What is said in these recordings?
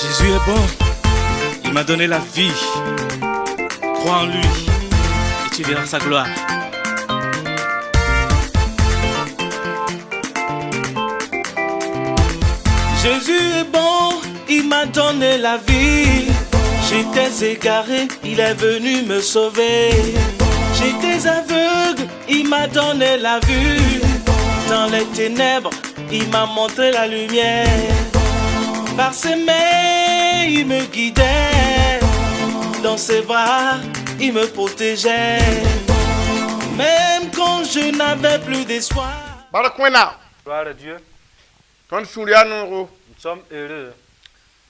Jésus est bon. Il m'a donné la vie. Crois en lui et tu verras sa gloire. Jésus est bon, il m'a donné la vie. J'étais égaré, il est venu me sauver. J'étais aveugle, il m'a donné la vue. Dans les ténèbres, il m'a montré la lumière. Par ses mains, il me guidait. Dans ses bras, il me protégeait. Même quand je n'avais plus d'espoir. Bark Wẽnnaam. Gloire à Dieu. Tõnd sũur yaa noogo. Nous sommes heureux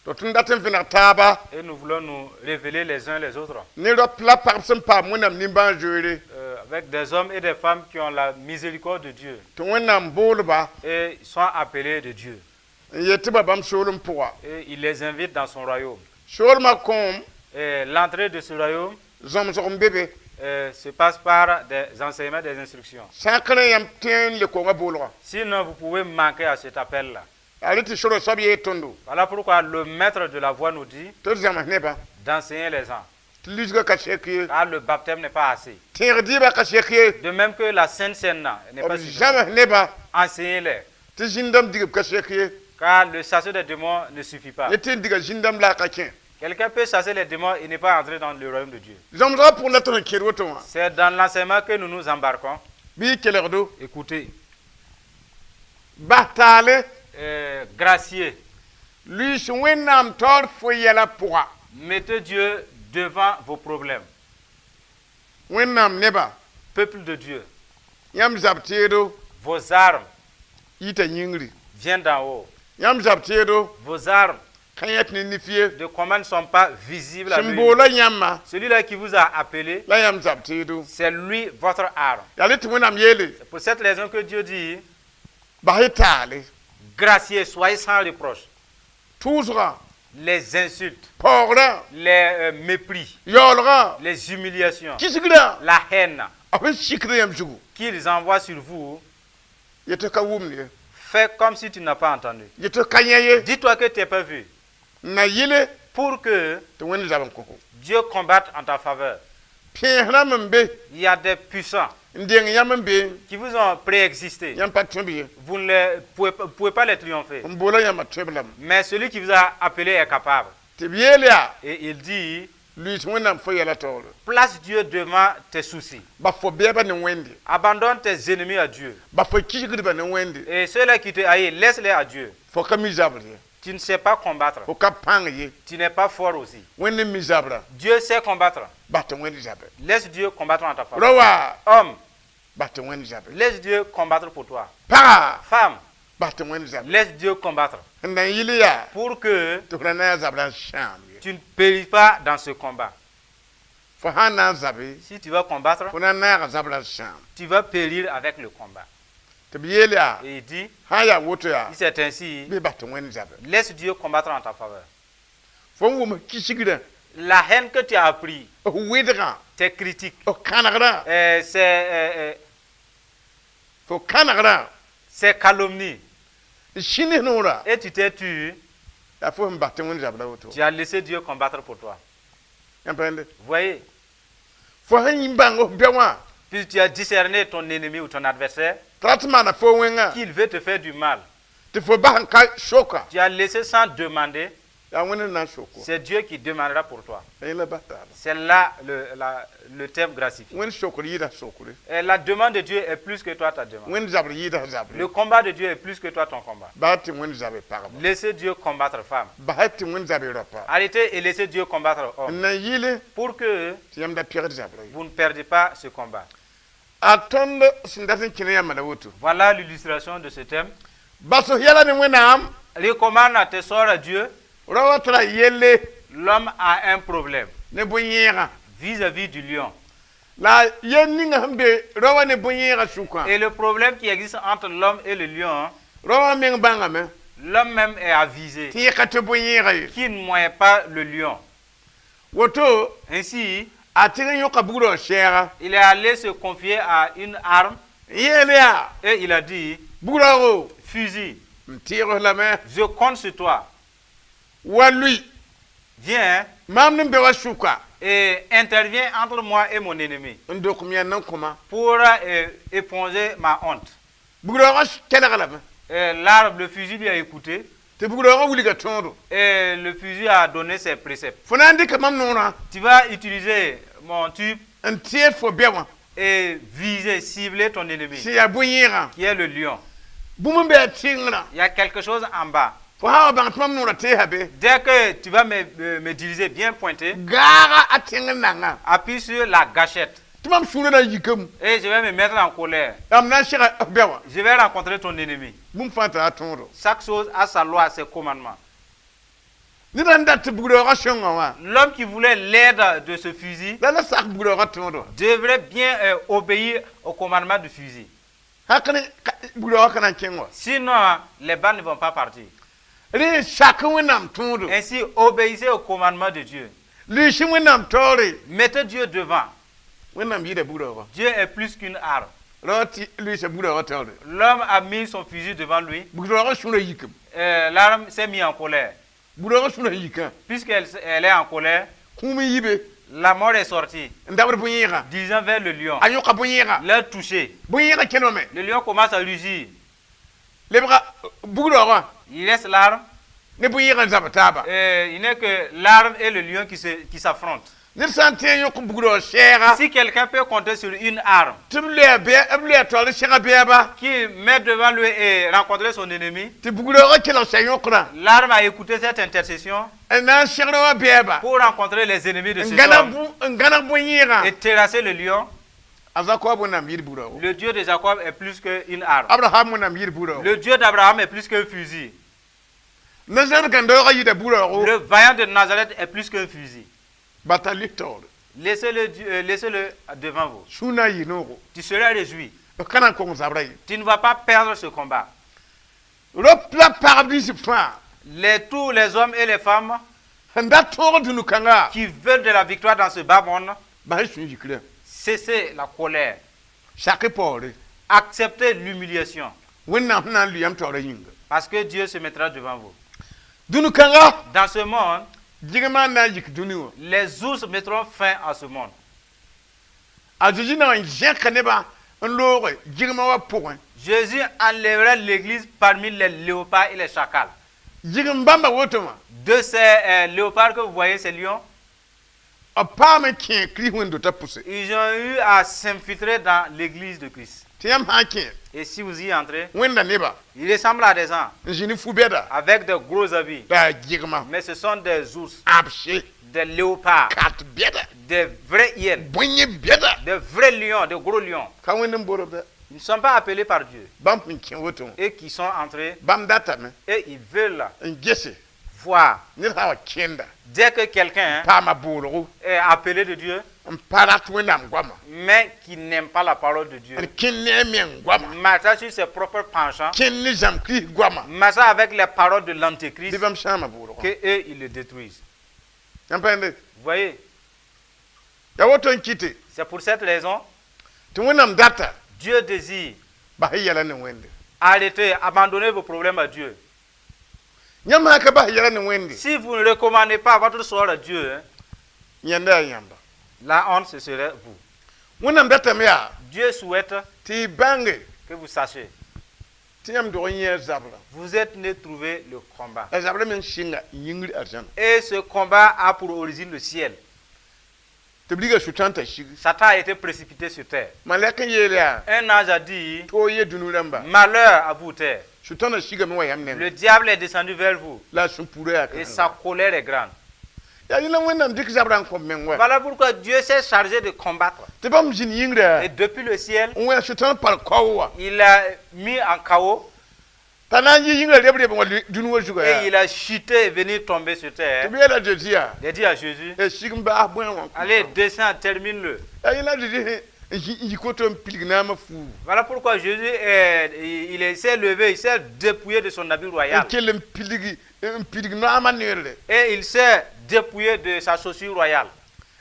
Tɩ tõnd dat n vẽneg taaba et nous voulons nous révéler les uns les autres ne raop la pagb sẽn paam Wẽnnaam nimbãan-zoeere avec des hommes et des femmes qui ont la miséricorde de Dieu tɩ Wẽnnaam boolba et sont appelés de Dieu. N yet tɩ ba bãmb soolem pʋga. Et il les invite dans son royaume. Soolmã kõom Et l'entrée de ce royaume zãmsg n be be. Se passe par des enseignements, des instructions. Sã n ka rẽ yãmb tõe n le konga boolga. Sinon, vous pouvez manquer à cet appel-là. Yaa rẽ tɩ sora soab yee tõndo Voilà pourquoi le maître de la voie nous dit tɩ d zãms nebã d'enseigner les gens. Tɩ lisgã ka sek ye. Car le baptême n'est pas assez. Tẽeg dɩɩbã ka sek ye. De même que la Sainte Cène n'est pas B suffisante. zãms nebã Enseignez-les. Tɩ zĩn-dãmb digb ka sek ye. Car le chasseur des démons ne suffit pas. Ne tɩ n diga zĩn-dãmb la a ka kẽ. Quelqu'un peut chasser les démons et n'est pas entrer dans le royaume de Dieu. Zãmsgã pʋgẽ la tõnd n kẽed woto wã. C'est dans l'enseignement que nous nous embarquons. Bɩ y kelgdo. Écoutez, Bas taale. Gracieux, Luis Wẽnnaam taoor fo yɛla pʋga. Mettez Dieu devant vos problèmes. Wẽnnaam neba. Peuple de Dieu, Yãmb zab teedo vos armes yita yĩngri. Viennent d'en haut. Yãmb zab teedo Vos armes ka yẽt ne nif ye. De combat ne sont pas visibles à Sẽn l'œil. boola yãmba Celui-là qui vous a appelé, la yãmb zab teedo. C'est lui votre arme. Yaa rẽ tɩ Wẽnnaam yeele. C'est pour cette raison que Dieu dit, Bas y taale. Gracieux, soyez sans reproche. Tʋʋsgã. Les insultes, Paoogrã. Les mépris, Yaoolgã. Les humiliations, Kisgrã. La haine A sẽn sikd yãmb zugu. Qu'ils envoient sur vous, Yet tɩ ka wʋmd ye. Fais comme si tu n'as pas entendu. Yet tɩ ka yẽ ye. Dis-toi que tu n'es pas vu. N na yɩle Pour que tɩ Wẽnd zab n kõ-fo. Dieu combatte en ta faveur. Pẽes rãmb n be Il y a des puissants n deng yãmb n be qui vous ont préexisté. Yãmb pa tõe b ye. Vous ne pouvez pas les triompher. N boola yãmba tõe b lame. Mais celui qui vous a appelé est capable. Tɩ b yeel yaa Et il dit, luis Wẽnnaam fo yɛla taoore. Place Dieu devant tes soucis. Ba fo bɛɛba ne Wẽnde. Abandonne tes ennemis à Dieu. Ba fo kisgdbã ne Wẽnde. Et ceux-là qui te haïssent, laisse-les à Dieu. Fo ka mi zabr ye. Tu ne sais pas combattre. Fo ka pãng ye. Tu n'es pas fort aussi. Wẽnd n mi zabrã. Dieu sait combattre. Bas tɩ Wẽnd zabe. Laisse Dieu combattre en ta faveur. Rao wa Homme, bas tɩ Wẽnd zabe. Laisse Dieu combattre pour toi. Paga Femme, bas tɩ Wẽnd zabe. Laisse Dieu combattre. N na n yɩl yaa Pour que tɩ f ra na n zabrã n sãam ye. Tu ne péris pas dans ce combat. Fo sã n na n zabe Si tu vas combattre, fo na n naaga zabrã n sãam. Tu vas périr avec le combat. Tɩ b yeel yaa Et il dit, sã n yaa woto yaa si c'est ainsi, bɩ bas tɩ Wẽnd zabe. Laisse Dieu combattre en ta faveur. Fo n wʋm kisgrã. La haine que tu as appris, F wɩdgã. Tes critiques, F kãnegrã. Fo kãnegrã. Ces calomnies, N sĩnd noorã. Et tu t'es tu, Yaa fo sẽn bas tɩ Wẽnd zabra woto. Tu as laissé Dieu combattre pour toi. Yãmb pa yẽnde. Vous voyez, Fo sẽn yĩ bãng f bɛ wã. Puis tu as discerné ton ennemi ou ton adversaire, Tɩ rat maana fo wẽngã. Qu'il veut te faire du mal. Tɩ fo bas n ka soka. Tu as laissé sans demander, Yaa Wẽnd n na n sok c'est Dieu qui demandera pour toi. Yẽ la bas taaba. C'est là le thème gracifié. Wẽnd sokr yɩɩda sokre. Et la demande de Dieu est plus que toi ta demande. Wẽnd zabr yɩɩda zabre. Le combat de Dieu est plus que toi ton combat. Baa tɩ Wẽnd zabe pagba. Laissez Dieu combattre femme. Bas tɩ Wẽnd zabe raopa. Arrêtez et laissez Dieu combattre homme. N na n yɩle Pour que tɩ yãmb da pɛgd zabra ye. Vous ne perdiez pas ce combat. A tõnd sẽn dat n kẽne yãmba la woto. Voilà l'illustration de ce thème. Bas f yɛla ne Wẽnnaam. Recommande tes sorts à Dieu. Rao wa tara yelle L'homme a un problème ne bõe-yẽegã. Vis-à-vis du lion. La yel ninga sẽn be rao wã ne bõe-yẽegã sʋkã. Et le problème qui existe entre l'homme et le lion, Rao wã meng bãngame l'homme même est avisé tɩ yẽ ka tɩ bõe-yẽegã ye. Qu'il ne moyen pas le lion. Woto Ainsi, a tɩg n yõka bugrã sɛɛga. Il est allé se confier à une arme N yeel yaa et il a dit, bugrã fusil, M tɩɩg lame. Je compte sur toi. Wa lʋɩ. Viens Maam ne be wa sʋka. Et interviens entre moi et mon ennemi N dok m yãnd n kõma. Pour éponger ma honte. Bug-raoogã kelg lame. Et l'arme, le fusil lui a écouté Tɩ bug-raoogã wilga tõodo. Et le fusil a donné ses préceptes. Fo na n dɩka mam noorã Tu vas utiliser mon tube n tẽed fo bɛ wã et viser, cibler ton ennemi, sẽn yaa bõe-yẽegã. Qui est le lion. Bũmb n be a tɩngrã. Il y a quelque chose en bas. Fo sã wa bãng tɩ mam noorã teesa be. Dès que tu vas me diriger bien pointé, Gaaga a tẽngr nanga. Appuie sur la gâchette Tɩ mam sũurã na n yikame. Et je vais me mettre en colère. La m na n sega bɛ wã. Je vais rencontrer ton ennemi. Bũmb fãa tara tõodo. Chaque chose a sa loi, ses commandements. Ned n dat tɩ bug-raoogã sõnga wã. L'homme qui voulait l'aide de ce fusil La la sak bug-raoogã tõodo. Devrait bien obéir au commandement du fusil. Hak ne bug-raoogã ka na n kẽng wa. Sinon, les balles ne vont pas partir. Rẽ sak Wẽnnaam tõodo. Ainsi, obéissez au commandement de Dieu. Lɩɩs Wẽnnaam taoore. Mettez Dieu devant. Wẽnnaam yɩɩda bug-raoogã. Dieu est plus qu'une arme. Rao tɩ lʋɩɩsa bug-raoogã taoore. L'homme a mis son fusil devant lui. Bug-raoogã sũurã yikame. L'arme s'est mise en colère. Bug-raoogã sũurã yikã. Puisqu'elle elle est en colère, Kũum n yi be. La mort est sortie, N dabd bõe-yẽegã. Disant vers le lion, A yõka bõe-yẽegã. L'a touché. Bõe-yẽegã kẽname. Le lion commence à rugir. Lebga bug-raoogã. Il laisse l'arme. Ne bõe-yẽegã n zab taaba. Et il n'est que l'arme et le lion qui s'affrontent. Ned sã n tẽ n yõk bug-raoog sɛɛga. Si quelqu'un peut compter sur une arme Tɩ b loɛa bɛ b loɛa taoor sɛga bɛɛba. Qui met devant lui et rencontrer son ennemi, Tɩ bug-raoogã kelg sɛ yõkrã. L'arme a écouté cette intercession N na n segr wã bɛɛba. Pour rencontrer les ennemis de N cet gãneg homme bũ- n gãneg bõe-yẽegã. Et terrasser le lion. A Zakob Wẽnnaam yɩɩd bug-raoogo. Le Dieu de Jacob est plus qu'une arme. Abraham Wẽnnaam yɩɩd bug-raoogo. Le Dieu d'Abraham est plus qu'un fusil. Nazareth gãndaoogã yɩɩda bug-raoogo. Le vaillant de Nazareth est plus qu'un fusil. Bata lɩ taoore. Laissez-le laissez-le devant vous. Sũur na n yɩ noogo. Tu seras réjoui. B ka na n kong zabrã ye. Tu ne vas pas perdre ce combat. Rop la pagb rĩsb fãa. Tous les hommes et les femmes Sẽn dat tõog dũni-kãnga. Qui veulent de la victoire dans ce bas monde, Bas y sũ yikrã. Cessez la colère. Sak paoore. Acceptez l'humiliation. Wẽnnaam sẽn na n lʋ yãmb taoorã yĩnga. Parce que Dieu se mettra devant vous. Dũni-kãnga. Dans ce monde, Gɩgmã n na n yik dũni wã. Les ours mettront fin à ce monde. A Zeezi na n zẽka nebã n looge gɩgmã wã pʋgẽ. Jésus enlèvera l'église parmi les léopards et les chacals. Gɩgem bãmba woto wã. De ces léopards que vous voyez, ces lions, B paam n kẽ Kirist wẽnd-dotã pʋse. Ils ont eu à s'infiltrer dans l'église de Christ. Tɩ yãmb sã n kẽ. Et si vous y entrez, Wẽnda neba. Il ressemble à des gens N zĩ ne fu-bɛda. Avec de gros habits. La yaa gɩgma. Mais ce sont des ours, Ãbse. Des léopards, Kat bɛda. Des vrais hyènes, Bõe bɛda. Des vrais lions, des gros lions. Ka Wẽnd n boodb dɛ. Ils ne sont pas appelés par Dieu. Bãmb sẽn kẽ woto wã. Et qui sont entrés Bãmb datame. Et ils veulent N gese. Voir. Ned sã n wa kẽnda. Dès que quelqu'un Paama boolgo. Est appelé de Dieu, N pa rat Wẽnnaam goama. Mais qui n'aime pas la parole de Dieu, N kẽnd ne a meng goama. Marchant sur ses propres penchants, Kẽnd ne zãmb Kirist goama. Marchant avec les paroles de l'Antéchrist, Bɩ bãmb sãama boolgã. Que eux, ils le détruisent. Yãmb pa yẽnde. Vous voyez, Yaa woto n kɩte. C'est pour cette raison, Tɩ Wẽnnaam data. Dieu désire Bas y yɛla ne Wẽnde. Arrêtez, abandonnez vos problèmes à Dieu. Yãmb sã ka bas yɛla ne Wẽnde. Si vous ne recommandez pas votre sort à Dieu, hein, Yẽnda yaa yãmba. La honte, ce serait vous. Wẽnnaam datame yaa. Dieu souhaite Tɩ y bãnge. Que vous sachiez, Tɩ yãmb dog n yẽ zabrã. Vous êtes né trouver le combat. La zabrã meng sɩnga yĩngr arzãna. Et ce combat a pour origine le ciel. Tɩ b riga Sʋtãan t'a sig. Satan a été précipité sur terre. Malɛk n yeel yaa. Un ange a dit, Toog ye dũni rãmba. Malheur à vous, terre. Sʋtãanã sigame wa yãmb nengẽ. Le diable est descendu vers vous La a sũ-puurã yaa et sa colère est grande. Yaa yẽla Wẽnnaam dɩk zabrã n kõ meng wa. Voilà pourquoi Dieu s'est chargé de combattre. Tɩ bãmb zĩnd yĩngrã. Et depuis le ciel, N wẽ Sʋtãan pal kao wã. Il a mis en chaos T'a na n yɩ yĩngrã reb-reb wã dũni wã zuga et yaa. Il a chuté et venu tomber sur Tɩ terre. b yeela Zeezi yaa. Il a dit à Jésus, Y sig n baas bõe wã. Allez, descends, termine-le. Yaa yẽla Zeezi sẽn n yik woto n pilg naamã fuugu. Voilà pourquoi Jésus il s'est levé, il s'est dépouillé de son habit royal. N kell n pilgi n pilg noamã neerle. Et il s'est dépouillé de sa chaussure royale.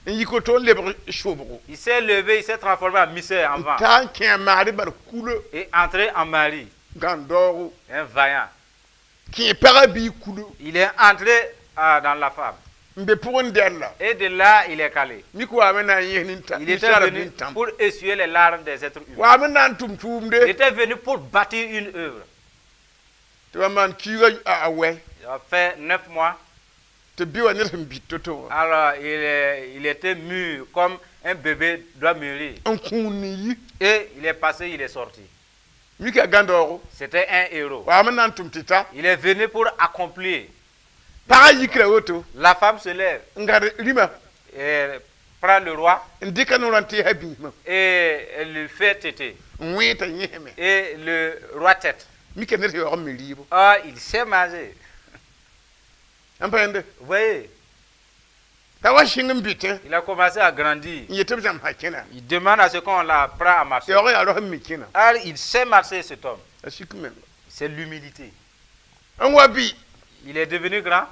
N yik woto n lebg sobgo. Il s'est levé, il s'est transformé en misère, en N vent. taa n kẽ a maari bar kulo. Et entré en Marie, Gãn daoogo. un vaillant. Kẽ pagã bii kulo. Il est entré dans la femme. N be pʋgẽ dɛlla. Et de là, il est calé. Mik waame na n yẽs nintam. Il était venu pour essuyer les larmes des êtres humains. Waame na n tʋm tʋʋmde. Il était venu pour bâtir une œuvre. Tɩ ba maan kiiga a wɛ. Il a fait 9 mois. Tɩ bi wa ned sẽn bit to-to wã. Alors, il était mûr comme un bébé doit mûrir. N kũun ne yi. Et il est passé, il est sorti. Mika gãndaoogo. C'était un héros. Waame na n tʋm tɩ ta. Il est venu pour accomplir. Pagã yikra woto. La femme se lève. N gãd rĩmã. Et prend le roi. N dɩka noorã n teesa biismã. Et elle lui fait téter. N wẽe t'a yẽseme. Et le roi tète. Mika ned yaoog n mi rɩɩbo. Ah, il sait manger. N pa yẽnde. Vous voyez, T'a wa sɩng n bɩtẽ. Il a commencé à grandir. N yet tɩ b zãmsa kẽna. Il demande à ce qu'on la prend à marcher. Yaoog yaa rao sẽn mi kẽna. Ah, il sait marcher, cet homme. A sik menga. C'est l'humilité. N wa bɩ. Il est devenu grand.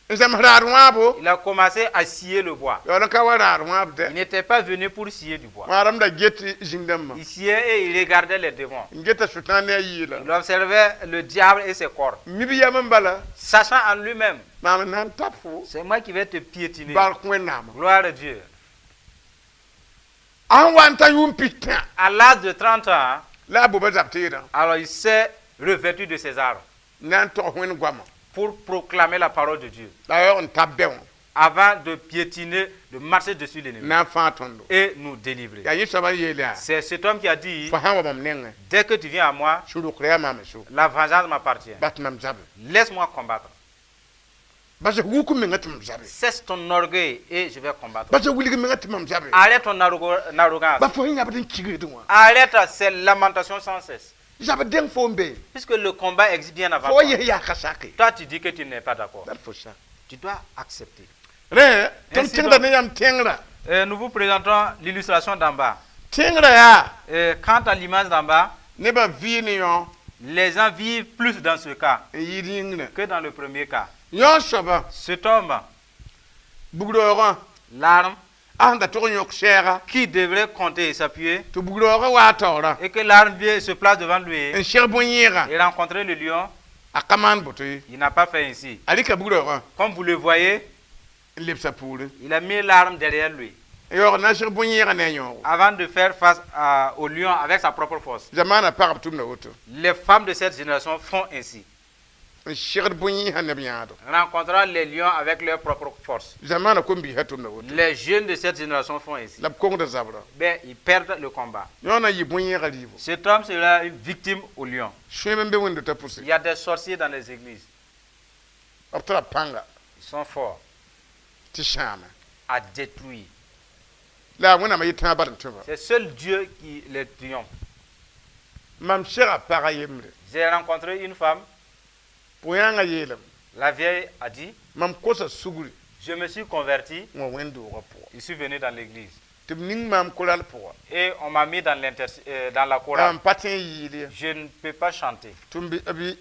N zãms raad wãabo. Il a commencé à scier le bois. Yaool n ka wa raad wãab Il dɛ. N'était pas venu pour scier du bois. Wãadem da get zĩig-dãmbã. Il sciait et il regardait les démons. N geta sʋtãan ne a yɩɩla. Il observait le diable et ses corps. Mi b yam n bala. Sachant en lui-même, Maam n na n tab fo. c'est moi qui vais te piétiner. Bark Wẽnnaamã. Gloire à Dieu. A sẽn wa n ta yʋʋm pis-tã. À l'âge de 30 ans, La a boba zab teedã. Alors il s'est revêtu de ses armes N na n tog wẽnd goamã. Pour proclamer la parole de Dieu. La a yaoog n tab bɛ wã. Avant de piétiner, de marcher dessus l'ennemi N na n fãag tõndo. Et nous délivrer. Yaa yẽ soabã n yeel yaa. C'est cet homme qui a dit, Fo sã n wa mam nengẽ. Dès que tu viens à moi, Sũ-rʋkr yaa maam so. La vengeance m'appartient. Bas tɩ mam zabe. Laisse-moi combattre. Bas wuk menga tɩ mam zabe. Cesse ton orgueil et je vais combattre. Bas wilg menga tɩ mam zabe. Arrête ton arrogance. Ba fo sẽn yãbd n kigd wã. Arrête ces lamentations sans cesse. Zab dẽng fo n be. Puisque le combat existe bien avant Fo wa toi. yes yaa ka sake. Toi, tu dis que tu n'es pas d'accord. Dat fo sa. Tu dois accepter. Rẽ tõnd Ainsi tẽngda donc. ne yãmb tẽngrã. Nous vous présentons l'illustration d'en bas. Tẽngrã yaa. Quant à l'image d'en bas, Nebã vɩɩ ne yõ. Les gens vivent plus dans ce cas N yɩɩd yĩngrã. Que dans le premier cas. Yõ soabã. Cet homme, Bugraoogã. L'arme, A sẽn da tʋg n yõk sɛɛga. Qui devrait compter et s'appuyer, Tɩ bugraoogã waa taoorã. Et que l'arme vient et se place devant lui N seg bõe-yẽegã. Et rencontrer le lion, A ka maan boto ye. Il n'a pas fait ainsi. A rɩka bugraoogã. Comme vous le voyez, N lebsa poorẽ. Il a mis l'arme derrière lui N yaoog na n seg bõe-yẽegã ne a yõogo. Avant de faire face au lion avec sa propre force. Zamaanã pagb tʋmda woto. Les femmes de cette génération font ainsi, N segd bõe-yẽesã neb yãado. Rencontrant les lions avec leur propre force. Zamaanã kom-biisã tʋmda woto. Les jeunes de cette génération font ainsi. La b kongda zabrã. Ben, ils perdent le combat. Yõ na n yɩ bõe-yẽegã rɩɩbo. Cet homme sera une victime au lion. Sõem n be wẽnd-dotã pʋse. Il y a des sorciers dans les églises. B tara pãnga. Ils sont forts Tɩ sãame. À détruire. La a Wẽnnaamã yɩ tãag bad n tõeba. C'est seul Dieu qui les triomphe. Mam sega pagã yembre. J'ai rencontré une femme, Pʋ-yãangã yeelame. La vieille a dit, Mam kosa sugri. Je me suis converti, N wa wẽnd-doogã pʋgã. Je suis venu dans l'église. Tɩ b ning maam koral pʋga. Et on m'a mis dans la chorale. M pa tõe n yɩɩl ye. Je ne peux pas chanter. Tɩ m bɩ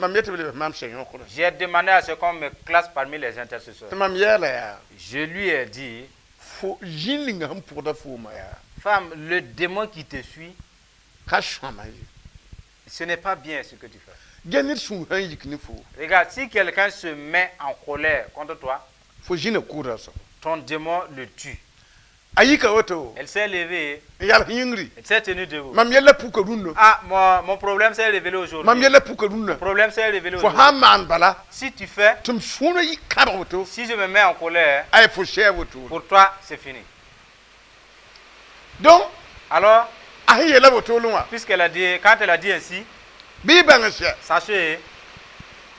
mam yetɩ b lebs maam sẽn yõkdã. J'ai demandé à ce qu'on me classe parmi les intercesseurs. Tɩ mam yɛɛla yaa. Je lui ai dit, Fo zĩn ninga sẽn pʋgda fooma yaa. Femme, le démon qui te suit, Ka sõama ye. Ce n'est pas bien ce que tu fais. Ge ned sũur sãn yik ne fo. Regarde, si quelqu'un se met en colère contre toi, Fo zĩna kʋʋda soaba. Ton démon le tue. A yika woto. Elle s'est levée, N yals yĩngri. Elle s'est tenue debout. Mam yella puka rũnnã. Ah, mon problème s'est révélé aujourd'hui. Mam yella puka rũnnã. Mon problème s'est révélé Fo aujourd'hui. sãn maan bala. Si tu fais, Tɩ m sũurã yik kãbg woto. Si je me mets en colère, Ay fo sɛɛ woto. Pour toi, c'est fini. Donc Alors, a sẽn yeela wotolẽ wã. Puisqu'elle a dit, quand elle a dit ainsi, Bɩ y bãng n sɛ. Sachez,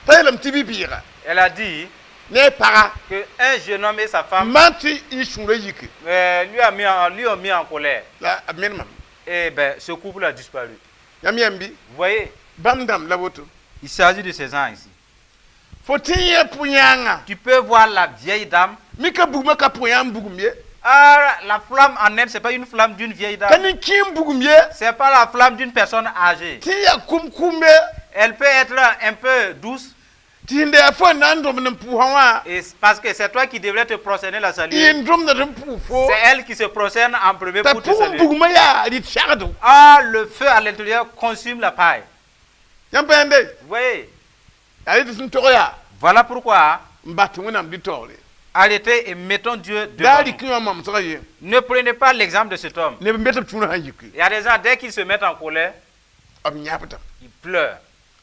T'a yeelame tɩ bi-bɩɩga. Elle a dit Ne a paga. Que un jeune homme et sa femme Maan tɩ y sũurã yike. Lui ont mis en colère. La a menemame. Et ben, ce couple a disparu. Yãmb yãmb bɩ. Vous voyez, Bãmb dãmb la woto. Il s'agit de ces gens ici. Fo tẽ yẽ pʋ-yãangã. Tu peux voir la vieille dame. Mika bugmã ka pʋ-yãng bugum ye. Ah, la flamme en elle, ce n'est pas une flamme d'une vieille Ka dame. nin-kẽem bugum ye. Ce n'est pas la flamme d'une personne âgée. Tɩ yaa kum-kumbe. Elle peut être un peu douce. Tɩ sẽn da yaa fo n na n dõmd n pʋʋsã wã. Et c'est parce que c'est toi qui devrais te prosterner la saluer. Y n dõmdd n pʋʋs fo. C'est elle qui se prosterne en premier T'a pour te pʋgẽ saluer. bugmã yaa rɩt sagdo. Ah, le feu à l'intérieur consume la paille. Yãmb pa yãnde. Vous voyez? Yaa rɩ tɩ sẽn tog yaa Voilà pourquoi n bas tɩ Wẽnnaam dɩ taoore. Arrêtez et mettons Dieu devant Daa nous. rɩk wã mamsgã ye. Ne prenez pas l'exemple de cet homme. Neb n be tɩ b sũurã sãn yiki. Il y a des gens, dès qu'ils se mettent en colère, B yãbda. Ils pleurent.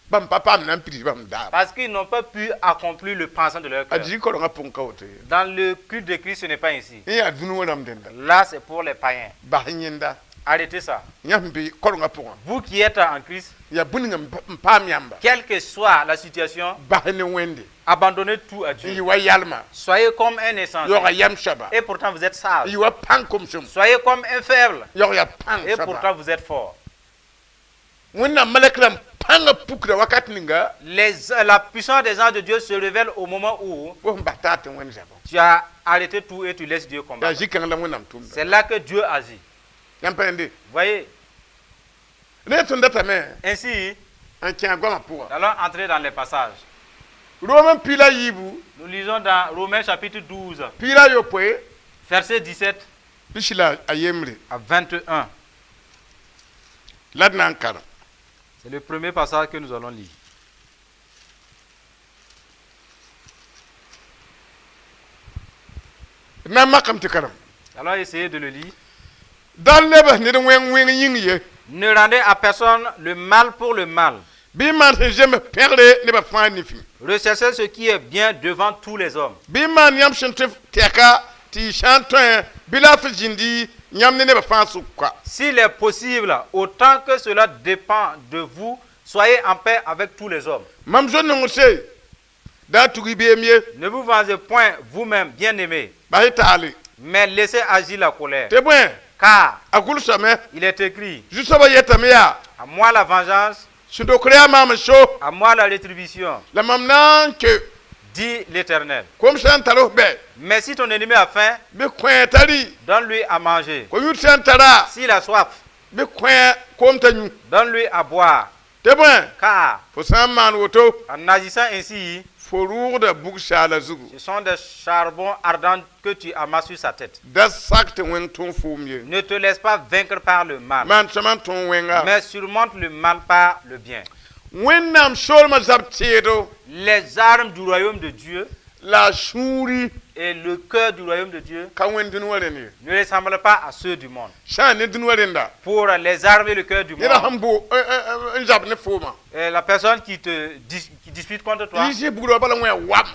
Bãmb pa paam na n pids bãmb daab. Parce qu'ils n'ont pas pu accomplir le pensant de leur A cœur. Zĩ korengã pʋgẽ ka woto ye. Dans le culte de Christ, ce n'est pas ainsi. Yẽ yaa dũni wã rãmb dẽnda. Là, c'est pour les païens. Bas yẽnda. Arrêtez ça. Yã sẽn be korengã pʋgã. Vous qui êtes en Christ, Yaa bũmb ninga n paam yãmba. Quelle que soit la situation, Bas ne Wẽnde. Abandonnez tout à N Dieu. yɩ wa yalma. Soyez comme un insensé. Yaoog yam soaba. Et pourtant, vous êtes sage. N yɩ wa pãng komsem. Soyez comme un faible. Yaoog yaa pãng Et soaba. pourtant, vous êtes fort. Wẽnnaam malɛk rãmb pãngã pukda wakat ninga. La puissance des anges de Dieu se révèle au moment où Fo sẽn bas taar tɩ Wẽnd zabã. Tu as arrêté tout et tu laisses Dieu Yaa combattre. zĩ-kãng la Wẽnnaam tʋmda. C'est là que Dieu agit. Yãmb pa yẽnde. Vous voyez? Rẽ tõnd datame Ainsi, n kẽ a goamã pʋga. Nous allons entrer dans les passages. Rom piig la yiibu. Nous lisons dans Romains chapitre 12, Piig la yopoe. verset 17 Pisi la a yembre. À 21. La d na n karem. C'est le premier passage que nous allons lire. D na n makame tɩ karem. Allons essayer de le lire. Da lebs ned wẽng wẽng yĩng ye. Ne rendez à personne le mal pour le mal. Bɩ n maan sẽn zems pẽgre nebã fãa nifẽ. Recherchez ce qui est bien devant tous les hommes. Bɩ n maan yãmb sẽn tɩ tɛka tɩ y sã n tõe bɩ la f zĩndi yãmb ne nebã fãa sʋka. S'il est possible, autant que cela dépend de vous, soyez en paix avec tous les hommes. Mam zo-nongse da tug y beem ye. Ne vous vengez point vous-même, bien-aimés, Bas y taale. Mais laissez agir la colère. Tɩ bõe Car a gʋlsame. Il est écrit, Zu-soabã yetame yaa. À moi la vengeance, Sẽn dokr yaa maam n so. À moi la rétribution, La mam na n ke. Dit l'Éternel. Kom sã n tar f bɛ. Mais si ton ennemi a faim, Bɩ kõ t'a rɩ. Donne-lui à manger. Ko-yũud sã n tara. S'il a soif, Bɩ kõ koom t'a yũ. Donne-lui à boire. Tɩ bõe. Car Fo sã n maan woto. En agissant ainsi, Fo rʋʋgda bug-saala zugu. Ce sont des charbons ardents que tu amasses sur sa tête. Da sak tɩ wẽng tõog foom ye. Ne te laisse pas vaincre par le mal, Maan sõma n tõog wẽnga. Mais surmonte le mal par le bien. Wẽnnaam soolmã zab tẽedo. Les armes du royaume de Dieu La a sũuri. Et le cœur du royaume de Dieu Ka wẽnd dũni wã rẽnd ye. Ne ressemblent pas à ceux du monde. Sã n ne dũni wã rẽnda. Pour les armes et le cœur du Neda monde, sẽn bo n zab ne foomã. La personne qui dispute contre toi, Yɩ sɩ bugrã bala wẽ wam.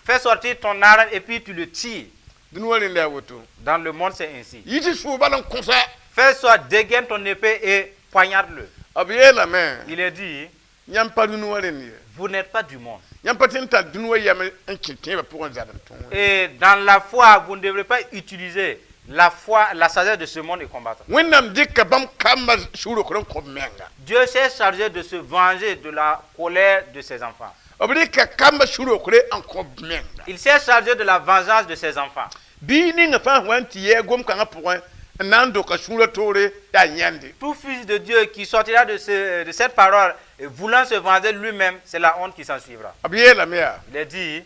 Fais sortir ton arme et puis tu le tires. Dũni wã rẽnd yaa woto. Dans le monde, c'est ainsi. Yɩ tɩ sʋʋ bala n kõsa. Fais sortir, dégaine ton épée et poignarde-le. B yeelame. Il est dit, Yãmb pa dũni wã rẽnd ye. Vous n'êtes pas du monde. Yãmb pa tɩ n tar dũni wã yam n kẽ tẽebã pʋgẽ zab n tõog. Et dans la foi, vous ne devrez pas utiliser la foi, la sagesse de ce monde et combattre. Wẽnnaam dɩka bãmb kambã sũ-rokr n kõ b menga. Dieu s'est chargé de se venger de la colère de ses enfants. B dɩka kambã sũ-rokre n kõ b menga. Il s'est chargé de la vengeance de ses enfants. Bɩ ninga fãa sẽn wa n tɩ yɛɛ gom-kãngã pʋgẽ n na n doka sũurã toore yaa yãnde. Tout fils de Dieu qui sortira de cette parole et voulant se venger lui-même, c'est la honte qui s'en suivra. B yeelame yaa. Il est dit,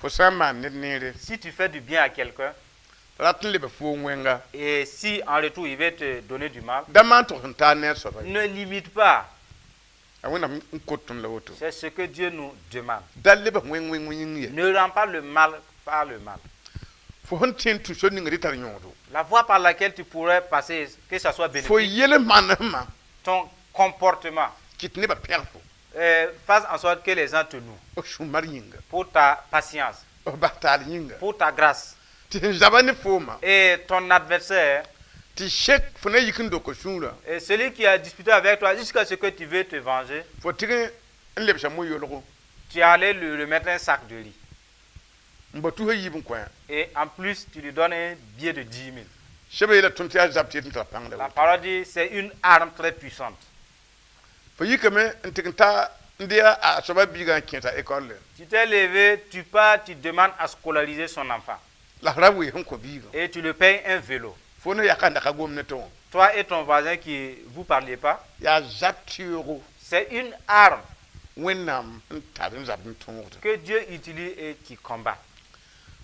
Fo sã n maan ned neere. Si tu fais du bien à quelqu'un, Rat n leb foom wẽnga. Et si en retour il veut te donner du mal, Da maan tʋgs n taar ne a soaba ye. Ne limite pas. A Wẽnnaam n kot tõnd la woto. C'est ce que Dieu nous demande. Da leb wẽng wẽng yĩng ye. Ne rends pas le mal par le mal. Fo sẽn tẽ n tũ so ning rɩ tar yõodo. La voie par laquelle tu pourrais passer, que ça soit Fo bénéfique, yel manesmã. Ton comportement, Kɩt nebã pẽg fo. Fasse en sorte que les gens te louent F sũ-mar yĩnga. Pour ta patience, F bas taal yĩnga. Pour ta grâce. Tɩ sẽn zaba ne foomã. Et ton adversaire, Tɩ sek fo na yik n dok sũurã. Et celui qui a disputé avec toi jusqu'à ce que tu veux te venger, Fo tɩg n lebsa mo-yolgo. Tu allais lui remettre un sac de riz. N ba tus a yiib n kõ. Et en plus, tu lui donnes un billet de 10 000. Sɛba yeela tõnd tɩ yaa zab tɩ yet n tara pãng la La woto. Parole dit, c'est une arme très puissante. Fo yikame n tɩg n ta n dɩ a soaba biigã n kẽeta école. Tu t'es levé, tu pars, tu demandes à scolariser son enfant. La f ra wees n kõ biigã. Et tu le payes un vélo. Fo ne yaka n daka gom ne tõ. Toi et ton voisin qui vous parliez pas, Yaa zab tɩoogo. C'est une arme Wẽnnaam n tar n zab n tõogda. Que Dieu utilise et qui combat.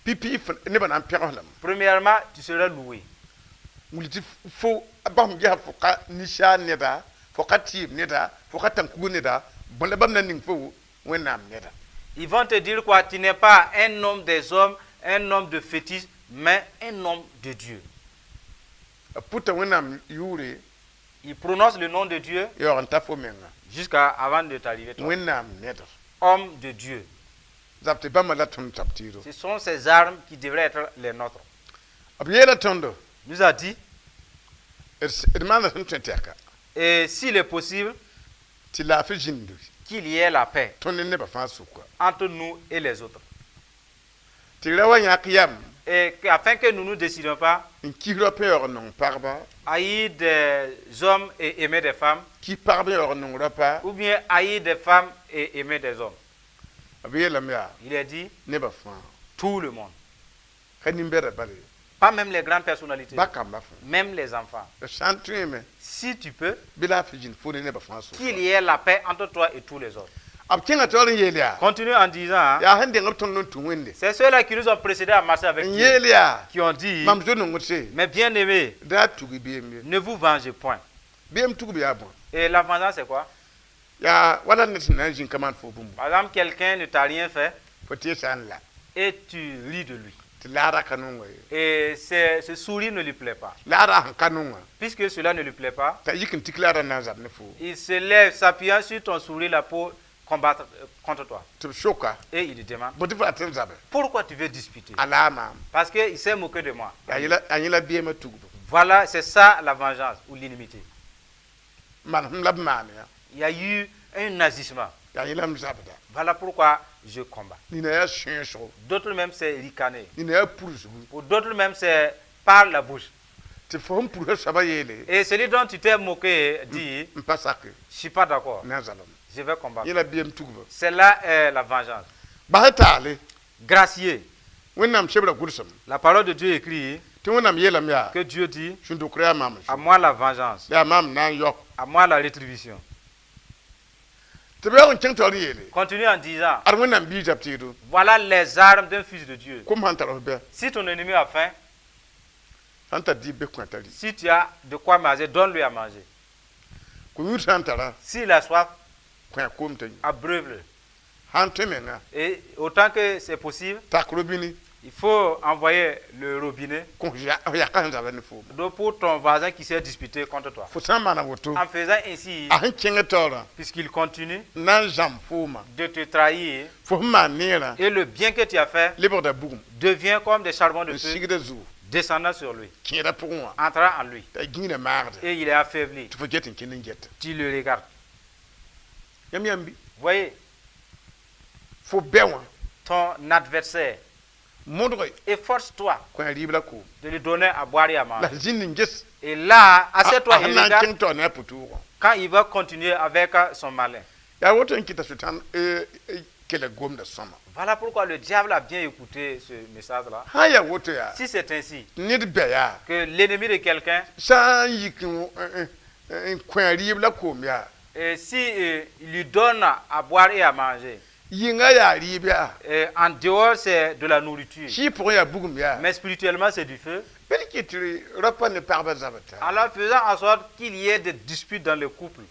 Pipi nebã na n pẽgs lame. Premièrement, tu seras loué. Wilg tɩ fo bãmb gesa fo ka ninshaar neda fo ka tɩɩm neda fo ka tãn-kug neda Bõe la bãmb na ning fo Wẽnnaam neda? Ils vont te dire quoi? Tu n'es pas un homme des hommes, un homme de fétiche, mais un homme de Dieu. B pʋta Wẽnnaam yʋʋre Il prononce le nom de Dieu yaoog n ta fo menga. Jusqu'à avant de t'arriver, toi. Wẽnnaam nedr. Homme de Dieu. Zab tɩ bãmba la tõnd tab tɩɩdo. Ce sont ces armes qui devraient être les nôtres. B yeela tõndo Nous a dit, d maanda sẽn tõe tɛka et s'il est possible, tɩ laafɩ zĩndi qu'il y ait la paix tõnd ne nebã fãa sʋka. Entre nous et les autres. Tɩ ra wa yãk yam Et afin que nous ne nous décidions pas n kis raop n yaoog n nong pagba, haïr des hommes et aimer des femmes, kis pagb n yaoog n nong rapa. Ou bien haïr des femmes et aimer des hommes. B yeelame yaa Il est dit nebã fãa. Tout le monde. Ka nin-bɛda bala ye. Pas même les grandes personnalités, Ba kambã fãa. Même les enfants. D sã n tõeme Si tu peux, bɩ laafɩ zĩnd fo ne nebã fãa sʋka. Qu'il y ait la paix entre toi et tous les autres. B kẽngã taoor n yeel yaa Continue en disant, hein, yaa sẽn dẽng b tõnd n tũ Wẽnde c'est ceux-là qui nous ont précédés à marcher avec n Dieu, yeel yaa qui ont dit, mam zo-nongdse mais bien-aimés, da tugi beem ye. Ne vous vengez point. Beem tugb yaa bõe? Et la vengeance, c'est quoi? Yaa wala ned sẽn na n zĩng ka maan fo bũmb Par exemple, quelqu'un ne t'a rien fait fo tɩ sã n la et tu ris de lui. Tɩ laara ka nonga ye. Et ce sourire ne lui plaît pas. Laara sẽn ka nonga Puisque cela ne lui plaît pas, t'a yik n tik laara na n zab ne fo. Il se lève s'appuyant sur ton sourire là pour combattre contre toi. Tɩ b soka Et il lui demande, bõe tɩ fo rat n zabe? Pourquoi tu veux disputer? A la a maam. Parce qu'il s'est moqué de moi. Yaa yẽla la beemã tugbo. Voilà, c'est ça la vengeance ou l'inimité. Manesem la b maan ya. Il y a eu un agissement. Yaa yẽla m zabda. Voilà pourquoi je combats. Nina yaa sẽesgo. D'autres même, c'est ricaner. Nina yaa purusgu. Pour d'autres même, c'est par la bouche. Tɩ fo sẽn pursa soabã yeele Et celui dont tu t'es moqué dit, n pa sake je ne suis pas d'accord, na n zabame. Je vais combattre. Yẽla beem tugba. C'est là la vengeance. Bas taale. Gracier. Wẽnnaam sebra gʋlsem. La parole de Dieu écrit Tɩ Wẽnnaam yeelame yaa que Dieu dit, sũndʋkr yaa maam à moi la vengeance, yaa maam na n yao. À moi la rétribution. Tɩ b yaoog n kẽng taoor n yeele Continue en disant, ad Wẽnnaam biig zab tɩɩdo voilà les armes d'un fils de Dieu. kom sãn tar f bɛ Si ton ennemi a faim, sãn tar dɩɩb be kõ t'a rɩ si tu as de quoi manger, donne-lui à manger. ko-yũud sãn tara S'il a soif, kõ a koom t'a yũ abreuve-le. Sãn tõe menga Et autant que c'est possible, tak robini il faut envoyer le robinet kõ f yaka sẽn zaba ne foom d'eau pour ton voisin qui s'est disputé contre toi. Fo sã n maana woto En faisant ainsi, a sẽn kẽngã taoorã puisqu'il continue n na n zãmb fooma de te trahir, fo sẽn maan neerã et le bien que tu as fait lebgda bugum devient comme des charbons de n feu sigda zugu descendant sur lui, kẽeda pʋgẽ wã entrant en lui. t'a gĩinã maagde Et il est affaibli. Tɩ fo get n kẽnd n geta. Tu le regardes. Yãmb yãmbi Voyez, fo bɛ wã ton adversaire, modge efforce-toi kõ a rɩɩb la koom de lui donner à boire et à la manger. zĩnd n ges Et là, assieds-toi a et sẽn na n regarde kẽng taoor ne a pʋ-tʋʋgã. Quand il va continuer avec son malin. Yaa woto n kɩta Sʋtãan kelg gomda sõma. Voilà pourquoi le diable a bien écouté ce message-là. Sã n yaa woto yaa Si c'est ainsi ned bɛ yaa que l'ennemi de quelqu'un, sã n yik n kõ a rɩɩb la koom yaa et si il lui donne à boire et à manger, yɩnga yaa rɩɩb yaa et en dehors c'est de la nourriture, sɩɩ pʋgẽ yaa bugum yaa mais spirituellement c'est du feu, bel kɩ tɩ rapa ne pagba zabr taaba. Alors faisant en sorte qu'il y ait des disputes dans le couple.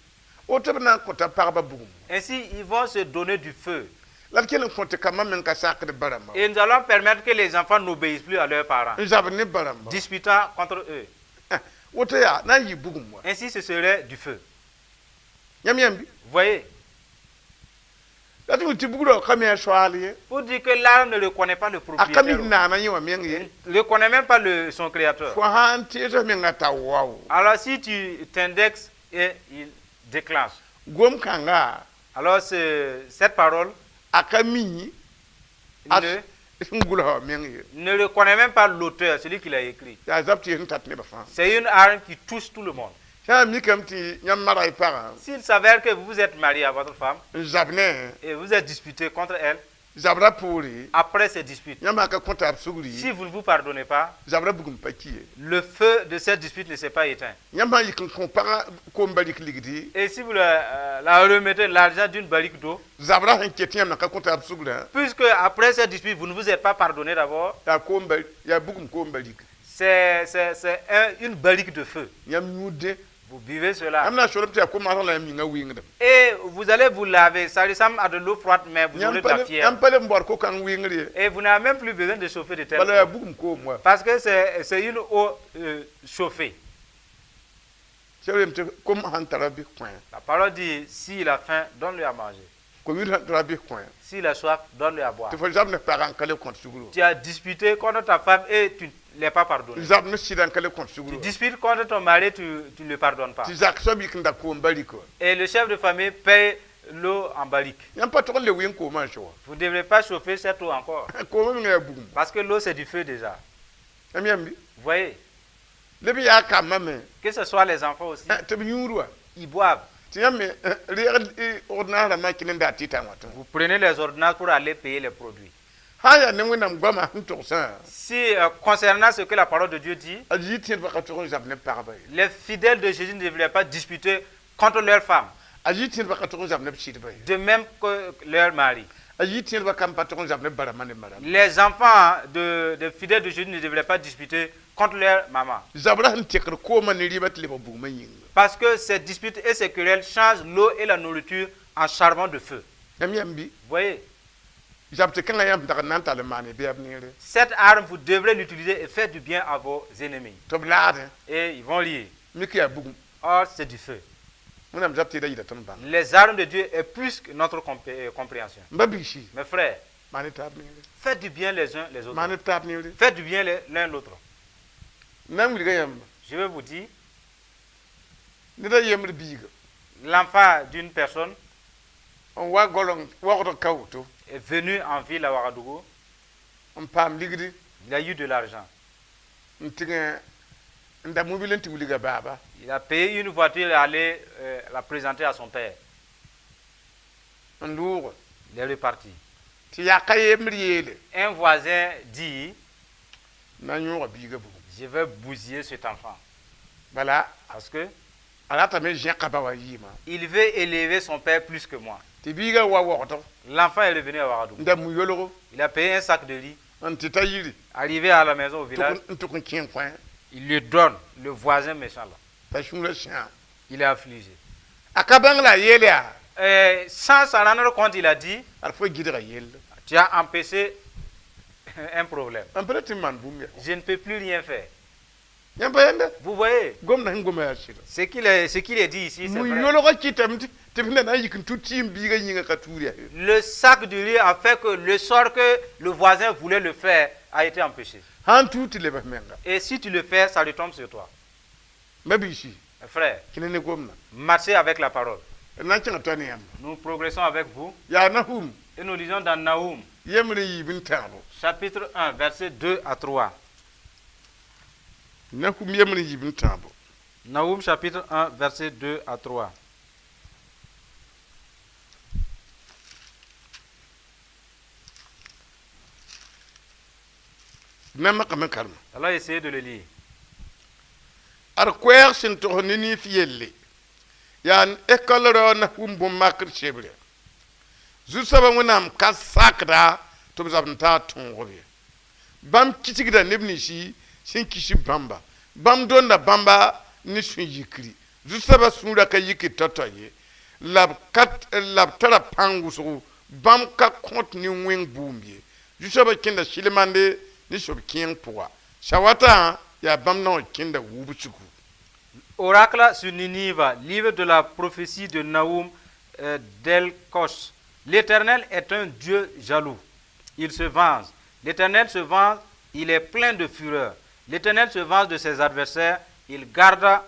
Woto b na n kõta pagba bugum. Ainsi, ils vont se donner du feu. La d kell n kõ tɩ kambã meng ka sakd ba rãmba Et nous allons permettre que les enfants n'obéissent plus à leurs parents, n zabr ne ba rãmba disputant contre eux. Woto yaa na n yɩ bugum wa. Ainsi, ce serait du feu. Yãmb yãmbi Voyez, la tɩ tɩ bugrã ka me a soaal ye pour dire que l'arme ne reconnaît pas le a ka mi propriétaire, naana yẽ wã meng ye ne reconnaît même pas son créateur. Fo sã n tees f menga t'a wao. Alors si tu t'indexes et il déclenche. Gom kãnga Alors cette parole a ka mi a ne, sẽn gʋlsa wã meng ye ne reconnaît même pas l'auteur, celui qui l'a écrit. Yaa zab tɩ sẽn tat nebã fãa. C'est une arme qui touche tout le monde. Sã n mikame tɩ yãmb mara y pagã S'il s'avère que vous vous êtes marié à votre femme n zab ne et vous êtes disputé contre elle, zabrã poore après ces disputes, yãmb sã ka kõ taab sugri si vous ne vous pardonnez pas, zabrã bugum pa ki ye. Le feu de cette dispute ne s'est pas éteint. Yãmb sã n yik n kõ pagã koom barik ligdi Et si vous la remettez l'argent d'une barrique d'eau, zabrã sẽn ket yãmb na ka kõ taab sugrã puisque après cette dispute, vous ne vous êtes pas pardonné d'abord, yaa koom yaa bugum koom barik c'est une barrique de feu. Yãmb yũudẽ. Vous buvez cela. Yãmb na n solem tɩ yaa ko-maasg la yãmb yĩngã wɩngdem. Et vous allez vous laver. Ça ressemble à de l'eau froide, mais vous aurez Yãmb de la fièvre. yãmb pa le n baood ko-kãng wɩngr ye. Et vous n'avez même plus besoin de chauffer de telle Bala yaa eau. bugum koom wa. Parce que c'est une eau chauffée. Sɛb yem tɩ kom sãn tara bɩ kõ. La parole dit, s'il a faim, donne-lui à manger. Ko-yũud sãn tara bɩ kõ. S'il a soif, donne-lui à boire. Tɩ fo zab ne pagã n ka le kõt sugr wa. Tu as disputé contre ta femme et tu ne l'as pas pardonné. Zab ne sɩda n ka le kõt sugr Tu wa. disputes contre ton mari, tu ne le pardonnes pas. Tɩ zak soab yik n da koom barika wa. Et le chef de famille paye l'eau en barrique. Yãmb pa tog n le wɩng koomã n sʋ wa. Vous ne devrez pas chauffer cette eau encore. Koomã mengã yaa bugum. Parce que l'eau, c'est du feu déjà. Yãmb yãmb bɩ? Vous voyez, Leb yaa kambã me que ce soit les enfants aussi, tɩ b yũud wa. ils boivent. Tɩ yãmb me reeg ordonnance rãmbã kɩ ne n daa tɩ tã wã tõ. Vous prenez les ordonnances pour aller payer les produits. Sã n yaa ne Wẽnnaam goamã sẽn togsã, Si, concernant ce que la parole de Dieu dit, a Zezi tẽedbã ka tog n zab ne pagba ye. les fidèles de Jésus ne devraient pas disputer contre leurs femmes, A Zezi tẽedbã ka tog n zab ne b sɩdba ye. de même que leur mari. A Zezi tẽedbã kam pa tog n zab ne b barama ne marama. Les enfants de fidèles de Jésus ne devraient pas disputer contre leur maman. Zabrã sẽn tekd koomã ne rɩɩbã tɩ lebg bugmã yĩnga. Parce que ces disputes et ces querelles changent l'eau et la nourriture en charbon de feu. Yãmb yãmb bɩ? Vous voyez, Zab tɩ kãngã yãmb dag n na n tall n maane bɩ b neere. cette arme, vous devrez l'utiliser et faire du bien à vos ennemis. Tɩ b laadẽ, Et ils vont lier. mik yaa bugum. Or, c'est du feu. Wẽnnaam zab tɩ ra yɩla tõnd bãng. Les armes de Dieu est plus que notre compréhension. M ba biisi, Mes frères, maan taab neere. faites du bien les uns les autres. Maan taab neere. Faites du bien l'un l'autre. N na n wilga yãmba. Je vais vous dire, Ned a yembr biiga l'enfant d'une personne n wa golong waoogd ka woto est venu en ville à Ouagadougou. n paam ligdi Il a eu de l'argent. n tɩg n da mobil n tɩ wilga baaba. Il a payé une voiture et allé la présenter à son père. N loog Il est reparti. tɩ yaka yembr yeele Un voisin dit, na n yõoga biiga bugum. je vais bousiller cet enfant. Bala Parce que a ratame zẽka ba wa yɩɩmã. il veut élever son père plus que moi. Tɩ biiga wa waoogdg L'enfant est revenu à Ouagadougou. n da mu-yolgo Il a payé un sac de riz. n tɩ ta yiri Arrivé à la maison au village, n tʋk n kẽ kõ il lui donne, le voisin méchant là. t'a sũurã sãam. Il est affligé. A ka bãng la a yeel yaa Et sans s'en rendre compte, il a dit, ad fo gɩdga yell. tu as empêché un problème. M pa tɩ n maan bũmb yaa. Je ne peux plus rien faire. Yãmb pa yẽnda Vous voyez, gomdã sẽn goma yaa sɩda. ce qu'il est dit ici, c'est vrai. Mu-yolgã kɩtame tɩ b na n yik n tʋ tɩɩm biigã yĩngã ka tuur yaa ye. Le sac de riz a fait que le sort que le voisin voulait le faire a été empêché. Sãn tuur tɩ lebs menga. Et si tu le fais, ça retombe sur toi. M ba biisi, Mes frères, kẽne ne gomdã. marchez avec la parole. D na n kẽnga toa ne yãmba. Nous progressons avec vous Yaa Nahum et nous lisons dans Naoum, yembr n yiib n tãabo. chapitre 1, versets 2 à 3. Nahum yembr n yiib n tãabo. Naoum, chapitre 1, versets 2 à 3. D na n makame karema. Alors essayez de le lire. Ad koɛɛg sẽn togs ne nif yelle yaa ekɔl rao Nahum bõn-makr sebre. Zu-soabã Wẽnnaam ka sakda tɩ b zab n taa tõog ye. Bãmb kisgda neb ninsi sẽn kis bãmba. Bãmb dõnda bãmba ne sũ-yikri. Zu-soabã sũurã ka yikd tao-tao ye. La b ka la b tara pãng wʋsgo. Bãmb ka kõt ne wẽng bʋʋm ye. Zu-soabã kẽnda sɩlmande ne sob-kẽeng pʋga. Sawatã yaa bãmb na n kẽnda wubsgu. Oracle sur Ninive, livre de la prophétie de Naoum d'Elkos. L'Éternel est un Dieu jaloux. Il se venge. L'Éternel se venge, il est plein de fureur. L'Éternel se venge de ses adversaires, il garde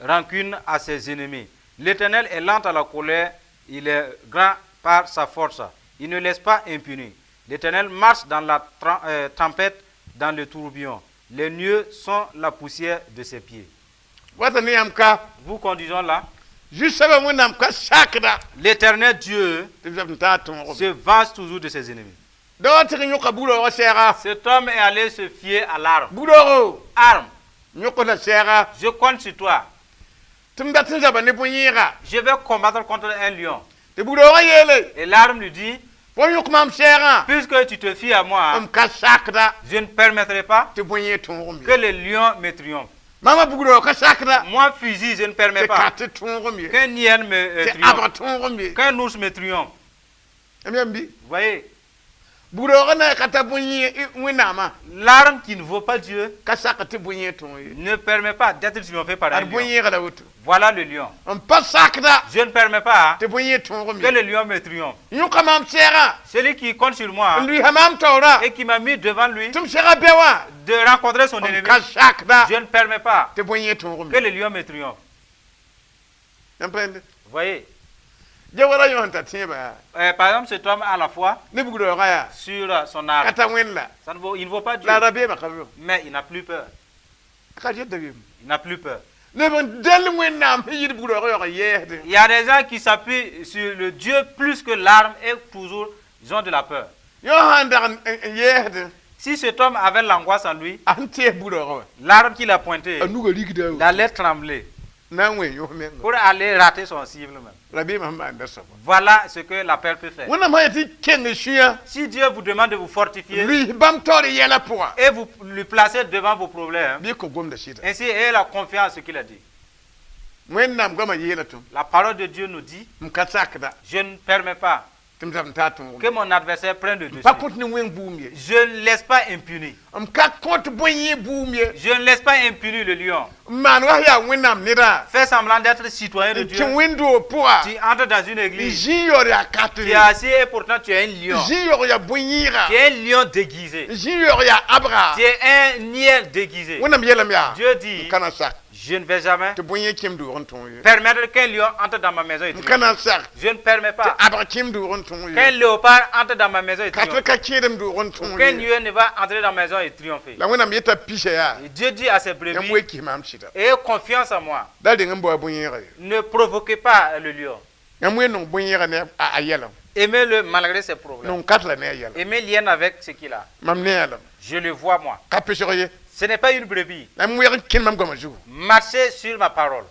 rancune à ses ennemis. L'Éternel est lent à la colère, il est grand par sa force. Il ne laisse pas impuni. L'Éternel marche dans la tempête, dans le tourbillon. Les nuées sont la poussière de ses pieds. Wata ne yãmb ka Vous conduisons là. Zu-soabã Wẽnnaam ka sakda L'Éternel Dieu tɩ b zab n taa tõog se venge toujours de ses ennemis. Dao tɩg n yõka bug-raoogã sɛɛga. Cet homme est allé se fier à l'arme. Bug-raoogo Arme, yõk la sɛɛga je compte sur toi. Tɩ m dat n zaba ne bõe-yẽega. Je vais combattre contre un lion. Tɩ bug-raoogã yeele Et l'arme lui dit, fo yõk maam sɛɛgã puisque tu te fies à moi, m ka sakda je ne permettrai pas tɩ bõe-yẽeg tõog m que ye. le lion me triomphe. Maamã bugrao ka sakda Moi, fusil, je ne permets tɩ pas kate tõogem ye qu'un hyène me tɩ triomphe, abg tõogem ye. Qu'un ours me triomphe. M yam bɩ? Vous voyez, Bugraoogã na n ka ta bõe Wẽnnaamã l'arme qui ne vaut pas Dieu ka sak tɩ bõe tõog ye. Ne permet pas d'être triomphé par un Ad lion. bõe la woto. Voilà le lion. M pa sakda Je ne permets pas tɩ bõe tõogem que ye. Le lion me triomphe. Yõka maam sɛɛgã Celui qui compte sur moi n lʋɩsa maam taoorã et qui m'a mis devant lui tɩ m sɛga bɛ wã de rencontrer son m ennemi, ka sakda je ne permets pas tɩ bõe tõogem que ye. Le lion me triomphe. Yãmb pa yẽnde? Vous voyez, Jawara yõ sẽn ta tẽebã yaa Par exemple, cet homme a la foi ne bugraoogã yaa sur son ka arme. ta Wẽnd la Ça ne vaut, il ne vaut pas Dieu, la a rabeemã ka be mais il n'a plus peur. Ka yet dabeem. Il n'a plus peur. Neb n dɛl Wẽnnaam sẽn yɩɩd bugraoogã yaoog n yɛɛsdẽ. Il y a des gens qui s'appuient sur le Dieu plus que l'arme et toujours ils ont de la peur. Yõ sãn dag n yɛɛsdẽ Si cet homme avait l'angoisse en lui, a sẽn tẽes bugraoogã wã l'arme qu'il a pointée, a nugã rigda il allait trembler na n wẽ yõs menga. Pour aller rater son cible même. Rabeemã sẽn maanda soaba. Voilà ce que la peur peut faire. Wẽnnaam sã yetɩ keng sũyã Si Dieu vous demande de vous fortifier lʋɩs bãmb taoor yɛlã pʋga et vous lui placez devant vos problèmes, bɩ kõ gomda sɩda. Ainsi ayez la confiance en ce qu'il a dit. Wẽnnaam goamã yeela tõm La parole de Dieu nous dit, m ka sakda je ne permets pas tɩ m zab n taa tõogem. Que mon adversaire prenne le dessus. Pa kõt ne wẽng buum ye. Je ne laisse pas impuni. M ka kõt bõe yẽ buum ye. Je ne laisse pas impuni le lion. M maan wa yaa Wẽnnaam neda Fais semblant d'être citoyen de n Dieu. kẽ wẽnd-doog pʋga Tu entres dans une n église. zĩ yaood yaa Tu es katere assis et pourtant tu es un lion. zĩ yaoog yaa bõe-yẽega Tu es un lion déguisé. zĩ yaoog yaa abga. Tu es un hyène déguisé. Wẽnnaam yeelame yaa Dieu dit, m ka na sak je ne vais jamais tɩ bõe yẽ kẽm doog n tõog ye. Permettre qu'un lion entre dans ma maison et M triomphe. ka na n sak Je ne permets tɩ pas abg kẽm doog n tõog qu'un ye. Léopard entre dans ma maison et Ka tɩ triomphe. ka kẽedem doog n tõog Qu'un ye. lion ne va entrer dans ma maison et triompher. La Wẽnnaam yeta pisa yaa Et Dieu dit à ses yãmb brebis, we kis maam sɩda ayez confiance en moi. da deng n bao a bõe-yẽega ye. Ne provoquez pas le lion. Yãmb we nong bõe-yẽega ne a yɛlem. Aimez-le malgré ses problèmes. Nong kat la ne a yɛlem. Aimez l'hyène avec ce qu'il a. Mam ne a lame. Je le vois, moi. Ka pesg ye. Ce n'est pas une brebis. La m wɛg n kẽnd mam goamã zugu. Marchez sur ma parole.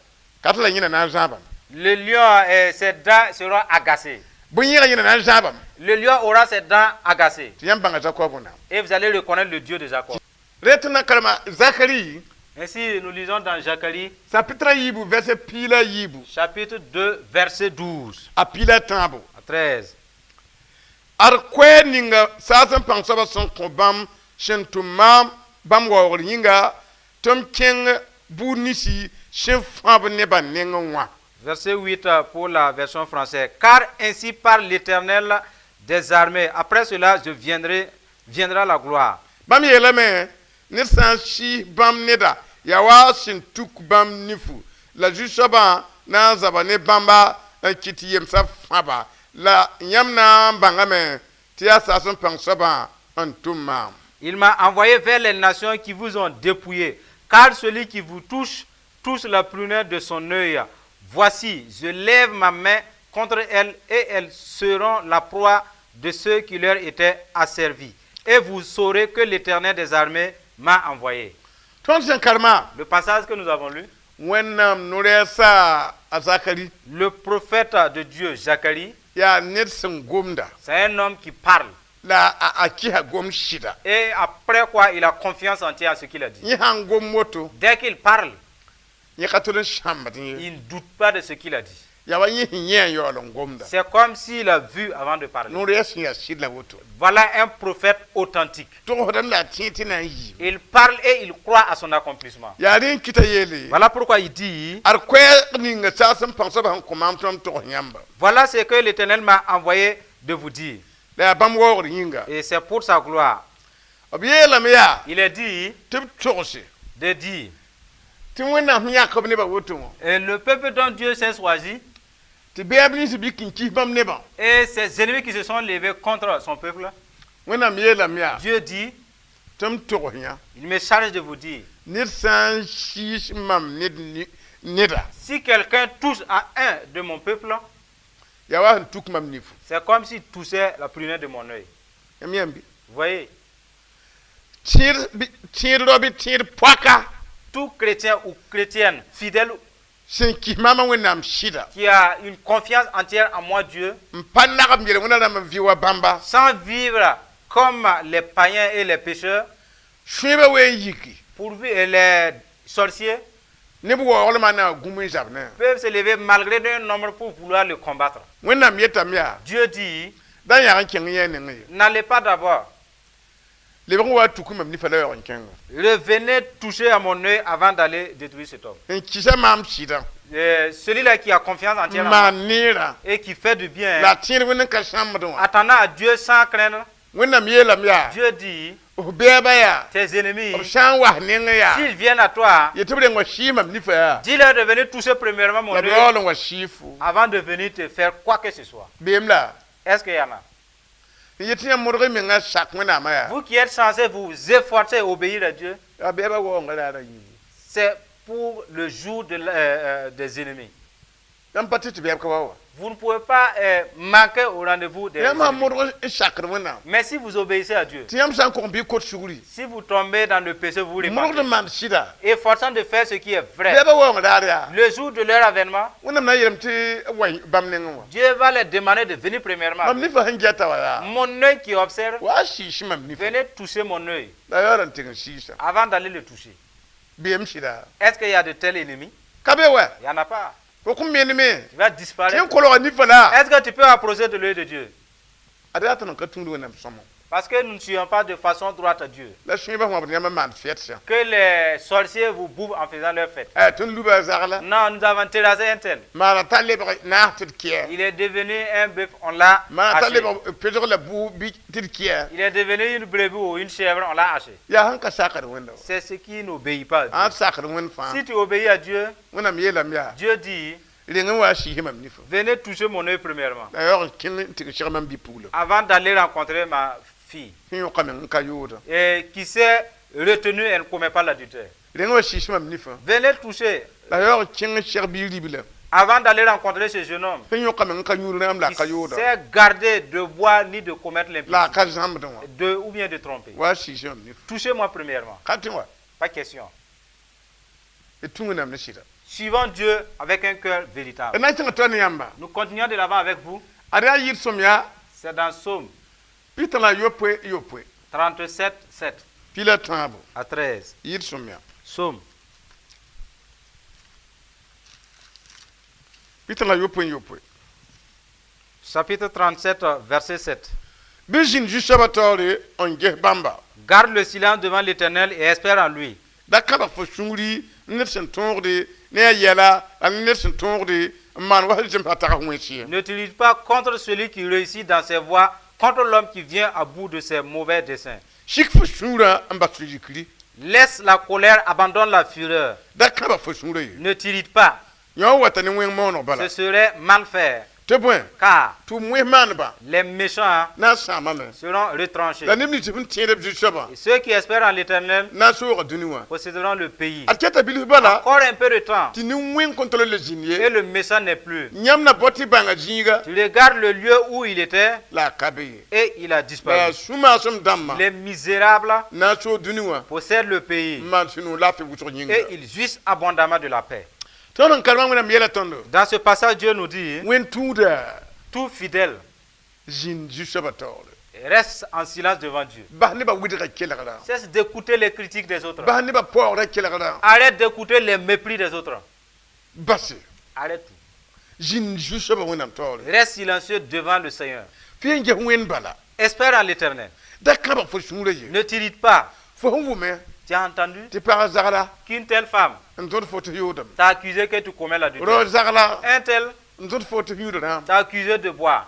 Kat la yẽna na n zãabame. Le lion, ses dents seront agacées. Bõe-yẽega yẽna na n zãabame. Le lion aura ses dents agacées. Tɩ yãmb bãnga Zakob Wẽnnaam. Et vous allez reconnaître le Dieu de Jacob. Ret na karema Zakari Ainsi, nous lisons dans Zacharie, chapitre yiibu verset 14. Chapitre 2, verset 12 A piila tãabo. À 13. Ad koɛɛg ninga saas n pãng soabã sẽn kõ bãmb sẽn tʋm maam bãmb waoogr yĩnga tɩ m kẽng buud ninsi sẽn fãb nebã nengẽ wã. Verset 8 pour la version française. Car ainsi parle l'Éternel des armées. Après cela, je viendrai, viendra la gloire. Bãmb yeelame ned sã n sɩɩs bãmb neda yaa wa sẽn tuk bãmb nifu la zu-soabã na n zaba ne bãmba n kɩt tɩ yemsã fãba la yãmb na n bãngame tɩ yaa saas n pãng soabã n tʋm maam. Il m'a envoyé vers les nations qui vous ont dépouillé. Car celui qui vous touche, touche la prunelle de son œil. Voici, je lève ma main contre elles et elles seront la proie de ceux qui leur étaient asservis. Et vous saurez que l'Éternel des armées m'a envoyé. Tõnd sẽn karema Le passage que nous avons lu, Wẽnnaam no-rɛɛsa a Zakari le prophète de Dieu, Zacharie, yaa ned sẽn gomda c'est un homme qui parle. La a kɩsa gom sɩda. Et après quoi, il a confiance entière à ce qu'il a dit. Yẽ sãn gom woto Dès qu'il parle, yẽ ka tol n sãmbd ye. Il ne doute pas de ce qu'il a dit. Yaa wa yẽ sẽn yẽ n yaool n gomda. C'est comme s'il a vu avant de parler. No-rɛɛs sẽn yaa sɩd la woto. Voilà un prophète authentique. Togsdame la a tẽ tɩ na n yiime. Il parle et il croit à son accomplissement. Yaa rẽ n kɩta yeele Voilà pourquoi il dit, ad koɛɛg ninga saas n pãng soabã sẽn kõ maam tɩ mam togs yãmba voilà ce que l'Éternel m'a envoyé de vous dire. La yaa bãmb waoogr yĩnga. Et c'est pour sa gloire. B yeelame yaa Il est dit tɩ b togse de dire, tɩ Wẽnnaam sẽn yãk b nebã woto wã et le peuple dont Dieu s'est choisi tɩ bɛɛb nins bɩ n kis bãmb nebã et ses ennemis qui se sont levés contre son peuple, Wẽnnaam yeelame yaa Dieu dit, tɩ m togs yã il me charge de vous dire, ned sã n sɩɩs mam ned neda si quelqu'un touche à un de mon peuple, yaa wa sẽn tuk mam nifu. C'est comme s'il touchait la prunelle de mon œil. Yãmb yãmb bɩ? Vous voyez, Tẽed tẽed rao bɩ tẽed poaka tout chrétien ou chrétienne fidèle sẽn kis maamã Wẽnnaam sɩda qui a une confiance entière en moi, Dieu, n pa nagb yel wẽnna rãmb n vɩ wa bãmba sans vivre comme les païens et les pécheurs, sõebã wee n yiki pourvu et les sorciers Neb waooglmã na n gũm n zab ne. peuvent se lever malgré leur nombre pour vouloir le combattre. Wẽnnaam yetame yaa Dieu dit, da yãg n kẽng yẽ a nengẽ ye. N'allez pas d'abord. Lebg n wa a tuk mam nifa la yaoog n kẽnga. Revenez toucher à mon œil avant d'aller détruire cet homme. N kɩsa maam sɩdã. Celui-là qui a confiance entière en moi Maan neerã et qui fait du bien, la a tẽed wẽnd n ka sãmbdẽ wã. Attendant à Dieu sans craindre, Wẽnnaam yeelame yaa Dieu dit, f bɛɛba yaa tes ennemis, b sã n was nengẽ yaa s'ils viennent à toi, yetɩ b reng wa sɩɩ mam nifa yaa dis-leur de venir toucher premièrement mon la b œil yaool n wa sɩɩ fo. Avant de venir te faire quoi que ce soit. Beem la Est-ce qu'il y en a? N yetɩ yãmb modg y mengã sak Wẽnnaamã yaa Vous qui êtes censés vous efforcer et obéir à Dieu, yaa bɛɛba waoongã raarã yĩnga. C'est pour le jour des ennemis. Yãmb pa tɩ tɩ bɛɛb ka wa wa. Vous ne pouvez pas manquer au rendez-vous des Yãmb sã n ennemis. modg n sakd Wẽnnaam Mais si vous obéissez à Dieu, tɩ yãmb sã n kog bɩ kot sugri si vous tombez dans le péché, vous modgd repentez. n maan sɩda Efforçant de faire ce qui est vrai. bɛɛba waoong raar yaa Le jour de leur avènement, Wẽnnaam na n yeelame tɩ b wa bãmb nengẽ wã. Dieu va leur demander de venir premièrement. Mam nifa sẽn gɛta wa yaa Mon œil qui observe, wa a sɩɩs mam nifa venez toucher mon œil la yaool n tɩg n sɩɩsa. Avant d'aller le toucher. Beem sɩda. Est-ce qu'il y a de tels ennemis? Ka be wa. Il n'y en a pas. Fo kõn meneme Tu vas tɩ disparaître. n kolga nifa la Est-ce que tu peux approcher de l'œil de Dieu? Ad yaa tɩ n ka tũud Wẽnnaam sõmo. Parce que nous ne suivons pas de façon droite à Dieu. La sõeba wãbd yãmb n maan fɛtsã. Que les sorciers vous bouffent en faisant leur fête. Tɩ n luba a zagla. Non, nous avons terrassé un tel. Maana t'a lebg naas tɩ d kɩɛ. Il est devenu un bœuf, on l'a Maana t'a haché. lebg pesg la bʋ bɩ tɩ d kɩɛ. Il est devenu une brebis ou une chèvre, on l'a haché. Yaa sẽn ka sakd Wẽnda wa. C'est ce qui n'obéit pas à Dieu. Ãn sakd Wẽnd fãa. Si tu obéis à Dieu, Wẽnnaam yeelame yaa Dieu dit, reng n wa a sɩɩs mam nifa venez toucher mon œil premièrement, la yaoog n kẽng n tɩg seg mam bi-pugla avant d'aller rencontrer ma fille, sẽn yõka meng n ka yooda. Et qui s'est retenue et ne commet pas l'adultère. Reng wa sɩɩs mam nifa Venez toucher la yaoog n kẽng n seg bi-ribla avant d'aller rencontrer ce jeune homme sẽn yõka meng n ka yũud rãmb la a qui ka yooda s'est gardé de boire ni de commettre la a l'impudicité, ka zãmbdẽ wã de ou bien de tromper. wa a sɩɩs mam nifa. Touchez-moi premièrement. Ka tẽ wa. Pas question. D tũ Wẽnnaam ne sɩda. Suivons Dieu avec un cœur véritable. D na n kẽnga toa ne yãmba. Nous continuons de l'avant avec vous. Ad yaa yɩɩd sõmya C'est dans Psaume pita la yopoe yopoe 37, 7 pi la tãabo à 13. Yɩɩd sõmya Psaume pita la yopoe n yopoe. Chapitre 37, verset 7. Bɩ zĩnd zu-soabã taoore n ges bãmba. Garde le silence devant l'Éternel et espère en lui. Da kãbg fo sũuri ned sẽn tõogde ne a yɛla la ned sẽn tõogde n maan wa sẽn zemsa tags wẽns ye. Ne t'irrite pas contre celui qui réussit dans ses voies, contre l'homme qui vient à bout de ses mauvais desseins. Sik fo sũurã n bas zikri. Laisse la colère, abandonne la fureur. Da kãbg fo sũurã ye. Ne t'irrite pas, Yã wa wata ne wẽng maooneg bala ce serait mal faire, tɩ bõe car tɩ wẽs maanebã les méchants na n sãamame seront retranchés. La neb nins sẽn tẽed b zu-soabã Et ceux qui espèrent en l'Éternel na n sooga dũni wã posséderont le pays. Ad kɛta bilf bala Encore un peu de temps, tɩ nin-wẽng kõn tol n le zĩnd et ye le méchant n'est plus. Yãmb na bao tɩ bãnga zĩiga Tu regardes le lieu où il était la a ka be ye et il a la yaa disparu. sũ-maasem dãmbã Les misérables na n soog dũni wã possèdent le pays n maan sũ-noog laafɩ wʋsg yĩnga. Et ils jouissent abondamment de la paix. Tõnd n karema Wẽnnaam yɛla tõndo Dans ce passage, Dieu nous dit, Wẽnd tũuda tout fidèle zĩnd zu-soabã taoore reste en silence devant Dieu. Bas nebã wɩdgã kelgrã. Cesse d'écouter les critiques des autres. Bas nebã paoogrã kelgrã. Arrête d'écouter les mépris des autres. Base Arrête tout. zĩnd zu-soabã Wẽnnaam taoore. Reste silencieux devant le Seigneur. Fɩ n ges Wẽnd bala. Espère en l'Éternel. Da kãbg fo sũurã ye. Ne t'irrite pas. Fo sẽn wʋme Tu as entendu tɩ pag zagla qu'une telle femme n tõd fo tɩ yoodame. T'a accusé que tu commets l'adultère. Rao zagla Un tel n tõd fo tɩ yũud rãam. T'a accusé de boire.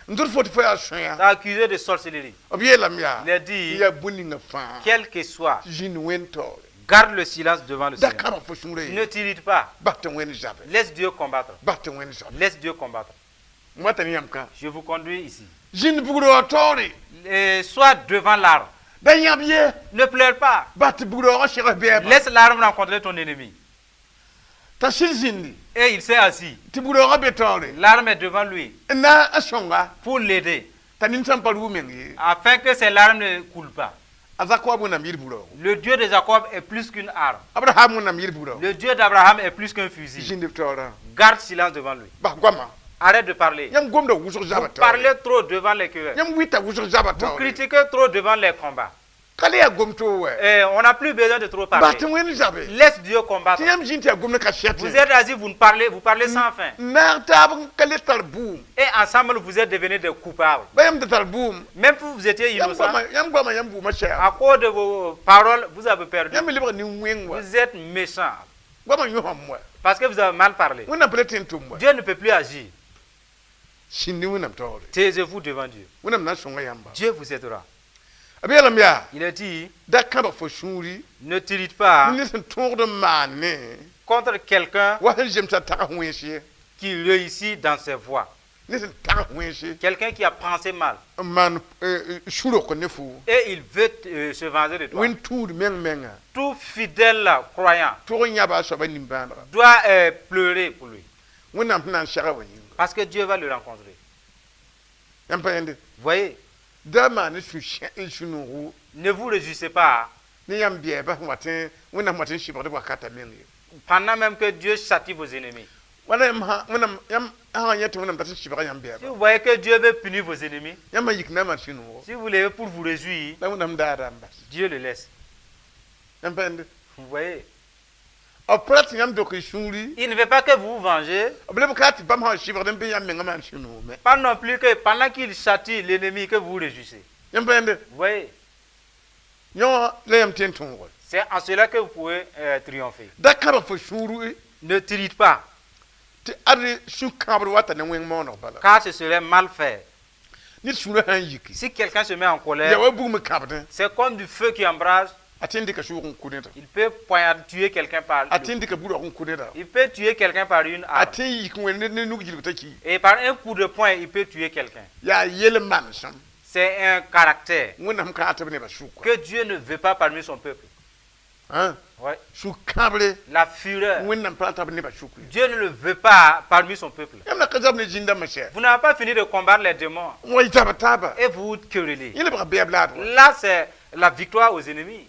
N tõd fo tɩ fo yaa sõya. T'a accusé de sorcellerie. B yeelame yaa Il a dit, yaa bũn-ninga fãa quel que soit, zĩnd Wẽnd taoore. Garde le silence devant le Da Seigneur. kãbg fo sũurã Ne ye. t'irrite pas. Bas tɩ Wẽnd zabe. Laisse Dieu combattre. Bas tɩ Wẽnd zabe. Laisse Dieu combattre. M wata ne yãmb ka. Je vous conduis ici. Zĩnd bug-raoog taoore. Et sois devant l'arbre. Da yãb ye. Ne pleure pas. Bas tɩ bug-raoogã seg bɛɛba. Laisse l'arbre rencontrer ton ennemi. T'a sɩd zĩndi. Et il s'est assis. Tɩ bug-raoogã be taoore. L'arme est devant lui N na n sõnga pour l'aider, t'a nin-sãm pa rʋʋ meng ye. Afin que ces larmes ne coulent pas. A Zakoab Wẽnnaam yir bug-raoogo. Le Dieu de Jacob est plus qu'une arme. Abraham Wẽnnaam yir bug-raoogo. Le Dieu d'Abraham est plus qu'un fusil. Zĩnd b taoorã. Garde silence devant lui. Bas goama. Arrête de parler. Yãmb gomda wʋsg Vous zaba taoore. parlez trop devant les querelles. Yãmb wɩta wʋsg zaba Vous taoore. critiquez trop devant les combats. Ka le yaa gom-toog wɛ. Et on n'a plus besoin de trop Bas parler. tɩ Wẽnd zabe. Laisse Dieu combattre. Tɩ yãmb zĩnd tɩ yaa gomd kasɛt. Vous êtes assis, vous ne parlez, vous parlez sans fin. Naag taab n ka le tar bʋʋm. Et ensemble, vous êtes devenus des coupables. Ba yãmb da tar bʋʋm. Même si vous étiez Yãmb innocent, goamã yãmb goamã yãmb bʋʋmã sɛɛg. à cause de vos paroles, vous avez perdu. Yãmb me lebg nin-wẽng wa. Vous êtes méchant Goamã yõsam wa. parce que vous avez mal parlé. Wẽnnaam pa le tẽ n tʋm wa. Dieu ne peut plus agir. Sĩndi Wẽnnaam taoore. Taisez-vous devant Dieu. Wẽnnaam na n sõnga yãmba. Dieu vous aidera. B yeelame yaa Il est dit, da kãbg fo sũuri ne t'irrite pas ne sẽn tõogd n maan ne contre quelqu'un wa sẽn zemsa tags wẽns ye. Qui réussit dans ses voies. Ne sẽn tags wẽnse Quelqu'un qui a pensé mal n maan sũ-rok ne fo. Et il veut se venger de toi. Wẽnd tũud meng menga. Tout fidèle croyant Tʋg n yãba a soaba nimbãanega. Doit pleurer pour lui. Wẽnnaam sẽn na n sɛga wa yĩnga. Parce que Dieu va le rencontrer. Yãmb pa yẽnde. Voyez, Da maan ne sũ-noogo ne vous réjouissez pas ne yãmb bɛɛba sẽn wat n Wẽnnaam wat n sɩbgd wakata meng ye. Pendant même que Dieu châtie vos ennemis. Wala yãmb sã Wẽnnaam yãmb sã n yẽ tɩ Wẽnnaam dat n sɩbga yãmb Si bɛɛba. Vous voyez que Dieu veut punir vos ennemis, Yãmb sã yik na n maan sũ-noogo. Si vous levez pour vous réjouir, La Wẽnnaam daada n bas. Dieu le laisse. Yãmb pa yẽnde. Vous voyez, B pa rat tɩ yãmb dok y sũuri. Il ne veut pas que vous vous vengez, B leb ka tɩ bãmb sã n sɩbgd n bɩ yãmb mengã maan sũ-noog me. Pas non plus que pendant qu'il châtie l'ennemi, que vous vous réjouissez. Yãmb pa yẽnde. Vous voyez, Yõ la yãmb tẽ n tõoge. C'est en cela que vous pouvez triompher. Da kãbg fo sũuru Ne t'irrite pas, tɩ ad sũ-kãbr wata ne wẽng maooneg bala. Car ce serait mal fait. Ned sũurã sã n yiki. Si quelqu'un se met en colère, Ya wa bugum kãbdẽ. C'est comme du feu qui embrase. A tẽ n dɩka sʋʋg n kʋ neda. Il peut poignarder, tuer quelqu'un par. A tẽ n dɩka burg n kʋ neda. Il peut tuer quelqu'un par une A arme. tẽ n yik wẽnd ne nug gilg t'a ki. Et par un coup de poing, il peut tuer quelqu'un. Yaa yel manesem. C'est un caractère Wẽnnaam ka rat tɩ b nebã sʋka. Que Dieu ne veut pas parmi son peuple. Hein? Ouais. Sũ-kãbre. La fureur. Wẽnnaam pa rat tɩ b nebã sʋk ye. Dieu ne le veut pas parmi son peuple. Yãmb na ka zab ne zĩn-dãmbã sɛ. Vous n'avez pas fini de combattre les démons N wa y zab taaba. Et vous vous querellez. Yẽ lebga bɛɛb laad wa. Là, c'est la victoire aux ennemis.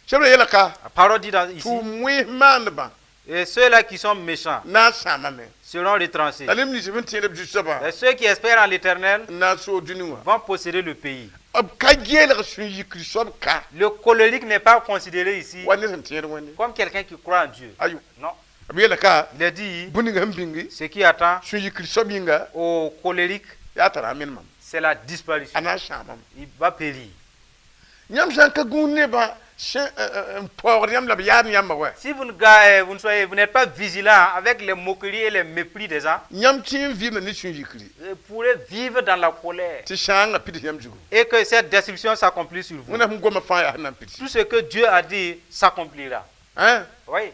Sebra yeela ka La parole dit ici, tʋʋm wẽns maandbã et ceux-là qui sont méchants na n sãamame. Seront retranchés. La neb nins sẽn tẽed b zu-soabã Et ceux qui espèrent en l'Éternel n na n soog dũni wã. Vont posséder le pays. B ka geelg sũ-yikr soab ka Le colérique n'est pas considéré ici wa ned sẽn tẽed Wẽnde. Comme quelqu'un qui croit en Dieu. Ayo. Non. B yeela ka Il est dit, bũn-ninga sẽn bĩngi ce qui attend sũ-yikr soab yĩnga au colérique, yaa tara a menemam. C'est la disparition. A na n sãamame. Il va périr. Yãmb sã n ka gũud nebã sẽn n paoogd yãmb la b yaad yãmba wɛ. Si vous ne ga- vous ne soyez, vous n'êtes pas vigilant avec les moqueries et les mépris des gens, Yãmb tẽ n vɩɩmda ne sũ-yikri vous pourrez vivre dans la colère tɩ sãangã pids yãmb zugu. Et que cette destruction s'accomplisse sur vous. Wẽnnaam sẽn goma fãa yaa sẽn na n pidsi. Tout ce que Dieu a dit s'accomplira. Hein? Oui.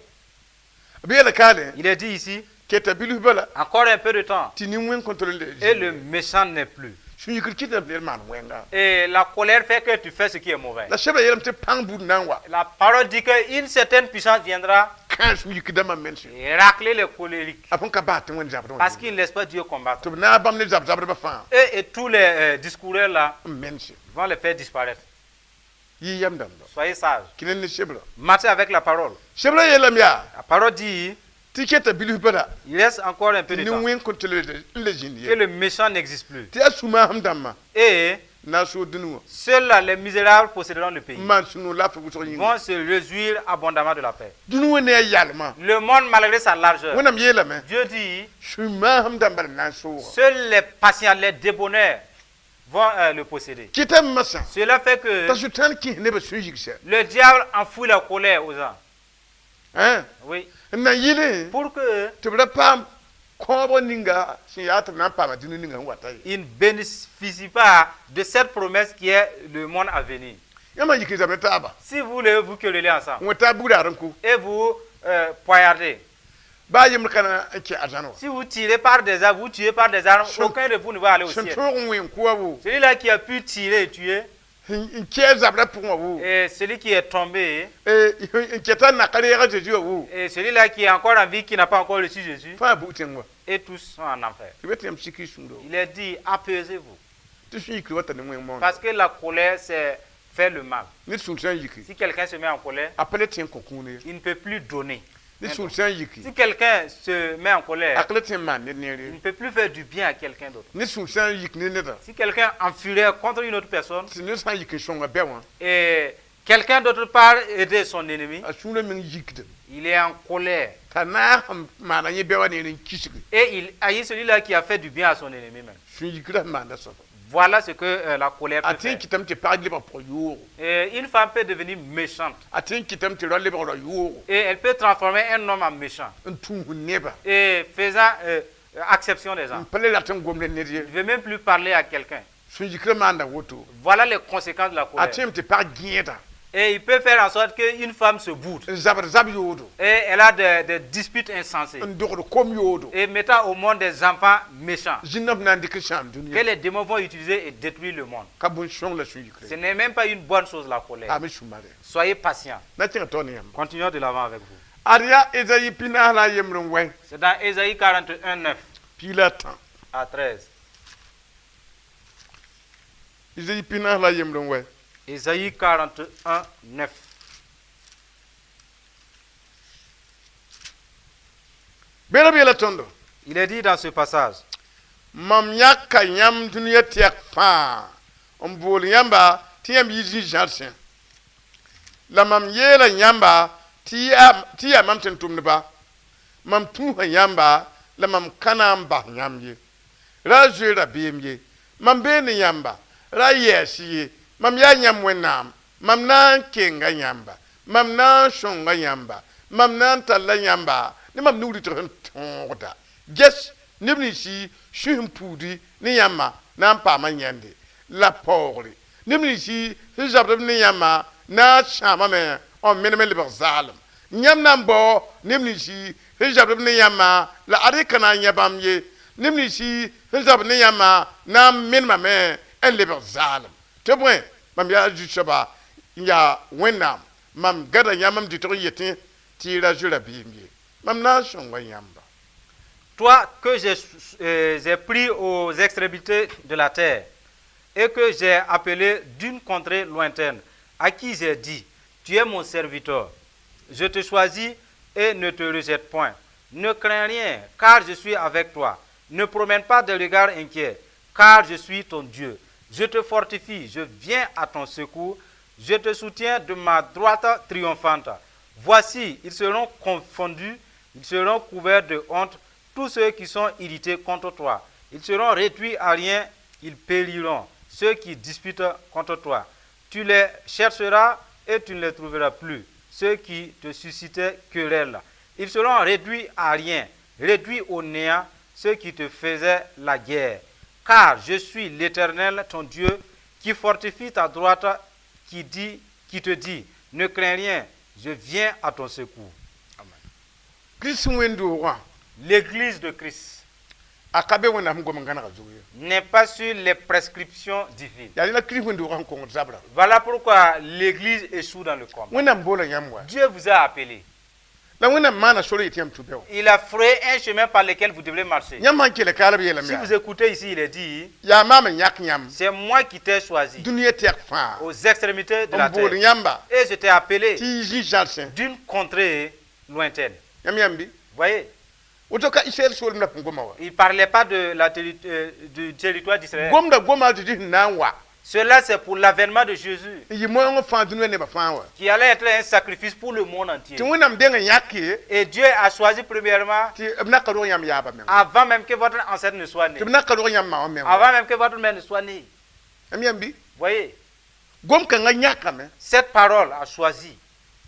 B yeela kaale Il est dit ici, keta bilf bala encore un peu de temps, tɩ nin-wẽng kõn tol n le et le méchant n'est plus. Sũ-yikr kɩtame tɩ ned maan wẽnga. Et la colère fait que tu fais ce qui est mauvais. La sebra yeelame tɩ pãng buud na n wa La parole dit qu'une certaine puissance viendra kãa sũ-yikr dãmbã mense. Racler les colériques A põn ka bas tɩ Wẽnd zabdẽ wã. Parce qu'ils ne laissent pas Dieu combattre. Tɩ b naag bãmb ne zab-zabdbã fãa Eux et tous les discoureurs là n mense. Vont les faire disparaître. Yɩ yam dãmba. Soyez sages. Kẽne ne sebra. Marchez avec la parole. Sebra yeelame yaa La parole dit, tɩ keta bilf bala il reste encore un peu tɩ de temps nin-wẽng kõn tol n le zĩnd que ye. Le méchant n'existe plus. Tɩ yaa sũ-maasem dãmbã Et na n soog dũni wã. Seuls les misérables posséderont le pays. N maan sũ-noog laafɩ wʋsg yĩnga. Vont se réjouir abondamment de la paix. Dũni wã ne a yalmã. Le monde, malgré sa largeur, Wẽnnaam yeelame Dieu dit, sũ-maasem dãmba la na n sooga. Seuls les patients, les débonnaires vont le posséder. Kɩtame masã Cela fait que t'a sʋtãan kẽes nebã sũ-yiksa. Le diable enfouit la colère aux gens. Hein? Oui. N na n yɩlẽ Pour que tɩ b ra paam kãobg ninga sẽn yaa tɩ b na n paama dũni ninga sẽn wata ye. Il ne bénéficie pas de cette promesse qui est le monde à venir. Yãmb sã n yik n zab ne taaba Si vous voulez vous quereller ensemble n wẽ taab bugraar n kʋ et vous poignardez, baa yembr ka na n kẽ arzãn wã. Si vous tirez par des armes, vous tuez par des armes, aucun de vous ne va aller au Sẽn ciel. tõog n wẽ n kʋa wo Celui-là qui a pu tirer et tuer, n kɛɛ zabrã pʋgẽ wã wo et celui qui est tombé, n kɛta n naka reega Zeezi wã wo et celui-là qui est encore en vie, qui n'a pas encore reçu Jésus, fãa bug tẽng wã. Et tous sont en enfer. Tɩ be tɩ yãmb sik y sũurã Il est dit, apaisez-vous. tɩ sũ-yikr wata ne wẽng maooneg. Parce que la colère, c'est faire le mal. Ned sũur sã n yiki Si quelqu'un se met en colère, a pa le tẽ n kõ kũune ye. Il ne peut plus donner. Ne sũur sã n yiki, Si quelqu'un se met en colère, a ka le tõe n maan ned neer il ye. ne peut plus faire du bien à quelqu'un d'autre. Ne sũur sã n yik ne neda, Si quelqu'un en fureur contre une autre personne, tɩ ned sã n yik n sõnga bɛ wã, et quelqu'un d'autre part aider son ennemi, a sũurã meng yikdem. Il est en colère. T'a naag sẽn maana yẽ bɛ wã neer n kisge. Et il haït celui-là qui a fait du bien à son ennemi même. Sũ-yikrã sẽn maanda soaba. Voilà ce que la colère A peut tõe n faire. kɩtame tɩ pag lebg pʋg yoogo. Et une femme peut devenir méchante. A tõe n kɩtame tɩ rao lebg rao yoogo. Et elle peut transformer un homme en méchant. N tũus neba. Et faisant exception des gens. N pa le rat n gomd ned ye. Il ne veut même plus parler à quelqu'un. Sũ-yikrã maanda woto. Voilà les conséquences de la A colère. tõeme tɩ pag gẽeda. Et il peut faire en sorte qu'une femme se boude. N zabd zab yoodo. Et elle a des disputes insensées. N dogd kom yoodo. Et mettant au monde des enfants méchants. Zĩnnã b na n dɩk n sãam Que dũniyã. les démons vont utiliser et détruire le monde. Ka bõn-sõng la sũ-yikrã. Ce n'est même pas une bonne chose, la colère. Paam sũ-mare. Soyez patients. Na kẽng tao ne yãmba. Continuons de l'avant avec vous. Ad yaa Ezayi 43 n wɛ. C'est dans Ésaïe 41, 9 13. À 13. Ezayi 43 n wɛ. Ésaïe 41, 9. Beelã b yeela tõndo. Il est dit dans ce passage: Mam yãka yãmb dũniyã tɛk fãa n bool yãmba tɩ yãmb yɩ zĩ-zãrsẽ la mam yeela yãmba tɩ yaa mam sẽn tʋmdba mam tũusa yãmba la mam ka na n bas yãmb ye ra zoe rabeem ye mam bee ne yãmba ra yɛɛs ye mam yaa yãmb Wẽnnaam mam na n kenga yãmba mam na n sõnga yãmba mam na n talla yãmba ne mam nugr tɩg sẽn tõogda ges neb ninsi sũ sẽn puudi ne yãmba na n paama yãnde la paoogre neb ninsi sẽn zabd b ne yãmba na n sãamame n menem n lebg zaalem yãmb na n bao neb ninsi sẽn zabd b ne yãmba la ad y ka na n yã bãmb ye neb ninsi sẽn zabd ne yãmba na n menemame n lebg zaalem tɩ bõe mam yaa zu-soaba n yaa Wẽnnaam mam gãda yãmb m dɩtg n yetẽ tɩ y ra zoe rabeem ye mam na n sõnga yãmba. Toi que j'ai pris aux extrémités de la terre et que j'ai appelé d'une contrée lointaine, à qui j'ai dit, tu es mon serviteur, je te choisis et ne te rejette point. Ne crains rien, car je suis avec toi. Ne promène pas de regards inquiets, car je suis ton Dieu. Je te fortifie, je viens à ton secours, je te soutiens de ma droite triomphante. Voici, ils seront confondus, ils seront couverts de honte, tous ceux qui sont irrités contre toi. Ils seront réduits à rien, ils périront, ceux qui disputent contre toi. Tu les chercheras et tu ne les trouveras plus, ceux qui te suscitaient querelle. Ils seront réduits à rien, réduits au néant, ceux qui te faisaient la guerre. Car je suis l'Éternel, ton Dieu, qui fortifie ta droite, qui te dit, ne crains rien, je viens à ton secours. Kirist wẽnd-doogã L'église de Christ a ka be Wẽnnaam gom n gãnega zug ye. N'est pas sur les prescriptions divines. Yaa rẽ la Kirist wẽnd-doogã sẽn kongd zabrã. Voilà pourquoi l'église échoue dans le combat. Wẽnnaam boola yãmb wa. Dieu vous a appelé. La Wẽnnaam maana sor yetɩ yãmb tũ bɛ wã. Il a frayé un chemin par lequel vous devrez marcher. Yãmb sãn kell kaala b yeelame Si vous écoutez ici, il est dit, yaa maam n yãk yãmb c'est moi qui t'ai choisi dũniyã tɛk fãa aux extrémités de la n bool terre. yãmba Et je t'ai appelé tɩ y zĩ-zãrsẽ. D'une contrée lointaine. Yãmb yãmb bɩ Voyez, woto ka Israɛl soolem la sẽn goma wa. Il ne parlait pas du territoire d'Israël. Gomda goma a Zeezi sẽn na n wa Cela, c'est pour l'avènement de Jésus, n yɩ moongã fãa dũniyã nebã fãa wa qui allait être un sacrifice pour le monde entier. Tɩ Wẽnnaam deng n yãk ye Et Dieu a choisi premièrement, tɩ b na ka rog yãmb yaabã menga avant même que votre ancêtre ne soit né, tɩ b na ka rog yãmb ma wã menga. Avant même que votre mère ne soit née. Yãmb yãmb bɩ Voyez, gom-kãngã yãkame cette parole a choisi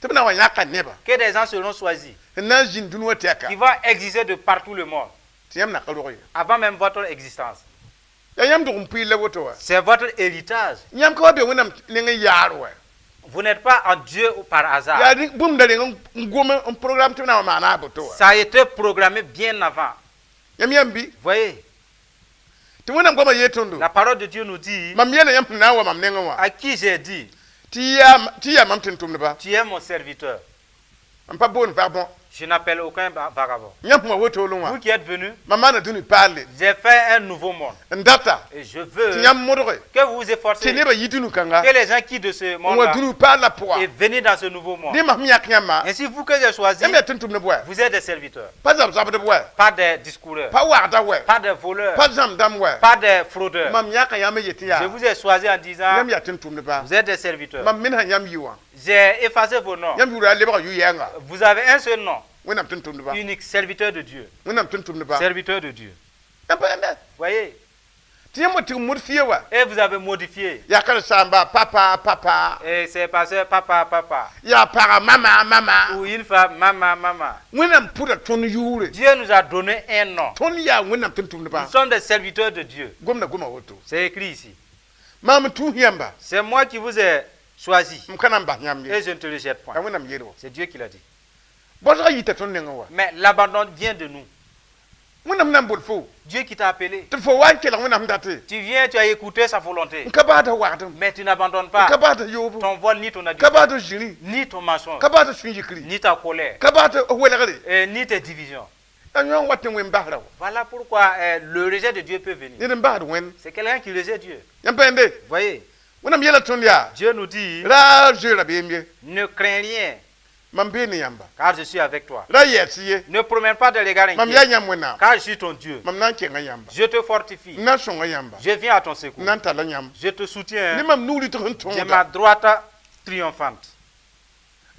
tɩ b na wa yãka nebã que des gens seront choisis, n na n zĩnd dũni wã tɛka qui vont exister de partout le monde, tɩ yãmb na ka rog ye avant même votre existence. Yaa yãmb dog n pʋɩ la woto wa. C'est votre héritage. Yãmb ka wa be Wẽnnaam neng n yaar wa. Vous n'êtes pas en Dieu par hasard. Yaa rẽ bũmb da reng n gom n programme tɩ b na wa maana a boto wa. Ça a été programmé bien avant. Yãmb yãmb bɩ Voyez, tɩ Wẽnnaam goamã yee tõndo la parole de Dieu nous dit, mam yeela yãmb sẽn na n wa mam nengẽ wã à qui j'ai dit, tɩ yaa mam tʋm-tʋmdba tu es mon serviteur. M pa boond vag-bõ. Je n'appelle aucun vagabond. Yãmb sẽn wa wotolẽ wã Vous qui êtes venus, mam maana dũni paalle j'ai fait un nouveau monde. N data Et je tɩ veux yãmb modge que vous vous tɩ efforcez, nebã yi dũni kãnga que les gens quittent de ce n wa monde-là dũni paallã pʋga et venez dans ce nouveau monde. ne mam yãk yãmba Ainsi, vous que j'ai choisi, yãmb yaa tʋm-tʋmdb wɛ vous êtes des serviteurs, pa zab-zabdb wɛ pas des discoureurs, pa wagda wɛ pas des voleurs, pa zãmb-dãmb wɛ pas des fraudeurs. Mam yãka yãmb n yetɩ Je yaa vous ai choisi en disant, yãmb yaa tʋm-tʋmdba vous êtes des serviteurs. Mam minsã yãmb yi wã J'ai effacé vos noms. Yãmb yʋʋra lebga yu-yɛɛnga Vous avez un seul nom, Wẽnnaam tʋm-tʋmdba unique, serviteur de Dieu. Wẽnnaam tʋm-tʋmdba Serviteur de Dieu. Yãmb pa yãmb Voyez? Tɩ yãmb wa tɩg modifier wa Et vous avez modifié. Yaa karen-saamba papa papa Et c'est passé papa, papa. Yaa paga mama mama Ou une femme, maman, maman. Wẽnnaam pʋda tõnd yʋʋre Dieu nous a donné un nom. Tõnd yaa Wẽnnaam tʋm-tʋmdba Nous sommes des serviteurs de Dieu. Gomda goma woto C'est écrit ici. Maam n tũus yãmba C'est moi qui vous ai choisi. M ka na n bas yãmb ye Et je ne te rejette point. Yaa Wẽnnaam yeel wa C'est Dieu qui l'a dit. Bosga yita tõnd nengẽ wa Mais l'abandon vient de nous. Wẽnnaam na n bol fo Dieu qui t'a appelé. Tɩ fo wa n kelg Wẽnnaam date Tu viens, tu as écouté sa volonté. N ka baasd wagdem Mais tu n'abandonnes N ka pas baasd yoobo ton vol, ni ton Ka adultère, baasd zĩri ni ton mensonge, Ka baasd sũ-yikri ni ta colère, Ka baasd welgre et ni tes divisions. A yõ n wat n wẽn basra wa Voilà pourquoi le rejet de Dieu peut venir. Ned n basd Wẽnd C'est quelqu'un qui rejette Dieu. Yãmb pa yẽnde Voyez, Wẽnnaam yeela tõnd yaa Dieu nous dit, ra zoe rabeem ye ne crains rien, Mam bee ne yãmba car je suis avec toi. Ra yɛs ye Ne promets pas de regards Mam yaa inquiets, yãmb Wẽnnaam car je suis ton Dieu. Mam na n kenga yãmba Je te fortifie. N na n sõnga yãmba Je viens à ton secours. N na n talla yãmb Je te Ne soutiens mam nugr tɩ sẽn de ma tõoda droite triomphante.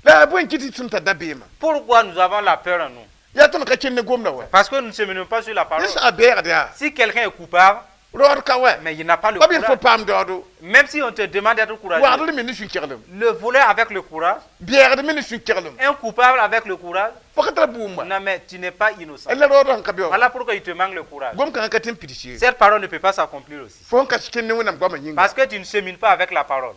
La a bõe n kɩt tɩ tõnd tar dabeemã Pourquoi nous avons la peur en nous? Yaa tõnd ka kẽnd ne gomda wa Parce que nous ne cheminons pas sur la parole. Ne sã a bɛɛgd yaa Si quelqu'un est coupable, Raood ka wɛ mais il n'a pas le Pa b yet fo courage. paam daoodo Même si on te demande d'être courageux, Wagdr me ne sũ-keglem le voleur avec le courage, Bɛɛgd me ne sũ-keglem un coupable avec le courage, Fo ka tara bʋʋm wa non mais tu n'es pas innocent. La raood sẽn ka be wa Voilà pourquoi il te manque le courage. Gom kãngã ka tɩ n pids ye Cette parole ne peut pas s'accomplir aussi. Fo n ka kẽnd ne Wẽnnaam goamã yĩnga Parce que tu ne chemines pas avec la parole.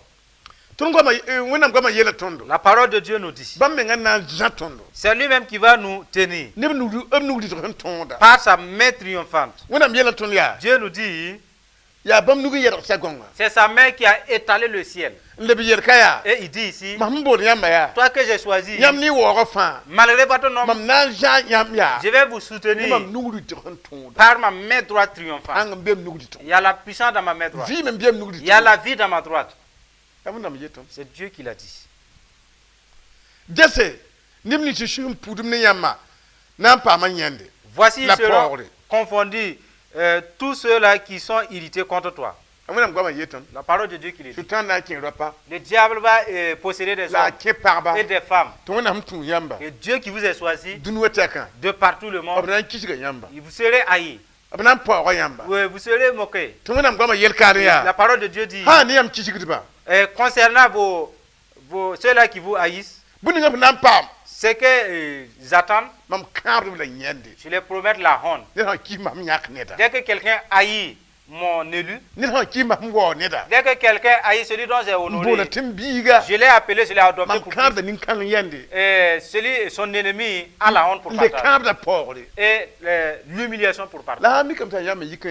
Tõnd goamã Wẽnnaam goamã yeela tõndo La parole de Dieu nous dit, Bãmb menga na n zã tõndo c'est lui-même qui va nous tenir Ne b nug rɩtg sẽn tõoda par sa main triomphante. Wẽnnaam yeela tõnd yaa Dieu nous dit, yaa bãmb nug n yɛlg sa-gõnga c'est sa main qui a étalé le ciel. N leb yel ka yaa Et il dit ici, mam sẽn bool yãmba yaa toi que j'ai choisi, yãmb ne y waoogã fãa malgré votre nom, mam na n zã yãmb yaa je vais vous ne soutenir mam nug rɩtg sẽn tõoda par ma main droite triomphante. Ãng n be m nug rɩtg Il y a la puissance dans ma main droite. Vɩɩm n be m nug Il y a rɩtg la vie dans ma droite. Yaa Wẽnnaam yetõm C'est Dieu qui l'a dit. Gese neb nins sũ n pudem ne yãmba na n paama yãnde Voici La ils seront pauvre. confondus tous ceux-là qui sont irrités contre toi. A Wẽnnaam goamã yetõm La parole de Dieu qui le dit. Sʋtãan na n kẽ rapa Le diable va posséder des la a hommes kẽ pagba et des femmes. Tɩ Wẽnnaam tũ yãmba Et Dieu qui vous a choisi dũni wa tɛkã de partout le B monde, na n kisga yãmba vous serez haïs, B na n paooga yãmba vous serez moqués. Tɩ Wẽnnaam goamã yel-kaar La yaa parole de Dieu dit, sã n ne yãmb kisgdba concernant ceux-là qui vous haïssent, bũmb ninga f na n paam ce qu'ils attendent, mam kãabdb la yãnde je les promets la honte. Ned sã n kis mam yãk neda Dès que quelqu'un haït mon élu, Ned sã n kis mam waoog neda dès que quelqu'un haït celui dont j'ai N boola honoré, tɩ m biiga je l'ai appelé, je l'ai adopté mam pour kãabda nin-kãng yãnde fils. Et celui, son ennemi a la honte pour N le partage. kãabda paoogre Et l'humiliation pour partage. La sã n mikame t'a yãmb yik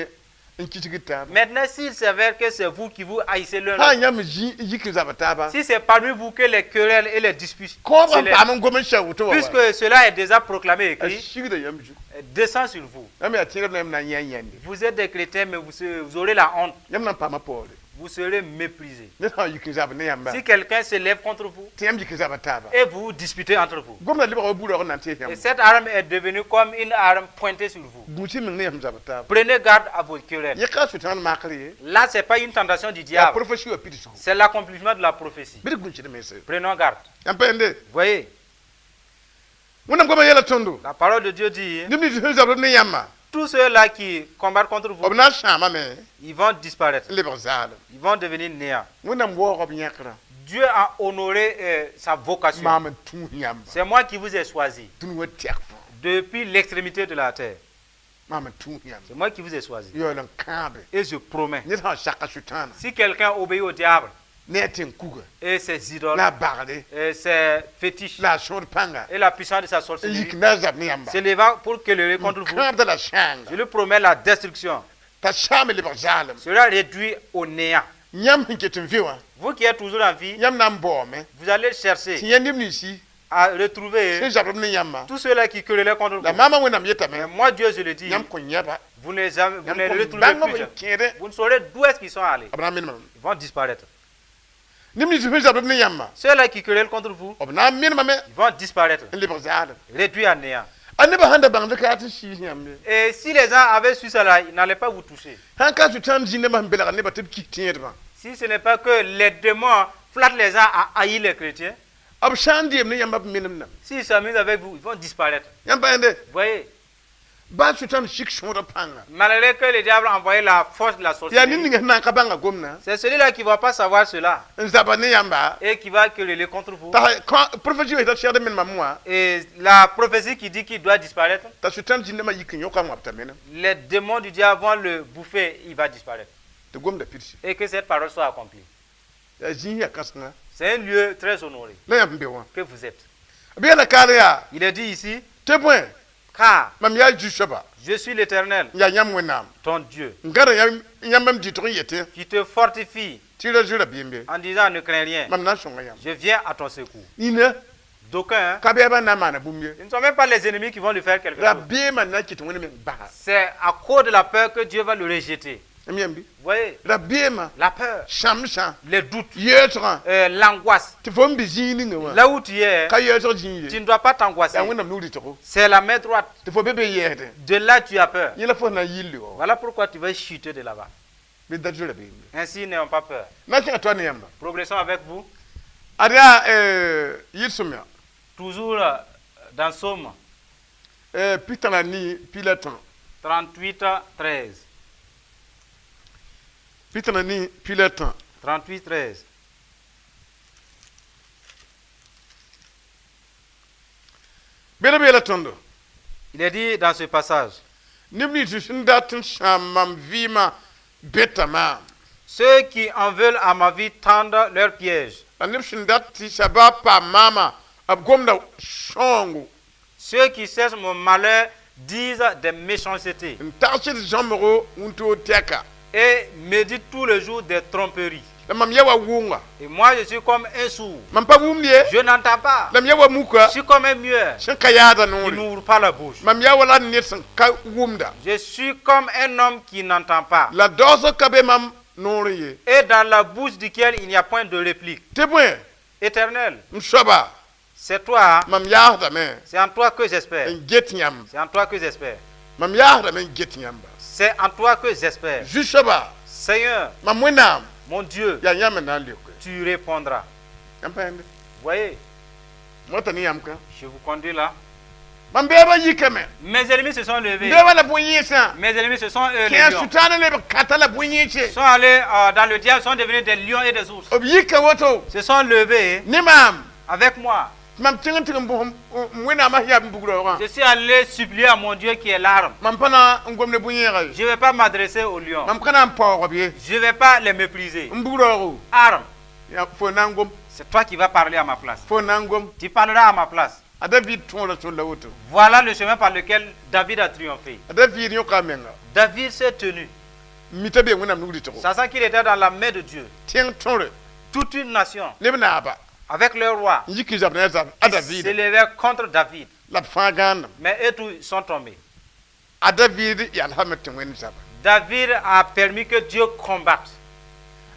n kisgd taaba Maintenant, s'il s'avère que c'est vous qui vous haïssez l'un Sã l'autre, n yãmb zĩ yik n zab taaba si c'est parmi vous que les querelles et les disputes Kõob n s'élèvent, paam n gom n sɛ woto wa puisque cela est déjà proclamé et A écrit, sigda yãmb zugu descend sur vous. Yãmb yaa tẽedb la yãmb na n yã yãnde Vous êtes des chrétiens, mais vous aurez la honte. Yãmb na n paama paoogre Vous serez méprisés. Ned sã n yik n zab ne yãmba Si quelqu'un se lève contre vous tɩ yãmb yik n zaba taaba et vous vous disputez entre vous, Gomda lebga wa buraoog n na n tees et yãmb cette arme est devenue comme une arme pointée sur vous. Gũus y meng ne yãmb zaba taaba Prenez garde à vos querelles. Yẽ ka sʋtãan makr ye Là, ce n'est pas une tentation du yaa diable, prophétie wã pidsgu c'est l'accomplissement de la prophétie. Bɩ d gũusd mense Prenons garde. Yãmb pa yẽnde Voyez, Wẽnnaam goamã yeela tõndo la parole de Dieu dit, neb nins sẽn zabd ne yãmba tous ceux-là qui combattent contre vous, B na n sãamame ils vont disparaître. N lebg zaalem Ils vont devenir néants. Wẽnnaam waooga b yãkrã Dieu a honoré sa vocation. Maam n tũus yãmba C'est moi qui vous ai choisi dũni wã tɛk fãa depuis l'extrémité de la terre. Maam n tũus yãmba C'est moi qui vous ai choisi. Yaool n kãabe Et je promets, ned sã n saka sʋtãana si quelqu'un obéit au diable ne a tẽn-kuga et ses idoles la a bagre et ses fétiches la a sõod pãnga et la puissance de sa n sorcellerie yik na n zab ne yãmba s'élevant pour quereller contre N vous, kãabda la je sãanga lui promets la destruction, t'a sãame lebg zaalem sera réduit au néant. Yãmb sẽn ket n vɩ wã Vous qui êtes toujours en vie, yãmb na n baoome vous allez tɩ chercher yã neb ninsi À retrouver Sẽn zabd ne yãmba. Tous ceux-là qui querellaient contre La vous. maamã Wẽnnaam yetame. Mais moi, Dieu, je le dis, Yãmb kõn yãba. vous ne, jamais, vous Yãmb ne les kõn retrouvez bãng plus b jamais. kẽede. Vous ne saurez d'où est-ce qu'ils sont allés. B na n menemame. Ils vont disparaître. Neb nins sẽn zabd ne yãmba. Ceux-là qui querellent contre vous, B na n menemame ils vont disparaître, n lebg zaadem. Réduits à néant. A nebã sãn da bãngd ka yaa tɩ sɩɩs yãmb ye. Et si les gens avaient su cela, ils n'allaient pas vous toucher. Sãn ka Sʋtãan zĩndãmbã sẽn belgd nebã tɩ b kis tẽedbã. Si ce n'est pas que les démons flattent les gens à haïr les chrétiens, B sã n deem ne yãmba b menemdame. S'ils s'amusent avec vous, ils vont disparaître. Yãmb pa yẽnde. Vous voyez, Baa Sʋtãan sik sõodã pãnga. Malgré que le diable a envoyé la force de la Yaa ned sorcellerie, ninga sẽn na n ka bãnga gomdã c'est celui-là qui ne va pas savoir cela n zaba ne yãmba. Et qui va quereller contre vous. T'a prophétie t'a segd n menemame wã. Et la prophétie qui dit qu'il doit disparaître, T'a Sʋtãan zĩndãmbã yik n yõka n wãbta menem. Les démons du diable vont le bouffer, il va disparaître. Tɩ gomda pidsi. Et que cette parole soit accomplie. Yaa zĩig yaa kãsenga. C'est un lieu très honoré La yãmb n be wã. Que vous êtes. B yeela kaal yaa. Il est dit ici, Tɩ bõe. Car Mam yaa Zu-soaba. Je suis l'Éternel, N yaa yãmb Wẽnnaam. Ton Dieu, N gãda yãmb m dɩtg n yetẽ. Qui te fortifie Tɩ y ra zoe rabiim be. En disant ne crains rien, Mam na n sõnga yãmb. Je viens à ton secours. Nina. D'aucuns, hein, Ka bɛɛbã n na n maana bũmb ye. Ce ne sont même pas les ennemis qui vont lui faire quelque chose. Rabeemã na n kɩt Wẽnd meng basa. C'est à cause de la peur que Dieu va le rejeter. M yãmb bɩ. Vous voyez, Rabeemã. La peur, Sãmsã. Les doutes, Yeoosgã. L'angoisse. Tɩ fo n be zĩig ninga wã. Là où tu es, Ka yeoosg zĩig tu ye. ne dois pas t'angoisser. Yaa Wẽnnaam nug-rɩtgo. C'est la main droite. Tɩ fo be be yɛɛsdẽ. De là, tu as peur. Yẽ la fo sẽn na n yilli wã. Voilà pourquoi tu vas chuter de là-bas. Bɩ da zoe rabeem ye. Ainsi, n'ayons pas peur. Na n kẽngã toa ne yãmba. Progressons avec vous. Ad yaa yɩl-sõmyã. Toujours dans Psaume 34 la tõe. 38, 13. 43 la tã. 38, 13. Bẽd b yeela tõndo. Il est dit dans ce passage, Neb nins sẽn dat n sãam mam vɩɩmã beta maam. Ceux qui en veulent à ma vie tendent leur piège. La neb sẽn dat tɩ sabab paam maamã b gomda sõongo. Ceux qui cherchent mon malheur disent des méchancetés N tagsd zãmbgo wĩntoog tɛka. Et méditent tous les jours des tromperies. La mam ya wa wʋnga. Et moi, je suis comme un sourd. Mam pa wʋmd ye. Je n'entends pas. La m ya wa muka. Je suis comme un muet Sẽn ka yaada qui noore. n'ouvre pas la bouche. Mam ya wala ned sẽn ka wʋmda. Je suis comme un homme qui n'entend pas. La daoosg ka be mam noorẽ ye. Et dans la bouche duquel il n'y a point de réplique. Tɩ bõe. Éternel, M soaba. C'est toi, hein, Mam yaasdame. C'est en toi que j'espère. N get yãmb. C'est en toi que j'espère. Mam yaasdame n get yãmba. C'est en toi que j'espère. Zu-soaba. Seigneur, Mam Wẽnnaam. Mon Dieu, Yaa yãmb n na n leoke. Tu répondras. Yãmb pa yẽnde. Voyez, M wata ne yãmb ka. Je vous conduis là. Mam beebã yikame. Mes ennemis se sont levés. Beebã la bõe-yẽesã. Mes ennemis se sont eux, les Kẽ lions. Sʋtãanã leb kata la bõe-yẽese. Sont allés dans le diable, sont devenus des lions et des ours. B yika woto. Se sont levés Ne maam. Avec moi. Mam tẽng n tɩg n bʋs m Wẽnnaamã sẽn yaa m bugraoogã. Je suis allé supplier à mon Dieu qui est l'arme. Mam pa na n gom ne bõe-yẽega ye. Je ne vais pas m'adresser aux lions. Mam ka na n paoog b ye. Je ne vais pas les mépriser. M bugraoogo. Arme, Yaa fo na n gom. C'est toi qui vas parler à ma place. Fo na n gom. Tu parleras à ma place. A David tõora sor la woto. Voilà le chemin par lequel David a triomphé. A David yõka a menga. David s'est tenu, N mi t'a bee Wẽnnaam nug-rɩtgo. Sachant qu'il était dans la main de Dieu. Tẽng tõre. Toute une nation, Neb naaba. Avec leur roi, N yik n zab ne a zab a David. S'élevait contre David. La b fãa gãandame. Mais eux tous sont tombés. A David yalsame tɩ Wẽnd zaba. David a permis que Dieu combatte.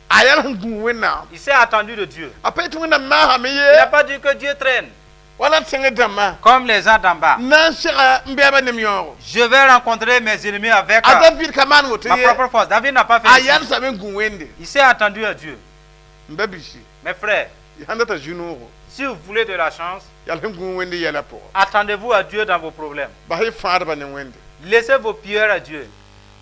A yãl sẽn gũu Wẽnnaam. Il s'est attendu de Dieu. A pa yetɩ Wẽnnaam maasame Il n'a ye. pas dit que Dieu traîne. Wala tẽngẽ dãmbã. Comme les gens d'en bas. N na n sega n bɛɛbã nem yãoogo. Je vais rencontrer mes ennemis avec A David ka maan woto ma ye. propre force. David n'a pas fait A ainsi. yalsame n gũ Wẽnde. Il s'est attendu à Dieu. M ba bisi. Mes frères, Y sãn data zu-noogo. Si vous voulez de la chance, Yals sẽn gũ Wẽnde yɛlã pʋgã. Attendez-vous à Dieu dans vos problèmes. Bas y fãadbã ne Wẽnde. Laissez vos pierres à Dieu.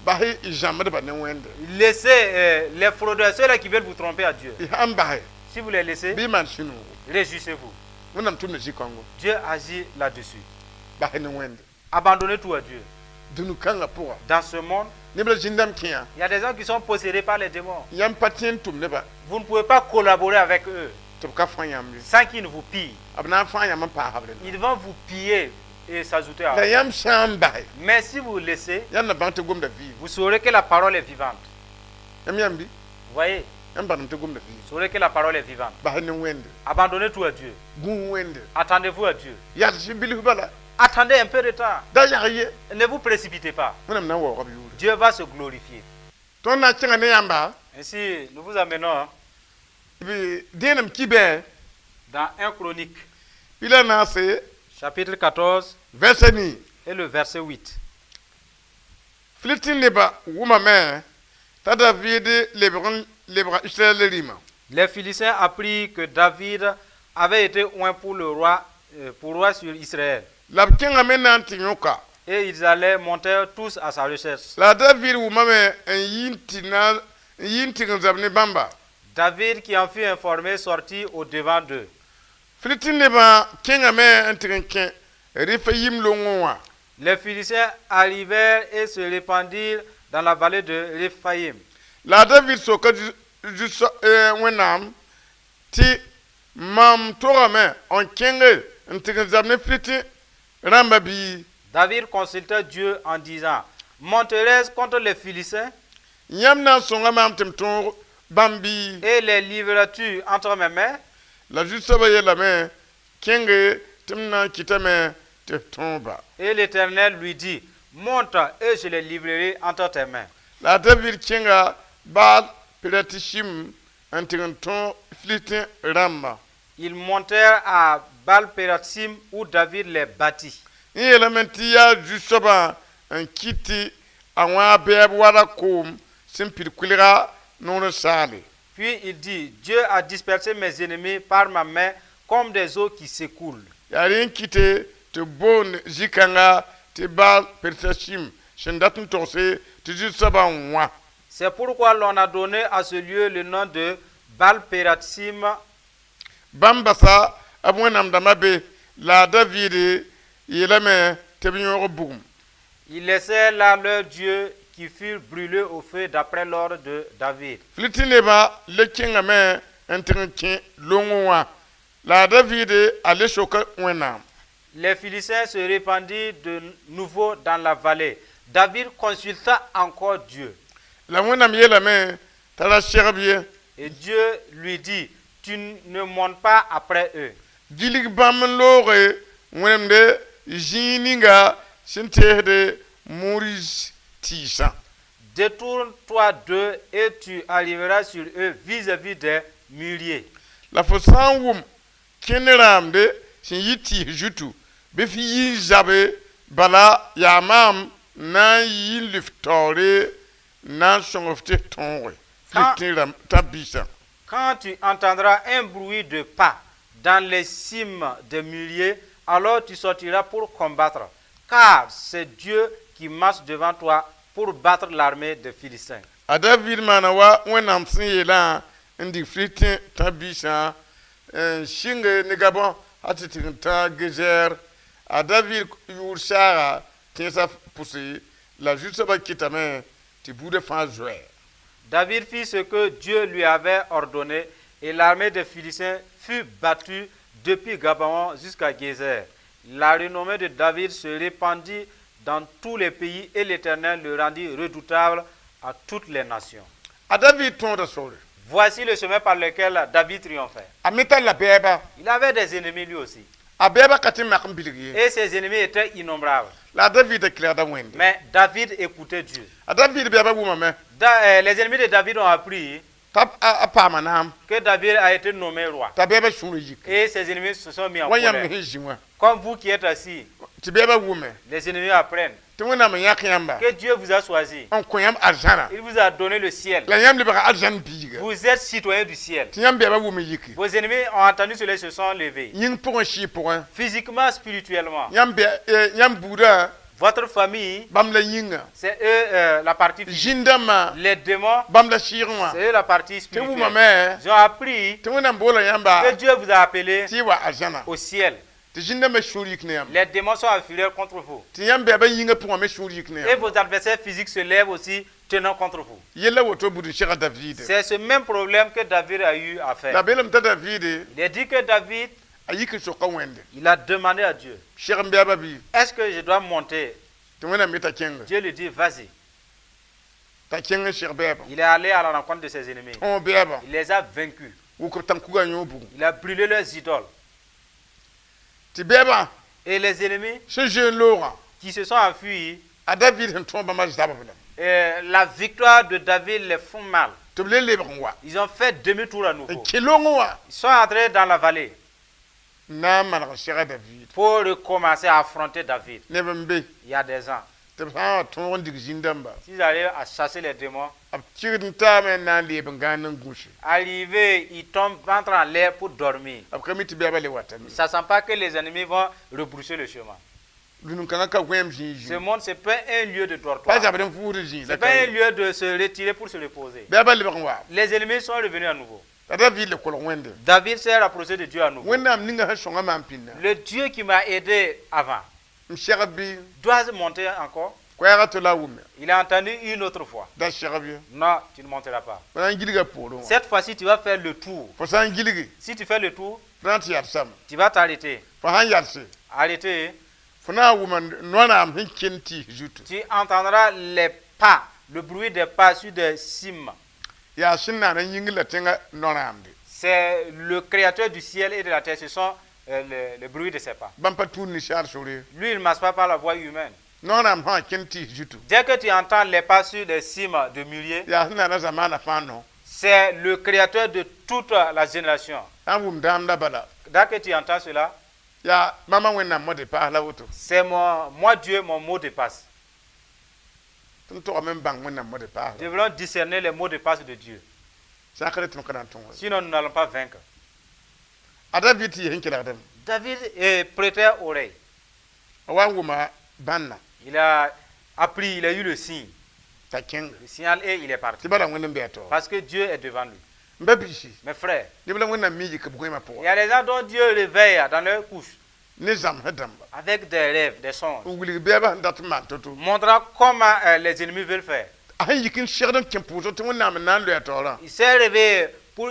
Bas y zãmbdbã ne Wẽnde. Laissez les fraudeurs, ceux-là qui veulent vous tromper à Dieu. Y sãn base. Si vous les laissez, Bɩ y maan sũ-noogo. Réjouissez-vous. Wẽnnaam tʋmda zĩ-kãngo. Dieu agit là-dessus. Bas ne Wẽnde. Abandonnez tout à Dieu. Dũni kãngã pʋga. Dans ce monde, Neb la zĩndãmb kẽa. Il y a des gens qui sont possédés par les démons. Yãmb pa tẽ n tʋm neba. Vous ne pouvez pas collaborer avec eux Tɩ b ka fõ yãmb ye. Sans qu'ils ne vous pillent. B na n fãa yãmb n paas b rẽnda. Ils vont vous piller et s'ajouter à La vous. yãmb sã n base. Mais si vous laissez, Yãmb na bãng tɩ gomda vɩɩm. vous saurez que la parole est vivante. Yãmb yãmb bɩ. Vous voyez? Yãmb bãngame tɩ gomda vɩɩm. Saurez que la parole est vivante. Bas ne Wẽnde. Abandonnez tout à Dieu. Gũ Wẽnde. Attendez-vous à Dieu. Yals bilf bala. Attendez un peu de temps. Da yag ye. Ne vous précipitez pas. Wẽnnaam na n waooga b yʋʋre. Dieu va se glorifier. Tõnd na n kẽnga ne yãmba. Ainsi, nous vous amenons, hein, b dẽenem kibẽ dans 1 Chronique, pila naase chapitre 14 verset nii. Et le verset 8. Filitin nebã wʋmame t'a David lebg n lebga Israɛl rĩmã. Les Philistins apprirent que David avait été oint pour roi sur Israël. La b kẽngame na n tɩ yõka. Et ils allaient monter tous à sa recherche. La David wʋmame n yi n tɩ na n yi n tɩg n zab ne bãmba. David, qui en fut informé, sortit au devant d'eux. Filitin nebã kẽngame n tɩg n kẽ Refayim longẽ wã. Les Philistins arrivèrent et se répandirent dans la vallée de Réphaïm. La David soka Wẽnnaam tɩ mam togame n kẽnge n tɩg n zab ne Filitin rãmba bii? David consulta Dieu en disant: Monterai-je contre les Philistins? Yãmb na n sõnga maam tɩ m tõog bãmb bii? Et les livreras-tu entre mes mains? La Zu-soabã yeelame kẽnge tɩ m na n kɩtame tɩ f tõog-ba. Et l'Éternel lui dit: Monte et je les livrerai entre tes mains. La David kẽnga Baal Peratishim n tɩg n tõog Filitin rãmba. Ils montèrent à Baal-Pératsim où David les battit. N yeelame tɩ yaa Zu-soabã n kɩt tɩ a wã bɛɛb wala koom sẽn pid kʋlga noor n saale. Puis il dit: Dieu a dispersé mes ennemis par ma main comme des eaux qui s'écoulent. Yaa rẽ n kɩte tɩ boond zĩ-kãnga tɩ Baal Peratishim sẽn dat n togse tɩ Zu-soabã n wã. C'est pourquoi l'on a donné à ce lieu le nom de Baal-Pératsim. Bãmb basa b Wẽnnaam dãmbã be la a David yeelame tɩ b yõog bugum. Ils laissèrent là leur Dieu qui furent brûlés au feu d'après l'ordre de David. Filitin nebã le kẽngame n tɩg n kẽ longẽ wã la a David a le soka Wẽnnaam. Les Philistins se répandirent de nouveau dans la vallée. David consulta encore Dieu. La Wẽnnaam yeelame t'a ra segb ye. Et Dieu lui dit: Tu ne montes pas après eux. Gilg bãmb n looge wẽnemde zĩig ninga sẽn teesde moris tɩɩsã. Détourne-toi d'eux et tu arriveras sur eux vis-à-vis des mûriers. La fo sã n wʋm kẽnd rãamde sẽn yi tɩɩs zutu bɩ f yi n zabe bala yaa maam na n yi n lif taoore n na n sõng f tɩ f tõoge Filitin rãmb tã-biisã. Quand tu entendras un bruit de pas dans les cimes des mûriers, alors tu sortiras pour combattre, car c'est Dieu qui marche devant toi pour battre l'armée des Philistins. A David maana wa Wẽnnaam sẽn yeelã n dig Filitin tã-biisã n sɩnge ne Gabon a tɩ tɩg n tã Gezɛr. A David yʋʋr saaga tẽnsã pʋse la Zu-soabã kɩtame tɩ buudã fãa zoɛɛ. David fit ce que Dieu lui avait ordonné et l'armée des Philistins fut battue depuis Gabaon jusqu'à Gézer. La renommée de David se répandit dans tous les pays et l'Éternel le rendit redoutable à toutes les nations. A David tõoda sore. Voici le chemin par lequel David triomphait. A me tar la bɛɛba. Il avait des ennemis lui aussi. A bɛɛbã ka tɩ mak n bilg ye. Et ses ennemis étaient innombrables. La a David kelgda Wẽnde. Mais David écoutait Dieu. A David bɛɛbã wʋmame Les ennemis de David ont appris t'a a paama naam que David a été nommé roi. T'a bɛɛbã sũurã yik. Et ses ennemis se sont mis en Wa yãmb colère. sẽn zĩ wã. Comme vous qui êtes assis, Tɩ bɛɛbã wʋme les ennemis apprennent tɩ Wẽnnaam n yãk yãmba que Dieu vous a choisi. N kõ yãmb arzãna. Il vous a donné le ciel. La yãmb lebga arzãn biiga. Vous êtes citoyens du ciel. Tɩ yãmb bɛɛbã wʋm n yiki. Vos ennemis ont entendu cela et se sont levés. Yĩng pʋgẽ sɩɩ pʋgẽ. Physiquement, spirituellement. Yãmb bɛ yãmb buudã Votre famille, bãmb la yĩnga. C'est eux la partie physique. Zĩn-dãmbã Les démons, bãmb la sɩɩg wã. C'est eux la partie Tɩ spirituelle. wʋmame Ils ont appris tɩ Wẽnnaam boola yãmba que Dieu vous a appelé tɩ y wa arzãna. Au ciel. Tɩ zĩn-dãmbã sũur yik ne yãmb. Les démons sont en fureur contre vous. Tɩ yãmb bɛɛbã yĩngã pʋgã me sũur yik ne Et yãmb. vos adversaires physiques se lèvent aussi tenant contre vous. Yella woto bud n sega David. C'est ce même problème que David a eu à faire. La beelame t'a David Il est dit que David, a yik n soka Wẽnde. Il a demandé à Dieu: Seg n bɛɛba bɩ? Est-ce que je dois monter? Tɩ Wẽnnaam yeta kẽnga. Dieu lui dit: Vas-y. T'a kẽng n seg bɛɛbã. Il est allé à la rencontre de ses ennemis. Tõog bɛɛbã. Il les a vaincus. Wʋk b tãn-kugã yõ bugum. Il a brûlé leurs idoles. Tɩ bɛɛbã Et les ennemis sẽn zoe n loogã, qui se sont enfuis, a David sẽn tõog bãmba zabb lame. La victoire de David les font mal. Tɩ b le lebg n wa. Ils ont fait demi-tour à nouveau. N kẽ longẽ wã. Ils sont entrés dans la vallée N na n maneg n sega David. Pour recommencer à affronter David. Neb n be. Il y a des ans. Tɩ b sã n wa tõog n dig zĩn-dãmba. S'ils arrivent à chasser les démons, B kɩgd n taame n na n leeb n gãand n gũse. Arrivé, ils tombent ventre en l'air pour dormir. B ka mi tɩ bɛɛbã le watame. Ne sachant pas que les ennemis vont rebrousser le chemin. Dũni-kãngã ka gõeem zĩig Ce zĩig. monde, ce n'est pas un lieu de Pa dortoir. zabd n vʋʋsd zĩig. Ce n'est pas un lieu de se retirer pour se reposer. Bɛɛbã lebg n wa. Les ennemis sont revenus à nouveau. T'a David le kolg Wẽnde. David s'est rapproché de Dieu à nouveau. Wẽnnaam ninga sẽn sõnga maam pĩnda. Le Dieu qui m'a aidé avant, M segb bɩ. Dois-je monter encore? Koɛɛgã to la a wʋme. Il a entendu une autre fois. Da segb ye. Non, tu ne monteras pas. Fo na n gilga poorẽ wã. Cette fois-ci, tu vas faire le tour. Fo sã n gilgi, Si tu fais le tour, fo na n tɩ yadsame. Tu vas t'arrêter. Fo sãn yadse, Arrêter, fo na n wʋma noanaam sẽn kend tɩɩs zutu. Tu entendras les pas, le bruit des pas sur des cimes. Yaa sẽn naan n yĩngr la tẽngã noanaamde. C'est le créateur du ciel et de la terre. Ce sont le bruit de ses pas. Bãmb pa tũud ninsaal sore. Lui, il ne marche pas par la voie humaine. Noanaam sã n kẽnd tɩɩs zutu. Dès que tu entends les pas sur des cimes de mûrier, Yaa sẽn naana zamaanã fãa no. C'est le créateur de toute la génération. Sã n wʋm dãamda bala. Dès que tu entends cela, Yaa mama Wẽnnaam mot de passe la woto. C'est moi Dieu, mon mot de passe. Tɩ m togame n bãng Wẽnnaam mot de passe. Nous devons discerner les mots de passe de Dieu. Sã n ka tɩ m ka na n tõog. Sinon, nous n'allons pas vaincre. A David tɩ yes n kelgdame. David est prêté oreille. A wa n wʋma bãnna. Il a appris, il a eu le signe. T'a kẽnga. Le signal et il est parti. Tɩ bala Wẽnd n bɩ a taoor. Parce que Dieu est devant lui. M ba biisi. Mes frères, Neb la Wẽnnaam mi yik b gõema il pʋgã. Y a des gens dont Dieu réveille dans leur couche Ne zãmsã dãmba. Avec des rêves, des songes, N wilg bɛɛbã sẽn dat n maan to-to. Montrant comment les ennemis veulent faire. A sẽn yik n segd n kẽ pʋʋsg tɩ Wẽnnaam n na n loe a taoorã. Il s'est réveillé pour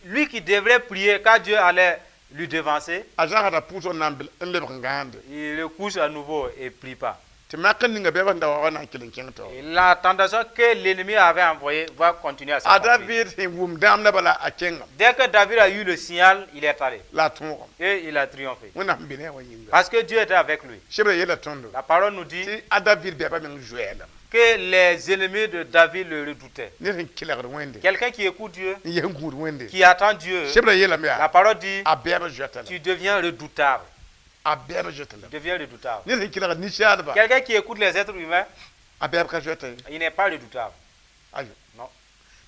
lui qui devrait prier quand Dieu allait lui devancer. A zãgsda pʋʋsg n na n n lebg n gãande. Il le couche à nouveau et prie pas. Tɩ mak n ninga bɛɛbã sẽn da wa wa na n kell n kẽng taoor. Et la tentation que l'ennemi avait envoyée va continuer à A s'accomplir. David sẽn wʋm dãamda bala a kẽngame. Dès que David a eu le signal, il est allé. La a tõogame. Et il a triomphé. Wẽnnaam sẽn be ne a wã yĩnga. Parce que Dieu était avec lui. Sebrã yeela tõndo. La parole nous dit Tɩ a David bɛɛbã meng zoɛɛlame. Que les ennemis de David le redoutaient. Ned sẽn kelgd Wẽnde. Quelqu'un qui écoute Dieu, N yes n gũud Wẽnde. Qui attend Dieu, Sebrã yeelame yaa. La parole dit, A bɛɛbã zoɛta lame. Tu deviens redoutable. A bɛɛbã zoɛta lame. Tu deviens redoutable. Ned sẽn kelgd ninsaalba. Quelqu'un qui écoute les êtres humains, A bɛɛb ka zoɛta ye. Il n'est pas redoutable. Ayo. Non.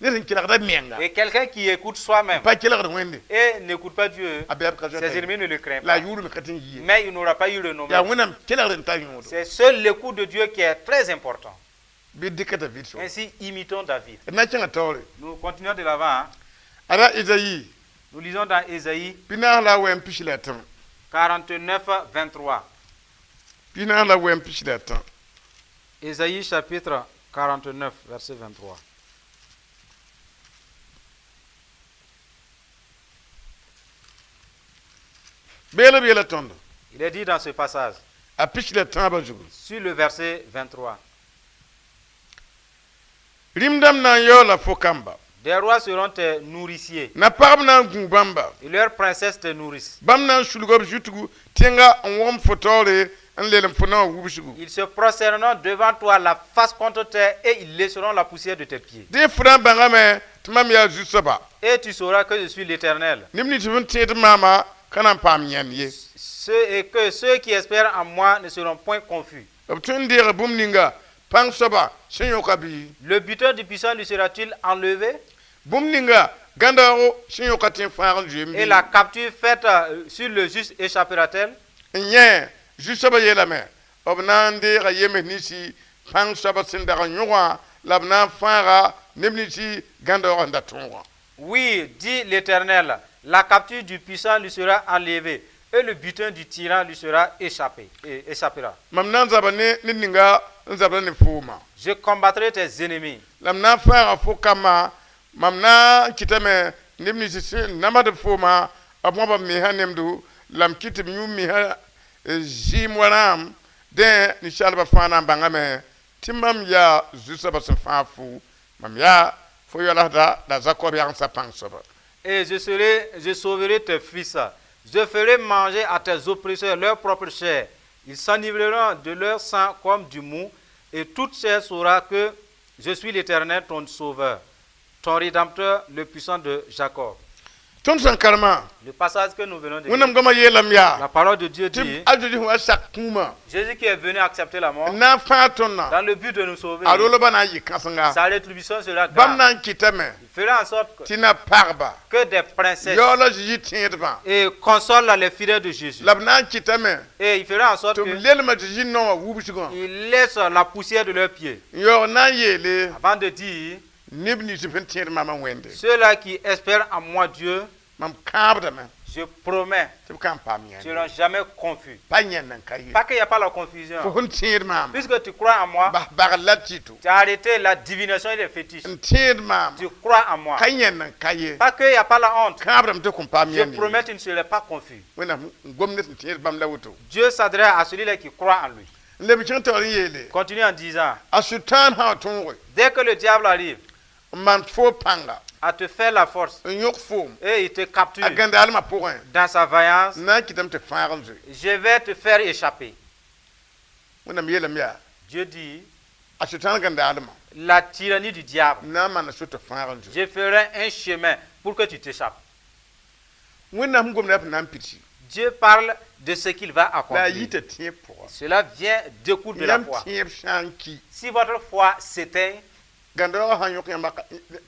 Ned sẽn kelgda menga. Et quelqu'un qui écoute soi-même Pa kelgd Wẽnde. Et n'écoute pas Dieu, A bɛɛb ka zoɛta ses ye. ennemis ne le craignent La pas. yʋʋr me ka tɩ n yɩ ye. Mais il n'aura pas eu le nom. Yaa Wẽnnaam kelgd n ta yõodo. C'est seul l'écoute de Dieu qui est très important. Bɩ dɩka David so. Ainsi, imitons David. D na n kẽngã taoore. Nous continuons de l'avant, hein. Ada Ezayi. Nous lisons dans Ésaïe Pinaas la a wɛm pis la a tã. 49, 23. Pinaas la a wɛm pis la a tã. Ésaïe chapitre 49, verset 23. Beelb yeela tõndo. Il est dit dans ce passage, A pis la tãabã zugu. Sur le verset 23, Rĩm dãmb na n yaoola fo kamba. Des rois seront tes nourriciers Na pagb na n gũu bãmba. Et leurs princesses te nourrissent. Bãmb na n sulga b zutgu tẽnga n wõgem fo taoore n lelem fo naowã wubsgu. Ils se prosterneront devant toi, la face contre terre, et ils laisseront la poussière de tes pieds. Dẽ fo na n bãngame tɩ mam yaa Zu-soaba. Et tu sauras que je suis l'Éternel. Neb nins b sẽn tẽed maamã ka na n paam yãnd ye. Et que ceux qui espèrent en moi ne seront point confus. B tõe n deega bũmb ninga pãng soaba sẽn yõka bɩ. Le butin du puissant lui sera-t-il enlevé? Bũmb ninga gãndaoogo sẽn yõka tẽ fãag n zoeem Et bɩ. La capture faite sur le juste échappera-t-elle? N yẽ Zu-soabã yeelame b na n deega yems ninsi pãng soabã sẽn dag n yõgã la b na n fãaga neb ninsi gãndaoogã sẽn da tõogã. Oui, dit l'Éternel, la capture du puissant lui sera enlevée et le butin du tyran lui sera échappé, et échappera. Mam na n zaba ne ned ninga n zabda ne foomã. Je combattrai tes ennemis. La m na n fãaga fo kambã mam na n kɩtame neb nins sẽn namsd foomã b wãba b mesã nemdo la m kɩt tɩ b yũ mesã zɩɩm wa rãam dẽ ninsaalbã fãa na n bãngame Tɩ mam yaa zu-soabã sẽn fãag fo, mam yaa fo yoalsda la Zakob yagendsã pãng soaba. Et je sauverai tes fils. Je ferai manger à tes oppresseurs leur propre chair. Ils s'enivreront de leur sang comme du moût, et toute chair saura que je suis l'Éternel, ton sauveur, ton rédempteur, le puissant de Jacob. Tõnd sẽn karema, Le passage que nous venons de lire, Wẽnnaam goamã yeelame yaa la parole de Dieu tɩ dit, a Zeezi sẽn wa sak kũumã Jésus qui est venu accepter la mort n na n fãag tõndã, dans le but de nous sauver, a rolbã na n yɩ kãsenga. Sa rétribution sera Bãmb grande. na n kɩtame Il fera en sorte tɩ na pagba que des princesses yaool a Zeezi tẽedbã et console les fidèles de Jésus. la b na n kɩtame Et il fera en sorte tɩ b que lelma Zeezi nao wã wubsgã il laisse la poussière de leurs pieds. N yaoog na n yeele Avant de dire, neb nins sẽn tẽed maamã Wẽnde, ceux-là qui espèrent en moi, Dieu, mam kãabdame je promets, tɩ b ka n paam ne yãnd seront jamais confus. Pa yẽnd n ka ye Pas qu'il n'y a pas la confusion. Fo sẽn tẽed maam, Puisque tu crois en moi, bas bagl la tɩto tu as arrêté la divination et les fétiches. N tẽed maam Tu crois en moi. Ka yẽnd n ka ye Pas qu'il n'y a pas la honte. Kãabdame tɩ kõn paam Je yãnd ye. promets, tu ne seras pas confus. Wẽnnaam n gom ne sẽn tẽed bãmb la woto. Dieu s'adresse à celui-là qui croit en lui. N leb kẽng taoor n yeele, Continue en disant, a Sʋtãan sã wa tõoge dès que le diable arrive n maan fo pãnga à te faire la force n yõk foom et il te capture a gãndaalmã pʋgẽ, dans sa vaillance, n na n kɩtame tɩ fãag n zoe. Je vais te faire échapper. Wẽnnaam yeelame yaa, Dieu dit, a Sʋtãan gãndaalmã la tyrannie du diable, n na n maana so tɩ fãag n zoe. Je ferai un chemin pour que tu t'échappes. Wẽnnaam sẽn gomda yaa na n pidsi. Dieu parle de ce qu'il va La a accomplir. yita tẽeb pʋga. Cela vient découle de la Yãmb foi. tẽeb sã n ki, Si votre foi s'éteint, gãndaoogã sã n yõk yãmba,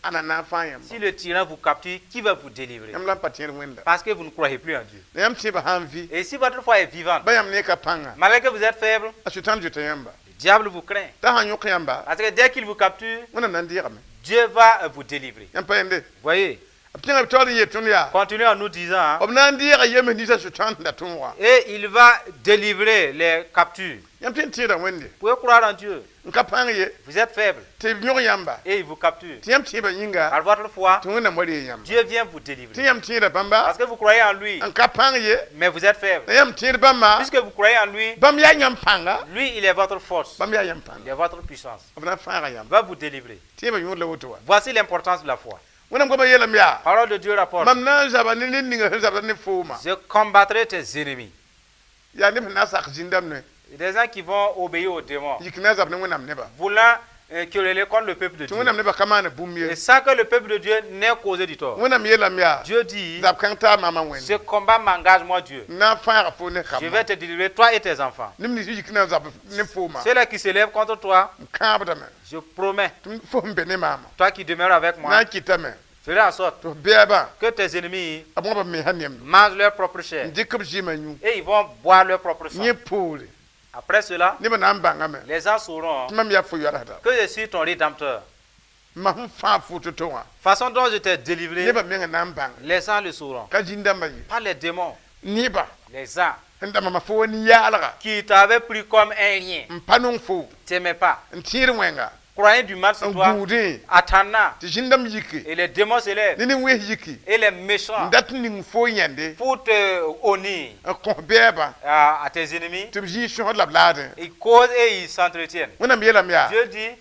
ãnna na n fãag yãmba? si le tyran vous capture, qui va vous délivrer? Yãmb la n pa tẽed Wẽnda. Parce que vous ne croyez plus en Dieu. La yãmb tẽebã sã n vɩ, Et si votre foi est vivante, ba yãmb ne ka pãnga, malgré que vous êtes faible, a Sʋtãan zoeta yãmba. le diable vous craint. T'a sã n yõk yãmba, Parce que dès qu'il vous capture, Wẽnnaam na n deegame. Dieu va vous délivrer. Yãmb pa yende? Voyez, B kẽnga b taoor n yeel tõnd yaa, continue en nous disant, hein, b na n deega yems ninsã Sʋtãan sẽn da tõogã. Et il va délivrer les captures. Yãmb tõe n tẽeda Wẽnde? Vous pouvez croire en Dieu. N ka pãng ye, Vous êtes faible tɩ b yõk yãmba, et il vous capture. Tɩ yãmb tẽebã yĩnga, Par votre foi, tɩ Wẽnnaam wa ree yãmba. Dieu vient vous Tɩ délivrer. yãmb tẽeda bãmba, Parce que vous croyez en lui, n ka pãng ye, mais vous êtes faible. la yãmb tẽed bãmba, Puisque vous croyez en lui, bãmb yaa yãmb pãnga. Lui, il est votre force. Bãmb yaa yãmb Il pãnga. est votre puissance. B na n fãaga Il yãmb. va vous délivrer. Tẽebã yõod la woto wã. Voici l'importance de la foi. Wẽnnaam goamã yeelame yaa, Parole de Dieu rapporte. mam na n zaba ne ned ninga sẽn zabda ne fooma. Je combattrai tes ennemis. Yaa neb sẽn na n sak zĩn-dãmb ne Il y a des gens qui vont obéir aux démons, yik na n zab ne Wẽnnaam nebã, voulant quereller contre le peuple de tɩ Dieu. Wẽnnaam nebã ka maana bũmb ye. Et sans que le peuple de Dieu n'ait causé du tort. Wẽnnaam yeelame yaa, Dieu dit, zab kãng taa maamã Wẽnde, ce combat m'engage, moi Dieu. n na n fãaga fo ne Je kambã. vais te délivrer, toi et tes enfants. Neb nins yik na n zab ne fooma, Ceux-là qui s'élèvent contre toi, n kãabdame je promets, tɩ fo sẽn be ne maamã toi qui demeures avec na moi, n kɩtame ferai en sorte tɩ f bɛɛbã que tes ennemis b wãba mensã nemdo mangent leur propre chair n dɩk b zɩɩmã yũ. Et ils vont boire leur propre sang. Yẽ poore, Après cela, nebã na n bãngame les gens sauront tɩ mam yaa fo yoalsda. Que je suis ton rédempteur. Mam sẽn fãag fo to-to wã, Façon dont je t'ai délivré, nebã mengã na n bãng. Les gens le sauront. Ka zĩn-dãmbã ye. Pas les démons, Nebã les gens sẽn da mama fo wa nin-yaalga, qui t'avaient pris comme un rien, n pa nong fo, t'aimaient pas, n tẽed wẽnga, croyaient du mal sur n toi, gũudẽ, attendant, tɩ zĩn-dãmb yike et les démons s'élèvent, ne nin-wẽs yiki et les n méchants dat n ning fo yẽnde, pour te honnir n kõ bɛɛbã à tes ennemis, tɩ b zĩig sõsd la b laadẽ. Ils causent et ils s'entretiennent. Wẽnnaam yeelame yaa, Dieu dit,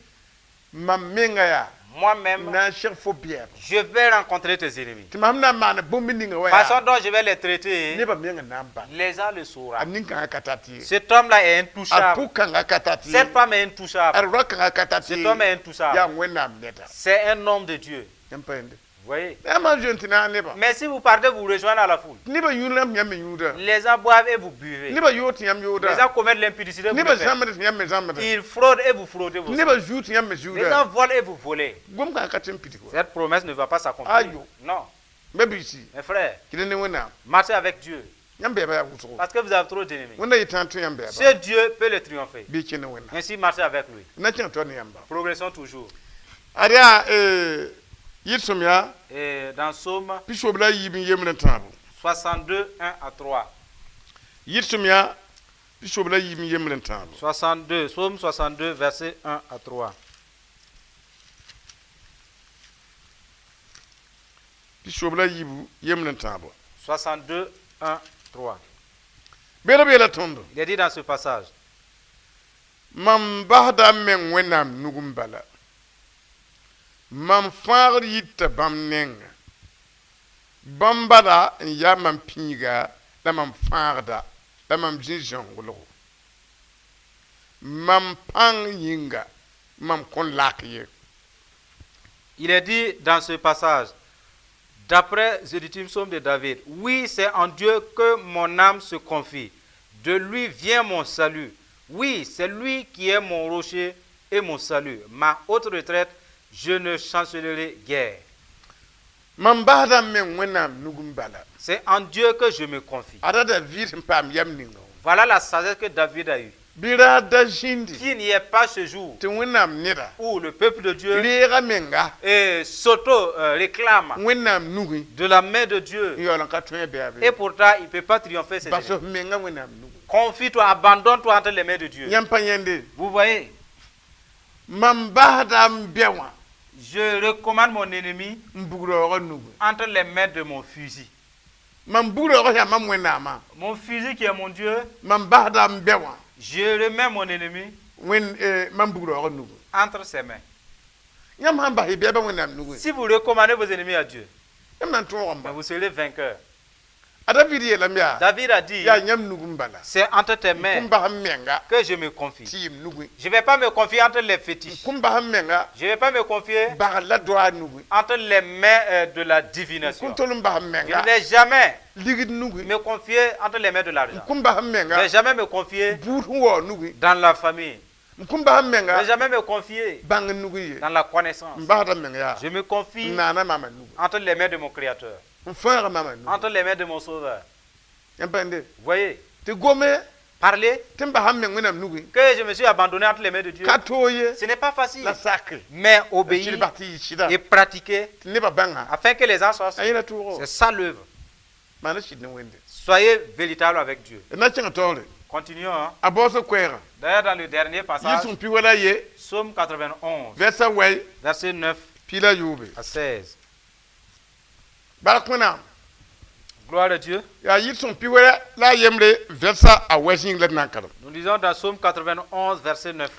mam menga yaa moi-même, n na n seg fo bɛɛb, je vais rencontrer tes ennemis. Tɩ mam na n maan bũmb ninga wa Façon yaa, dont je vais les traiter, nebã menga na n bãng. Les gens le sauront. A nin-kãngã ka tat ye. Cet homme-là est A intouchable. pʋg-kãngã ka tat ye. Cette femme est intouchable. A ro-kãngã ka tat Cet ye. homme est intouchable. Yaa Wẽnnaam neda. C'est un homme de Dieu. Yãmb pa yende? Vous voyez? La yãmb sã n zoe n tɩ naag nebã, Mais si vous partez vous rejoindre à la foule, nebã yũud la yãmb me yũuda, les gens boivent et vous buvez. nebã yood tɩ yãmb Les yooda, gens commettent l'impudicité, vous nebã le faites. zãmbd tɩ yãmb me zãmbda, Ils fraudent et vous fraudez vous aussi. nebã zũud tɩ yãmb me Les zũuda. gens volent et vous volez. Gom-kãngã ka tɩ n pidg wa. Cette promesse ne va pas s'accomplir. Aïe. Non. Ba-biisi, Mes frères, kɩd ne Wẽnnaam. Marchez avec Dieu. Yãmb bɛɛba yaa wʋsgo. Parce que vous avez trop d'ennemis. Wẽnda yetã n tũ yãmb bɛɛba. Ce Dieu peut le triompher. Bɩ kẽ ne Wẽnnaam. Ainsi, marchez avec lui. Na kẽng tao ne yãmba. Progressons toujours. Ad yaa yɩl-sõmyã Et dans Psaume 73. 62, 1 à 3. Yɩl-sõmyã 73. 62, Psaume 62, versets 1 à 3. 73. 62, 1, 3. Beela b yeela tõndo. Il est dit dans ce passage, Mam basda m meng Wẽnnaam nug n bala. Mam fãagr yita bãmb nenga. Bãmb bala n yaa mam pĩiga la mam fãagda la mam zĩ-zãonglgo. Mam pãng yĩnga mam kõn lak ye. Il est dit dans ce passage, d'après le psaume de David, oui, c'est en Dieu que mon âme se confie. De lui vient mon salut. Oui, c'est lui qui est mon rocher et mon salut. Ma haute retraite, je ne chancellerai guère. Mam basda m meng Wẽnnaam nug n bala. C'est en Dieu que je me confie. Ada David sẽn paam yam ninga wã. Voilà la sagesse que David a eue. Bɩ raad da zĩndi Qu'il n'y ait pas ce jour tɩ Wẽnnaam neda où le peuple de Dieu reega menga s'auto-réclame Wẽnnaam nugi de la main de Dieu. N yaool n ka tõe bɩ a Et be. pourtant, il ne peut pas triompher ses Bas ennemis. f menga Wẽnnaam nugi. Confie-toi, abandonne-toi entre les mains de Dieu. Yãmb pa yẽnde. Vous voyez, Mam basda m bɛ wã je recommande mon ennemi n bugraoogã nugi. Entre les mains de mon fusil. Mam bugraoogã yaa mam Wẽnnaamã. Mon fusil qui est mon Dieu, Mam basda m bɛ wã je remets mon ennemi wẽn mam bugraoogã nugi. Entre ses mains. Yãmb sãn bas y bɛɛbã Wẽnnaam nugi Si vous recommandez vos ennemis à Dieu, yãmb na n tõog n ben ba. vous serez vainqueur. A David yeelame yaa David a dit, yaa yãmb nug n bala. C'est entre tes mains Kõn bas m menga que je me confie. tɩ yɩ m nugi. Je ne vais pas me confier entre les fétiches. Kõn bas m menga Je ne vais pas me confier bagl la doa nugi. Entre les mains de la divination. Kõn tol n bas m Je menga ne vais jamais ligd nugi. Me confier entre les mains de l'argent. Kõn bas m Je ne menga vais jamais me confier buud sẽn waoog nugi. Dans la famille. M kõn bas m Je ne menga vais jamais me confier bãng nugi ye. dans la connaissance. M basda m meng yaa Je me confie n naana maama nugi. Entre les mains de mon Créateur, N fãaga maama nugi. Entre les mains de mon Sauveur. Yãmb pa yẽnde. Vous voyez, Tɩ gome parler tɩ n bas m meng Wẽnnaam nugi que je me suis abandonné entre les mains de Dieu, ka toog ye. Ce n'est pas facile. La sake. Mais La obéir sɩd bas tɩ yɩ sɩda et pratiquer tɩ nebã bãnga afin que les gens soient. A yẽla tʋʋgo. C'est ça l'œuvre. Maana sɩd ne Wẽnde. Soyez véritable avec Dieu. D na kẽng taoore. Continuons, hein. A baoosg koɛɛga. D'ailleurs, dans le dernier passage, Yɩ-sõng pi wala ye Psaume 91, vɛrsa wɛy verset 9 piila yoobe. À 16. Bark Wẽnnaam. Gloire à Dieu. Yaa yɩ-sõng pi wala la a yembre vɛrsa a wɛ zĩig la d na n karem. Nous lisons dans Psaume 91, verset 9.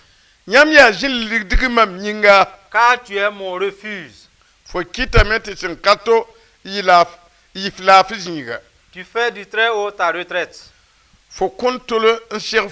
Yãmb yaa zĩn ligdg mam yĩnga. Car tu es mon refuge. Fo kɩtame tɩ sẽn ka to yɩ laaf yɩ f laafɩ zĩiga. Tu fais du très haut ta retraite. Fo kõn tol n seg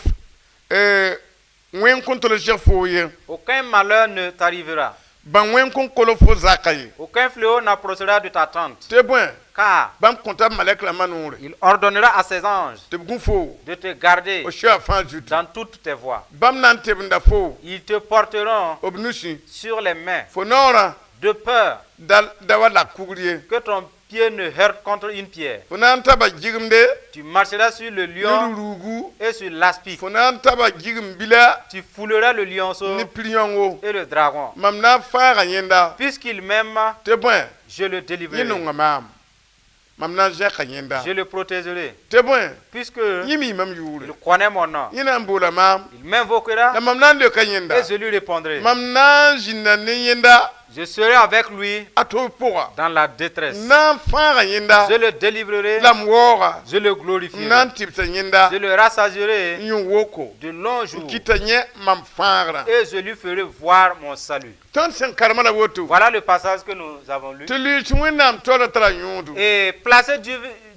wẽn kõn tol n seg foo ye. Aucun malheur ne t'arrivera. Bãng wẽn kõn kolg fo zaka ye. Aucun fléau n'approchera de ta tente. Tɩ bõe Car bãmb kõta b malɛk rãmbã noore il ordonnera à ses anges tɩ b gũ foo de te garder b soa fãa zutu. Dans toutes tes voies. Bãmb na n tebenda foo Ils te porteront b nusẽ sur les mains fo noorã de peur da da wa lak kugr ye. Que ton pied ne heurte contre une pierre. Fo na n taba gɩgemde Tu marcheras sur le ne lion ruruugu et sur l'aspic. Fo na n taba gɩgem bila Tu fouleras le lionceau ne pir-yõngo. Et le dragon. Mam na n fãaga yẽnda Puisqu'il m'aime, tɩ bõe je le yẽ délivrerai. nonga maam mam na n zɛka yẽnda Je le protégerai. Tɩ bõe Puisque yẽ mi mam il yʋʋre connaît mon nom. Yẽ na n boola maam Il m'invoquera la mam na n leoka yẽnda et je lui répondrai. Mam na n zĩnda ne yẽnda Je serai avec lui a toog pʋga dans la détresse. Na n fãaga yẽnda Je le délivrerai, la m waooga je le n glorifierai. na n tɩbsa yẽnda Je le rassasierai n yẽ woko de longs n jours kɩta yẽ mam fãagrã. Et je lui ferai voir mon salut. Tõnd sẽn karema la woto Voilà le passage que nous avons lu. Tɩ lʋɩɩs Wẽnnaam taoorã tara yõodo. Et placer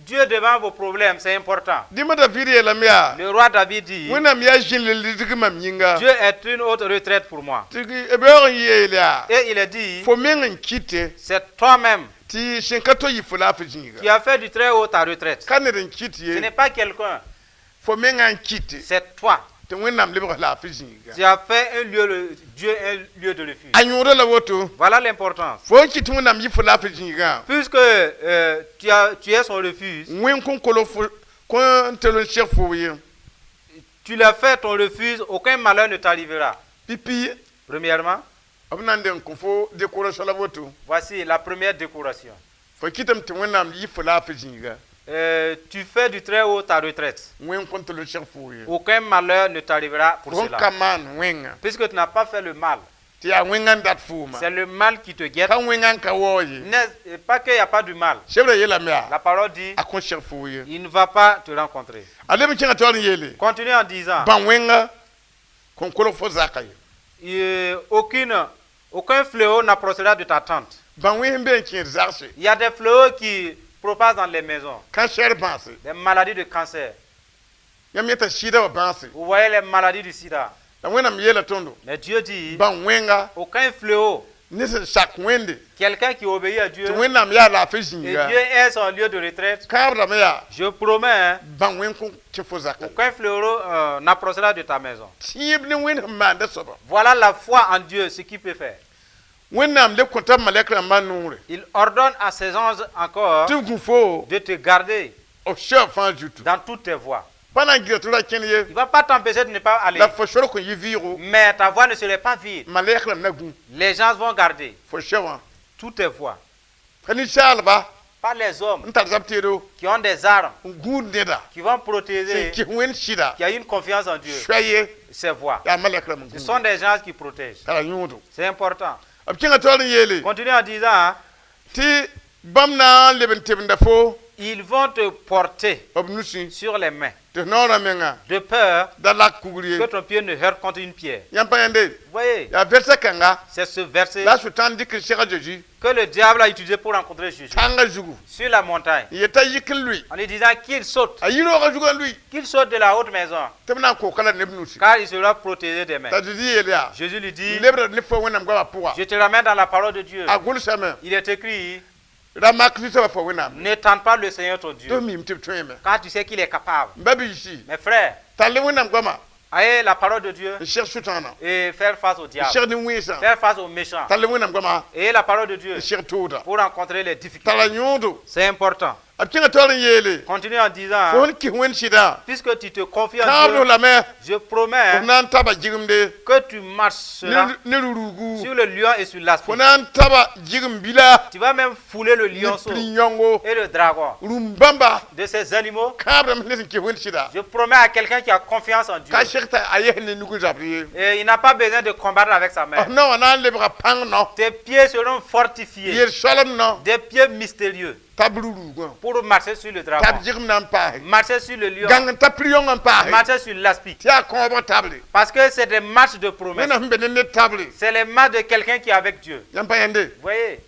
Dieu devant vos problèmes, c'est important. Dĩmã David yeelame yaa Le roi David dit, Wẽnnaam yaa zĩn le lidg mam yĩnga. Dieu est une haute retraite pour moi. Tɩ b yaoog n yeel yaa Et il est dit, fo meng n kɩte c'est toi-même tɩ sẽn ka to yɩ fo laafɩ zĩiga. Qui as fait du très haut ta retraite. Ka ned n kɩt Ce ye n'est pas quelqu'un, fo mengã n kɩte c'est toi. Tɩ Wẽnnaam lebg laafɩ zĩiga. Tu as fait un lieu, Dieu un lieu de refuge. A yõoda la woto Voilà l'importance. fo n kɩt Wẽnnaam yɩ fo laafɩ zĩigã Puisque tu es son refuge, wẽn kõn kolg fo kõn tol n seg fo ye. Tu l'as fait ton refuge, aucun malheur ne t'arrivera. Pipi Premièrement, b na n deng kõ fo décoration la woto. Voici la première décoration. Fo kɩtame tɩ Wẽnnaam yɩ fo laafɩ zĩiga. Tu fais du très haut ta retraite. Wẽn kõn tol n seg fo ye. Aucun malheur ne t'arrivera pour Fo cela. ka maan wẽnga Puisque tu n'as pas fait le mal. Tɩ yaa wẽnga n dat fooma. C'est le mal qui te guette. Ka wẽnga n ka waoog ye. N'est pas qu'il n'y a pas du mal. Sebrã yeelame yaa La parole dit, a kõn seg foo ye. Il ne va pas te rencontrer. A leb n kẽngã taoor n yeele Continue en disant, bã wẽnga Kõn kolg fo zaka ye. Aucun fléau n'approchera de ta tente. Bãn-wẽns n be n kẽed zagse. Il y a des fléaux qui propagent dans les maisons, Cancer bãase. Des maladies de cancer. Yãmb yeta sɩda wã bãase. Vous voyez les maladies du sida. La Wẽnnaam yeela tõndo. Mais Dieu dit, Bãn-wẽnga aucun fléau, ne sẽn sak Wẽnde quelqu'un qui obéit à Dieu, tɩ Wẽnnaam yaa laafɩ et zĩiga. Dieu est son lieu de retraite, Kãabdame yaa je promets, hein, bãn-wẽng kõn kẽ fo zaka ye. Aucun fléau n'approchera de ta maison. Tẽeb ne Wẽnd sẽn maanda soaba. Voilà la foi en Dieu, ce qu'il peut faire. Wẽnnaam le kõta malɛk rãmbã noore. Il ordonne à ses anges encore Tɩ b gũ fo de te garder b soɛb fãa zutu. Dans toutes tes voies. Pa na n gɩrg tɩ ra kẽnd ye. Il ne va pas t'empêcher de ne pas aller. La fo sor kõn yɩ vɩɩgo. Mais ta voie ne serait pas vide. Malɛk rãmb na gũ. Les gens vont garder Fo soɛ wã. Toutes tes voies. Ka ninsaalba Pas les hommes n tar zab teedo qui ont des armes, n gũud neda qui vont sẽn protéger, kɩs Wẽnd sɩda qui a une confiance en Dieu. soɛ ye Ces voies. yaa malɛk rãmb n Ce gũuda. sont des gens qui protègent. Tara yõodo. C'est important. B kẽnga taoor n yeele Continue en disant, hein, tɩ bãmb na n leb n tebenda fo ils vont te porter b nusẽ sur les mains, tɩ f naoorã menga de peur da lak kugr ye. Que ton pied ne heurte contre une pierre. Yãmb pa yãnde Vous voyez, yaa vɛrsa kãnga c'est ce verset la a Sʋtãan dɩk n sega Zeezi que le diable a utilisé pour rencontrer Jésus tãngã zugu sur la montagne, n yeta yik n lʋɩ. En lui disant qu'il saute, A yi-roogã zugã lʋɩ qu'il saute de la haute maison, tɩ b na n koka la neb nusi. Car il sera protégé des mains. T'a Zeezi yeel yaa Jésus lui dit, n lebra ne fo Wẽnnaam goamã pʋga. Je te ramène dans la parole de Dieu. A gʋlsame Il est écrit, ra mak Zu-soabã fo Wẽnnaam ne tente pas le Seigneur ton tɩ Dieu, f miime tɩ b tõeme. Car tu sais qu'il est capable. M ba biisi Mes frères, tall ne Wẽnnaam goamã ayez la parole de Dieu n seg Sʋtãanã et faire face au n diable, seg nin-wẽnsã faire face aux méchants. tall ne Wẽnnaam goamã Ayez la parole de Dieu n seg tooda pour rencontrer les difficultés. tara yõodo. C'est important. B kẽnga taoor n yeele Continue en disant, fo sẽn kɩs Wẽnd sɩdã puisque tu te confies en kãabd Dieu, lame je promets f na n taba jigimde que tu marcheras ne ruruugu sur le lion et sur l'aspe. fo na n taba jigem bila Tu vas même fouler le ne lionceau piri-yãngo et le dragon. rũm-bãmba De ces animaux, kãabdame ne sẽn kɩs Wẽnd sɩda je promets à quelqu'un qui a confiance en Dieu. ka seg t'a a yes ne nug n zabr ye. Et il n'a pas besoin de combattre avec sa main. F na wã na n lebga pãng no Tes pieds seront fortifiés, yel soalem no des pieds mystérieux, t'a b ruruugã pour marcher sur le t'a dragon, b jigem na n paase marcher sur le lion, gãng n ta piri-yõng n paase marcher sur l'aspic. tɩ yaa kõobg table. Parce que c'est des marches de promesses. Wẽnnaam sẽn be ne ned table. C'est les marches de quelqu'un qui est avec Dieu. Yãmb pa yãnde Vous voyez,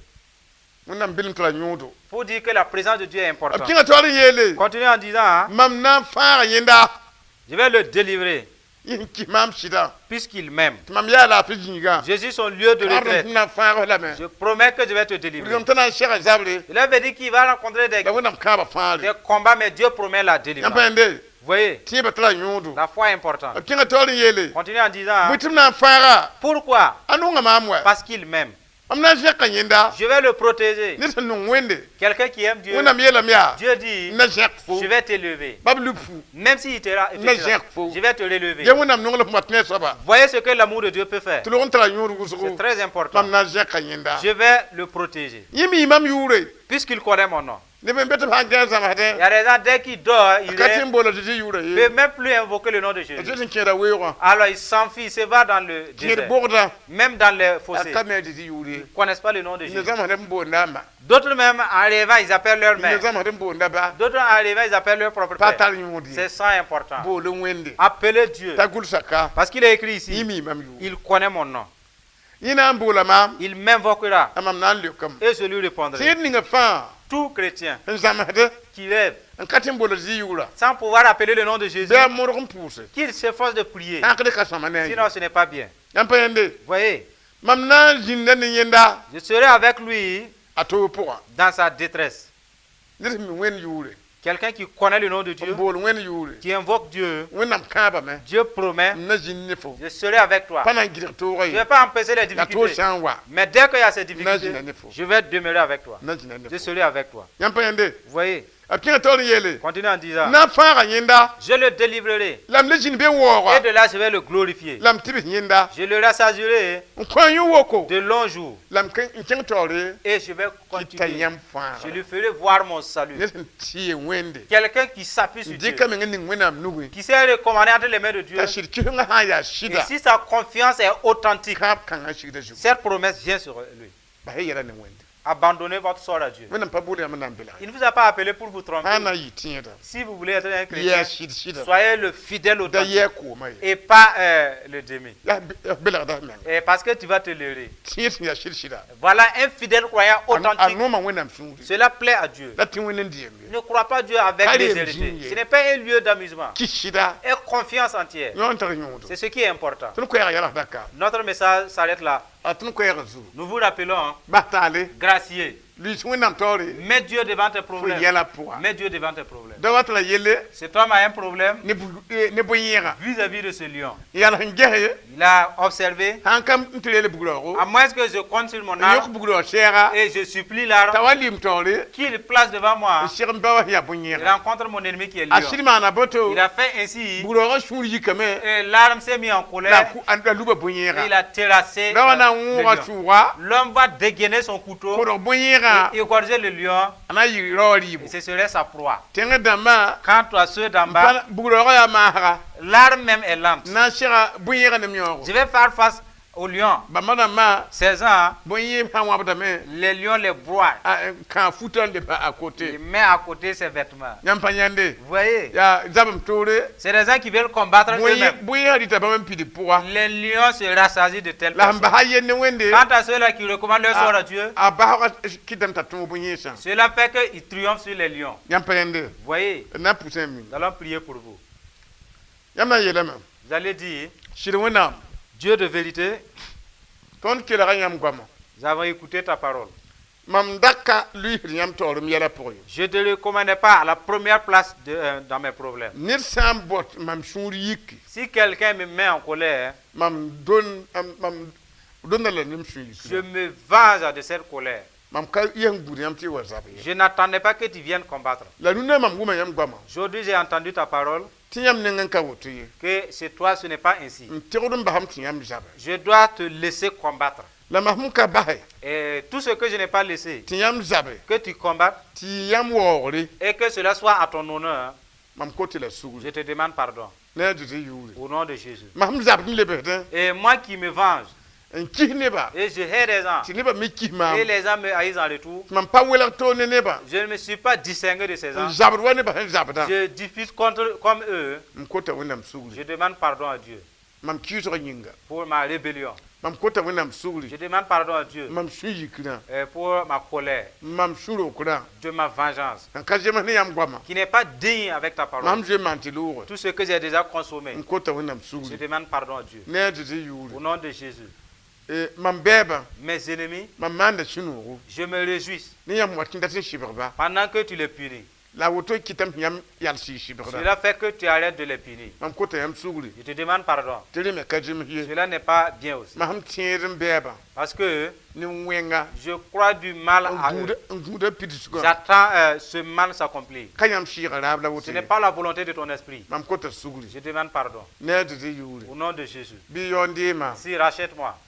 Wẽnnaam bilm tɩ la yõodo. Pour dire que la présence de Dieu est B importante. kẽnga taoor n yeele Continue en disant, hein, mam na n fãaga yẽnda je vais le délivrer yẽ sẽn kɩs maam sɩdã puisqu'il m'aime. tɩ mam yaa laafɩ zĩigã Jésus, son lieu de kãabd retraite. sẽn na n fãag lame Je promets que je vais te délivrer. rɩgem t'a na n sega zabre Il avait dit qu'il va rencontrer la Wẽnnaam kãabã fãagre. des combats, mais Dieu promet la Yãmb délivrance. pa yãnde Vous voyez, tẽebã tɩ la yõodo. La foi est importante. B kẽnga taoor n yeele Continue en disant, hein, bõe tɩ m na n fãaga pourquoi? A nonga maam wa Parce qu'il m'aime. Mam na n zẽka yẽnda Je vais le protéger. ned sẽn nong Wẽnde Quelqu'un qui aime Dieu, Wẽnnaam yeelame yaa Dieu dit, n na zẽk fo je vais t'élever. bab lub fu Même s'il te il te Na tira, zẽk fo. je vais te relever. Ya Wẽnnaam nongl f mat ne a soaba Voyez ce que l'amour de Dieu peut faire. tɩ log n tara yõod wʋsgo C'est très important. mam na n zẽka yẽnda. Je vais le protéger. Yẽ mi mam yʋʋre. Puisqu'il connaît mon nom. Neb n be tɩ b sãn gãe Il zãmsdẽ y a des gens, dès qu'il dort, il ka tɩ ne n boola Zeezi yʋʋra ye peut même plus invoquer le nom de Jésus. Zeezi sẽn kẽeda weoogã Alors il s'enfuit, il se va dans le kẽed désert. bogdã Même dans les a fossés. ka me a Zeezi yʋʋr ye Ils ne connaissent pas le nom de ne Jésus. zãmsd n boonda a ma D'autres même, en rêvant, ils appellent leur ne mère. zãmsd n boonda ba D'autres, en rêvant, ils appellent leur propre pa père. tar yõod ye C'est ça important. bool n Wẽnde Appelez Dieu. t'a gʋlsa ka Parce qu'il est écrit yẽ ici, mi mam yʋʋr il connaît mon nom. Yẽ na n boola maam Il m'invoquera a mam na n leokame et je lui répondrai. tẽed ninga fãa Tout chrétien n zãmsd qui rêve n ka tɩ n boola Zeezi yʋʋra sans pouvoir appeler le nom de Jésus, bɩ a modg n pʋʋse qu'il s'efforce de prier. tãkd ka sõma ne a Sinon, ce n'est pas bien. yãmb pa yãnde Voyez, mam na n zĩnda ne yẽnda je serai avec lui a toog pʋgã dans sa détresse. Ned sẽn mi Wẽnd yʋʋre Quelqu'un qui connaît le nom de n Dieu, bool Wẽnd yʋʋre qui invoque Dieu, Wẽnnaam kãabame Dieu promet, n na zĩnd ne fo je serai avec toi. pa na n gɩdg toogã Je ne ye vais pas empêcher les la toog difficultés. sã n wa Mais dès qu'il y a ces na difficultés, zĩnda ne fo je vais demeurer avec toi. na zĩnda ne Je fo serai avec toi. yãmb pa yãnde Vous voyez, b kẽngã taoor n yeele continue en disant, na n fãaga yẽnda je le délivrerai. la m le zĩnd be Et waooga de là, je vais le glorifier. la m tɩbs yẽnda Je le rassasierai n kõ yẽ woko de longs jours. la m n kẽng taoore Et je vais tɩ t'a continuer. yãmb Je fãagra lui ferai voir mon salut. ned sẽn tɩ Wẽnde Quelqu'un qui s'appuie sur n Dieu, dɩka meng n ning Wẽnnaam nugẽ qui s'est recommandé entre les mains de Dieu, t'a sɩd kɩsengã sã n yaa et sɩda si sa confiance est authentique, kãab kãngã sigda zugu cette promesse vient sur lui. bas y yɛla ne Wẽnde. Abandonnez votre sort à Dieu. Wẽnnaam pa bool yãmb n na n belg. Il ne vous a pas appelé pour vous tromper. Sã n na n yɩ tẽeda, Si vous voulez être un chrétien, yɛɛ sɩd-sɩda, soyez le fidèle da authentique yɛɛ koomã ye. Et pas le demi. Yaa belgda f menga. Et parce que tu vas te leurrer. Tẽed sẽn yaa sɩd-sɩda, Voilà un fidèle croyant a authentique. nooma Wẽnnaam sũuri. Cela plaît à Dieu. La tɩ Wẽnd n dɩɛm ye. Ne crois pas Dieu avec Allez, légèreté. Jimmy. Ce n'est pas un lieu d'amusement. Kɩ sɩda, Et confiance entière. yõ n tar yõodo. C'est ce qui est important. Tõnd koɛɛga yalsda ka. Notre message s'arrête là. A tõnd koɛɛga zugu. Nous vous rappelons, hein, Bas taale, gracieux. luis Wẽnnaam taoore, Mets Dieu devant tes fo problèmes. yɛla pʋga. Mets Dieu devant tes problèmes. Da wat la yelle Cet homme a un problème ne ne bõe-yẽega. vis-à-vis de ce lion. Yals n ges ye, Il a observé, sãn ka n tɩ reel bugraoogo, à moins que je compte sur mon n yõk arme bugraoog sɛɛga, et je supplie t'a l'arme wa lɩɩm taoore, qu'il place devant moi, n seg n ba wa sẽn yaa il bõe-yẽega. rencontre mon ennemi qui est A lion. sɩd maana boto, Il a fait ainsi bugraoogã sũur yikame, et l'arme s'est mise en la a colère ku- a luba et bõe-yẽega. il a terrassé Ra wa na n le wõoga lion. sʋʋga, L'homme va dégainer son couteau kodg bõe-yẽegã, et égorger le lion a na n yɩ raoã et rɩɩbo. ce serait sa proie. Tẽng dãmbã, Quant à ceux d'en bas, bugraoogã yaa maasga, l'arme même est lente. n na n sega bõe-yẽegã ne m yãoogo. Je vais faire face au lion. Bãmba dãmbã, 16 ans, bõe-yẽem sã n wãbdame, les lions les broient. a kãa futã n leb a côté. Il met à côté ses vêtements. Yãmb pa yãnde, Vous voyez, yaa zabem toore, c'est des gens qui veulent combattre eux-mêmes. bõe-yẽegã dɩta bãmb n pid pʋga. Les lions se rassasient de telle La sẽn personne. basa yell ne Wẽnde, Quant à ceux-là qui recommandent leur sort à Dieu, a basgã kɩtame t'a tõog bõe-yẽesã. cela fait qu'ils triomphent sur les lions. Yãmb pa yãnde, Vous voyez, d na n pʋsã n ming. nous allons prier pour vous. Yãmb na n yeelame, Vous allez dire, sɩd Wẽnnaam, Dieu de vérité, tõnd kelga yãmb goama. nous avons écouté ta parole. Mam da ka luisd yãmb taoor m yɛla pʋgẽ. Je ne te recommandais pas à la première place dans mes problèmes. Ned sã n bot mam sũur yiki, Si quelqu'un me met en colère, mam don mam dõnda la nem sũ je yikra. me venge de cette colère. Mam ka yen n gũud yãmb tɩ y wa zab ye. Je n'attendais pas que tu viennes combattre. La rũndã mam wʋma yãmb goama, Aujourd'hui, j'ai entendu ta parole tɩ yãmb neng n ka woto ye. que chez toi, ce n'est pas ainsi. N tẽgd n basam tɩ yãmb zaba. Je dois te laisser combattre. La mam sẽn ka base Et tout ce que je n'ai pas laissé, tɩ yãmb zabe, que tu combattes tɩ yɩ yãmb waoogre, et que cela soit à ton honneur, mam kot la sugri je te demande pardon ne a Zeezi yʋʋre. au nom de Jésus. Mam sẽn zabd n lebsdẽ, Et moi qui me venge, n kis nebã, et je hais des gens, tɩ nebã me kis maam, et les gens me haïssent en retour, tɩ mam pa welg toor ne nebã, je ne me suis pas distingué de ces n gens. zabd wa nebã sẽn zabdã. Je diffuse contre, comme eux. M kota Wẽnnaam sugri Je demande pardon à Dieu mam kɩɩsg yĩnga. pour ma rébellion. Mam kota Wẽnnaam Je sugri demande pardon à Dieu mam sũ-yikrã, pour ma colère, mam sũ-rokrã, de ma vengeance, n ka zems ne yãmb goama. qui n'est pas digne avec ta parole. Mam zoe maan tɩ loogre. Tout ce que j'ai déjà consommé, N kota Wẽnnaam je sugri demande pardon à Dieu. ne a Zeezi yʋʋre. Au nom de Jésus. Mam bɛɛbã, Mes ennemis, mam maanda sũ-noogo je me réjouis ne yãmb wat n dat n sɩbgba. pendant que tu les punis. La a woto kɩtame tɩ yãmb yals y sɩbgda. Cela fait que tu arrêtes de les punir. Mam kota yãmb sugri Je te demande pardon. tɩ rẽ me ka zems ye. Cela n'est pas bien aussi. Mam sẽn tẽed n bɛɛbã Parce que ne wẽnga, je crois du mal à n eux. gũuda n gũuda pidsgã. J'attends ce mal s'accomplir. Ka yãmb sɩɩga raab la woto Ce n'est ye. pas la volonté de ton esprit. Mam kota sugri Je demande pardon. ne a Zeezi yʋʋre. Au nom de Jésus. Bɩ yaoond deema Si, rachète-moi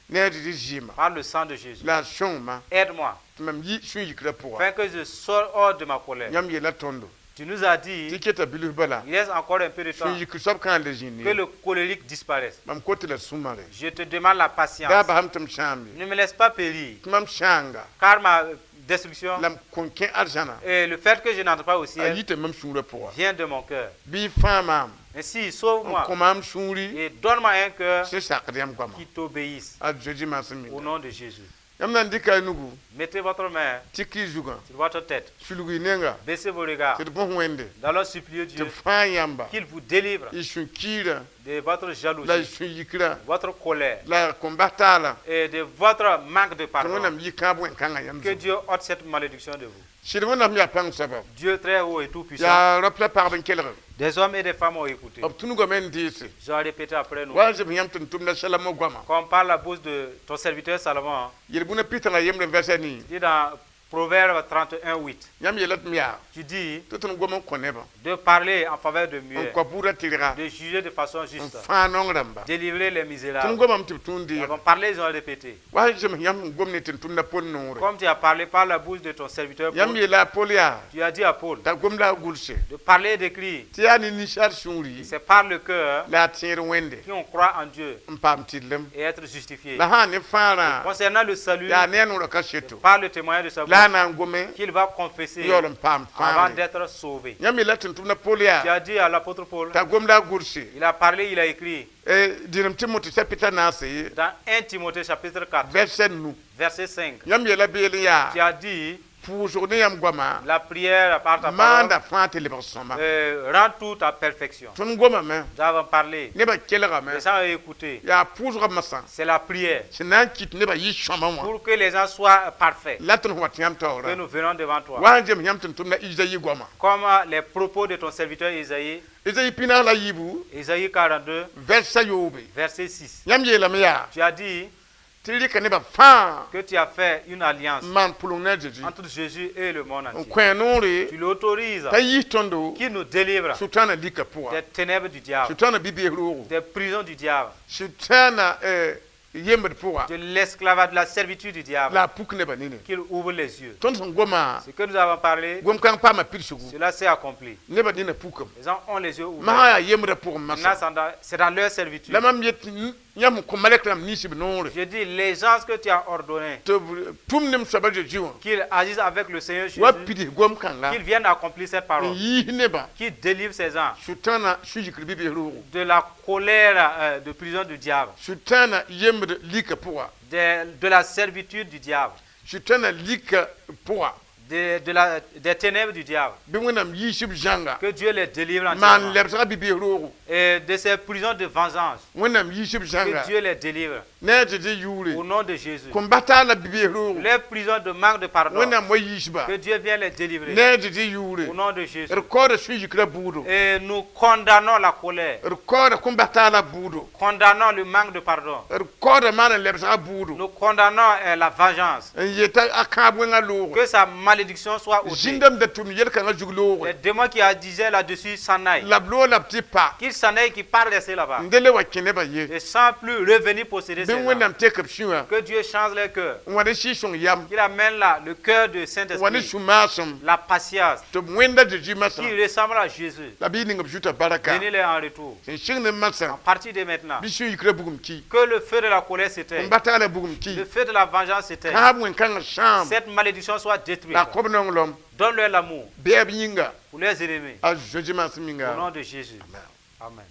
ne a Zeezi zɩɩma par le sang de Jésus. la a sõngma Aide-moi tɩ mam yi sũ-yikrã pʋga. afin que je sorte hors de ma colère. Yãmb yeela tõndo Tu nous as tɩ dit, keta bilf bala, il reste encore un peu de temps, sũ-yikr soab kãa le zĩnd que ye. le colérique disparaisse. Mam kot la sũ-mare. Je te demande la Daa patience. basam tɩ m sãam ye. Ne me laisse pas périr, Tɩ mam sãanga car ma destruction la m kõn kẽ arzãna, et le fait que je n'entre pas au a ciel yita mam sũurã pʋga. vient de mon cœur. Bɩ y fãa maam, Ainsi, n sauve-moi kõ maam sũuri et donne-moi un cœur sẽn sakd yãmb goama. qui t'obéisse. A Zeezi maasem Au minga. nom de Jésus. Yãmb na n dɩka y nugu, Mettez votre main tɩ ki y zugã, sur votre tête. sulg y nenga, Baissez vos regards. tɩ d bõs Wẽnde, Nous allons supplier tɩ Dieu b fãa yãmba, qu'il vous délivre y sũ-kiirã, de votre la y jalousie, sũ-yikrã, votre colère la y kõn-bas taala, et de votre manque de tɩ pardon. Wẽnnaam yɩ kãab wẽn-kãngã yãmb Que zugu. Dieu ôte cette malédiction de vous. Sɩd Wẽnnaam yaa pãng soaba. Dieu très haut et tout puissant. Yaa rap la pagb n kelg. Des hommes et des femmes ont écouté. B tũnugame n deese. Ils ont répété après nous. Wa n zeb yãmb tɩ n tʋmda Salamo goama. Comme par la bouche de ton serviteur Salomon, Yel-bũna pitã la yembre n vɛrsa nii. dit dans Proverbe 31, 8. Yãmb yeela tɩ m yaa Tu dis tɩ tõnd gom n kõ nebã de parler en faveur de n muets, kõ buudã tɩrga de juger de façon n juste, fãa naong rãmba. Délivrer les Tõnd misérables. gomame tɩ b tũud Nous deega. avons parlé, ils ont répété. Wa sẽn zems yãmb sẽn gom ne tɩ n tʋmda Pol noore. Comme tu as parlé par la bouche de ton serviteur Yãmb Paul, yeela a Pol yaa tu as dit à Paul t'a gom la a gʋlse de parler et d'écrire. tɩ yaa ne ninsaal sũuri C'est par le cœur la a tẽed Wẽnde qu'on croit en Dieu n paam tɩrlem. Et être justifié. La sã n ne fãarã Concernant le salut, yaa ne a noorã ka seto par le témoignage de sa la a bouche, na n gome qu'il va confesser yaool n paam avant fãagre. d'être sauvé. Yãmb yeela tʋm-tʋmda Pol Tu yaa as dit à l'apôtre Paul, t'a gom la a gʋlse il a parlé, il a écrit dĩrem Tɩmote chapitre naase dans 1 Timothée chapitre 4, verset nu. Verset 5. Yãmb yeela beel n yaa Tu as dit, pʋʋsg ne yãmb goama la prière par ta parole maanda fãa tɩ lebg sõma. Rend tout à perfection. Tõnd gomame Nous avons parlé, nebã kelgame les gens ont écouté. Yaa pʋʋsgã masã C'est la prière sẽn na n kɩt nebã yɩ sõma wã pour que les gens soient parfaits, la tõnd wa tɩ yãmb que taoora. Nous venons devant toi. Wa sẽn zems yãmb tɩ tʋmda Izayi goama. Comme les propos de ton serviteur Isaïe, Izayi pinaas la yiibu Isaïe 42, verset yoobe. Verset 6. Yãmb yeelame yaa Tu as dit tɩ rɩka nebã fãa que tu as fait une alliance n maan pʋleng ne a Zeezi entre Jésus et le monde n entier. kõ a noore Tu l'autorises t'a yiis tõndo qui nous délivre Sʋtãanã lika pʋga des ténèbres du diable, Sʋtãanã bi-bees roogo des prisons du diable, Sʋtãanã yembd pʋga de l'esclavage, de la servitude du diable, la a puk nebã nini. Qu'il ouvre les yeux. Tõnd sẽn goma Ce que nous avons parlé, gom-kãng paama pidsgu cela s'est accompli. Nebã nina pukame. Les gens ont les yeux ouverts. Masã yaa yembrã pʋgẽ Maintenant, masã c'est dans leur servitude. La mam yet yãmb kõ malɛk rãmb ninsb noore Je dis, les gens que tu as ordonnés, tɩ b tʋm ne m soaba Zeezi wã qu'ils agissent avec le Seigneur wa Jésus, pids gom-kãnga qu'ils viennent accomplir cette n parole, yiis nebã qu'ils délivrent ces gens Sʋtãanã sũ-yikr bi-bees roogo de la colère de prison du diable, Sʋtãanã yembd lika pʋga de la servitude du diable, Sʋtãanã lika pʋga des ténèbres du diable. Bɩ Wẽnnaam yiis b zãnga Que Dieu les délivre maan entièrement. lebsga bi-bees roogo. Et de ces prisons de vengeance, Wẽnnaam yiis b zãnga que Dieu les délivre ne a Zezi yʋʋre au nom de Jésus. kõn ba la bi-bees roogo. Les prisons de manque de pardon, Wẽnnaam wa yiis ba que Dieu vienne les délivrer ne a Zezi yʋʋre. Au nom de Jésus. D kaooda sũ-yikrã buudo. Et nous condamnons la colère, D kaooda kõn ba la buudo. Condamnons le manque de pardon, D kaooda maan n lebsga buudo nous condamnons la vengeance, n yeta a kãab wẽngã loogre. Que sa malédiction soit ôtée. Zĩndame da tʋm yel-kãngã zug loogre. Les démons qui agissaient là-dessus s'en aillent. La b loog la b tɩ pa Qu'ils s'en aillent, qu'ils partent rester là-bas. N de le wa kẽ nebã ye. Et sans plus revenir posséder Bɩ ces gens. Wẽnnaam tek b sũyã Que Dieu change leur cœur. N wa ne Sɩɩg-sõng yam Qu'il amène là le cœur de n wa ne Saint-Esprit, sũ-maasem la patience, tɩ b wẽnda Zeezi masã qui ressemble à Jésus. La bɩ y ning b zuta baraka. Bénis-les en retour. Sẽn sɩng ne masã À partir de maintenant, bɩ sũ-yikrã bugum ki que le feu de la colère s'éteigne, n ba tagla bugum ki le feu de la vengeance s'éteigne, kãab wẽn-kãngã sãam cette malédiction soit détruite. La a kõb nonglem Donne-leur l'amour bɩ b yĩnga pour leurs ennemis. A Zeezi maasem Au yĩnga. nom de Jésus. Amen.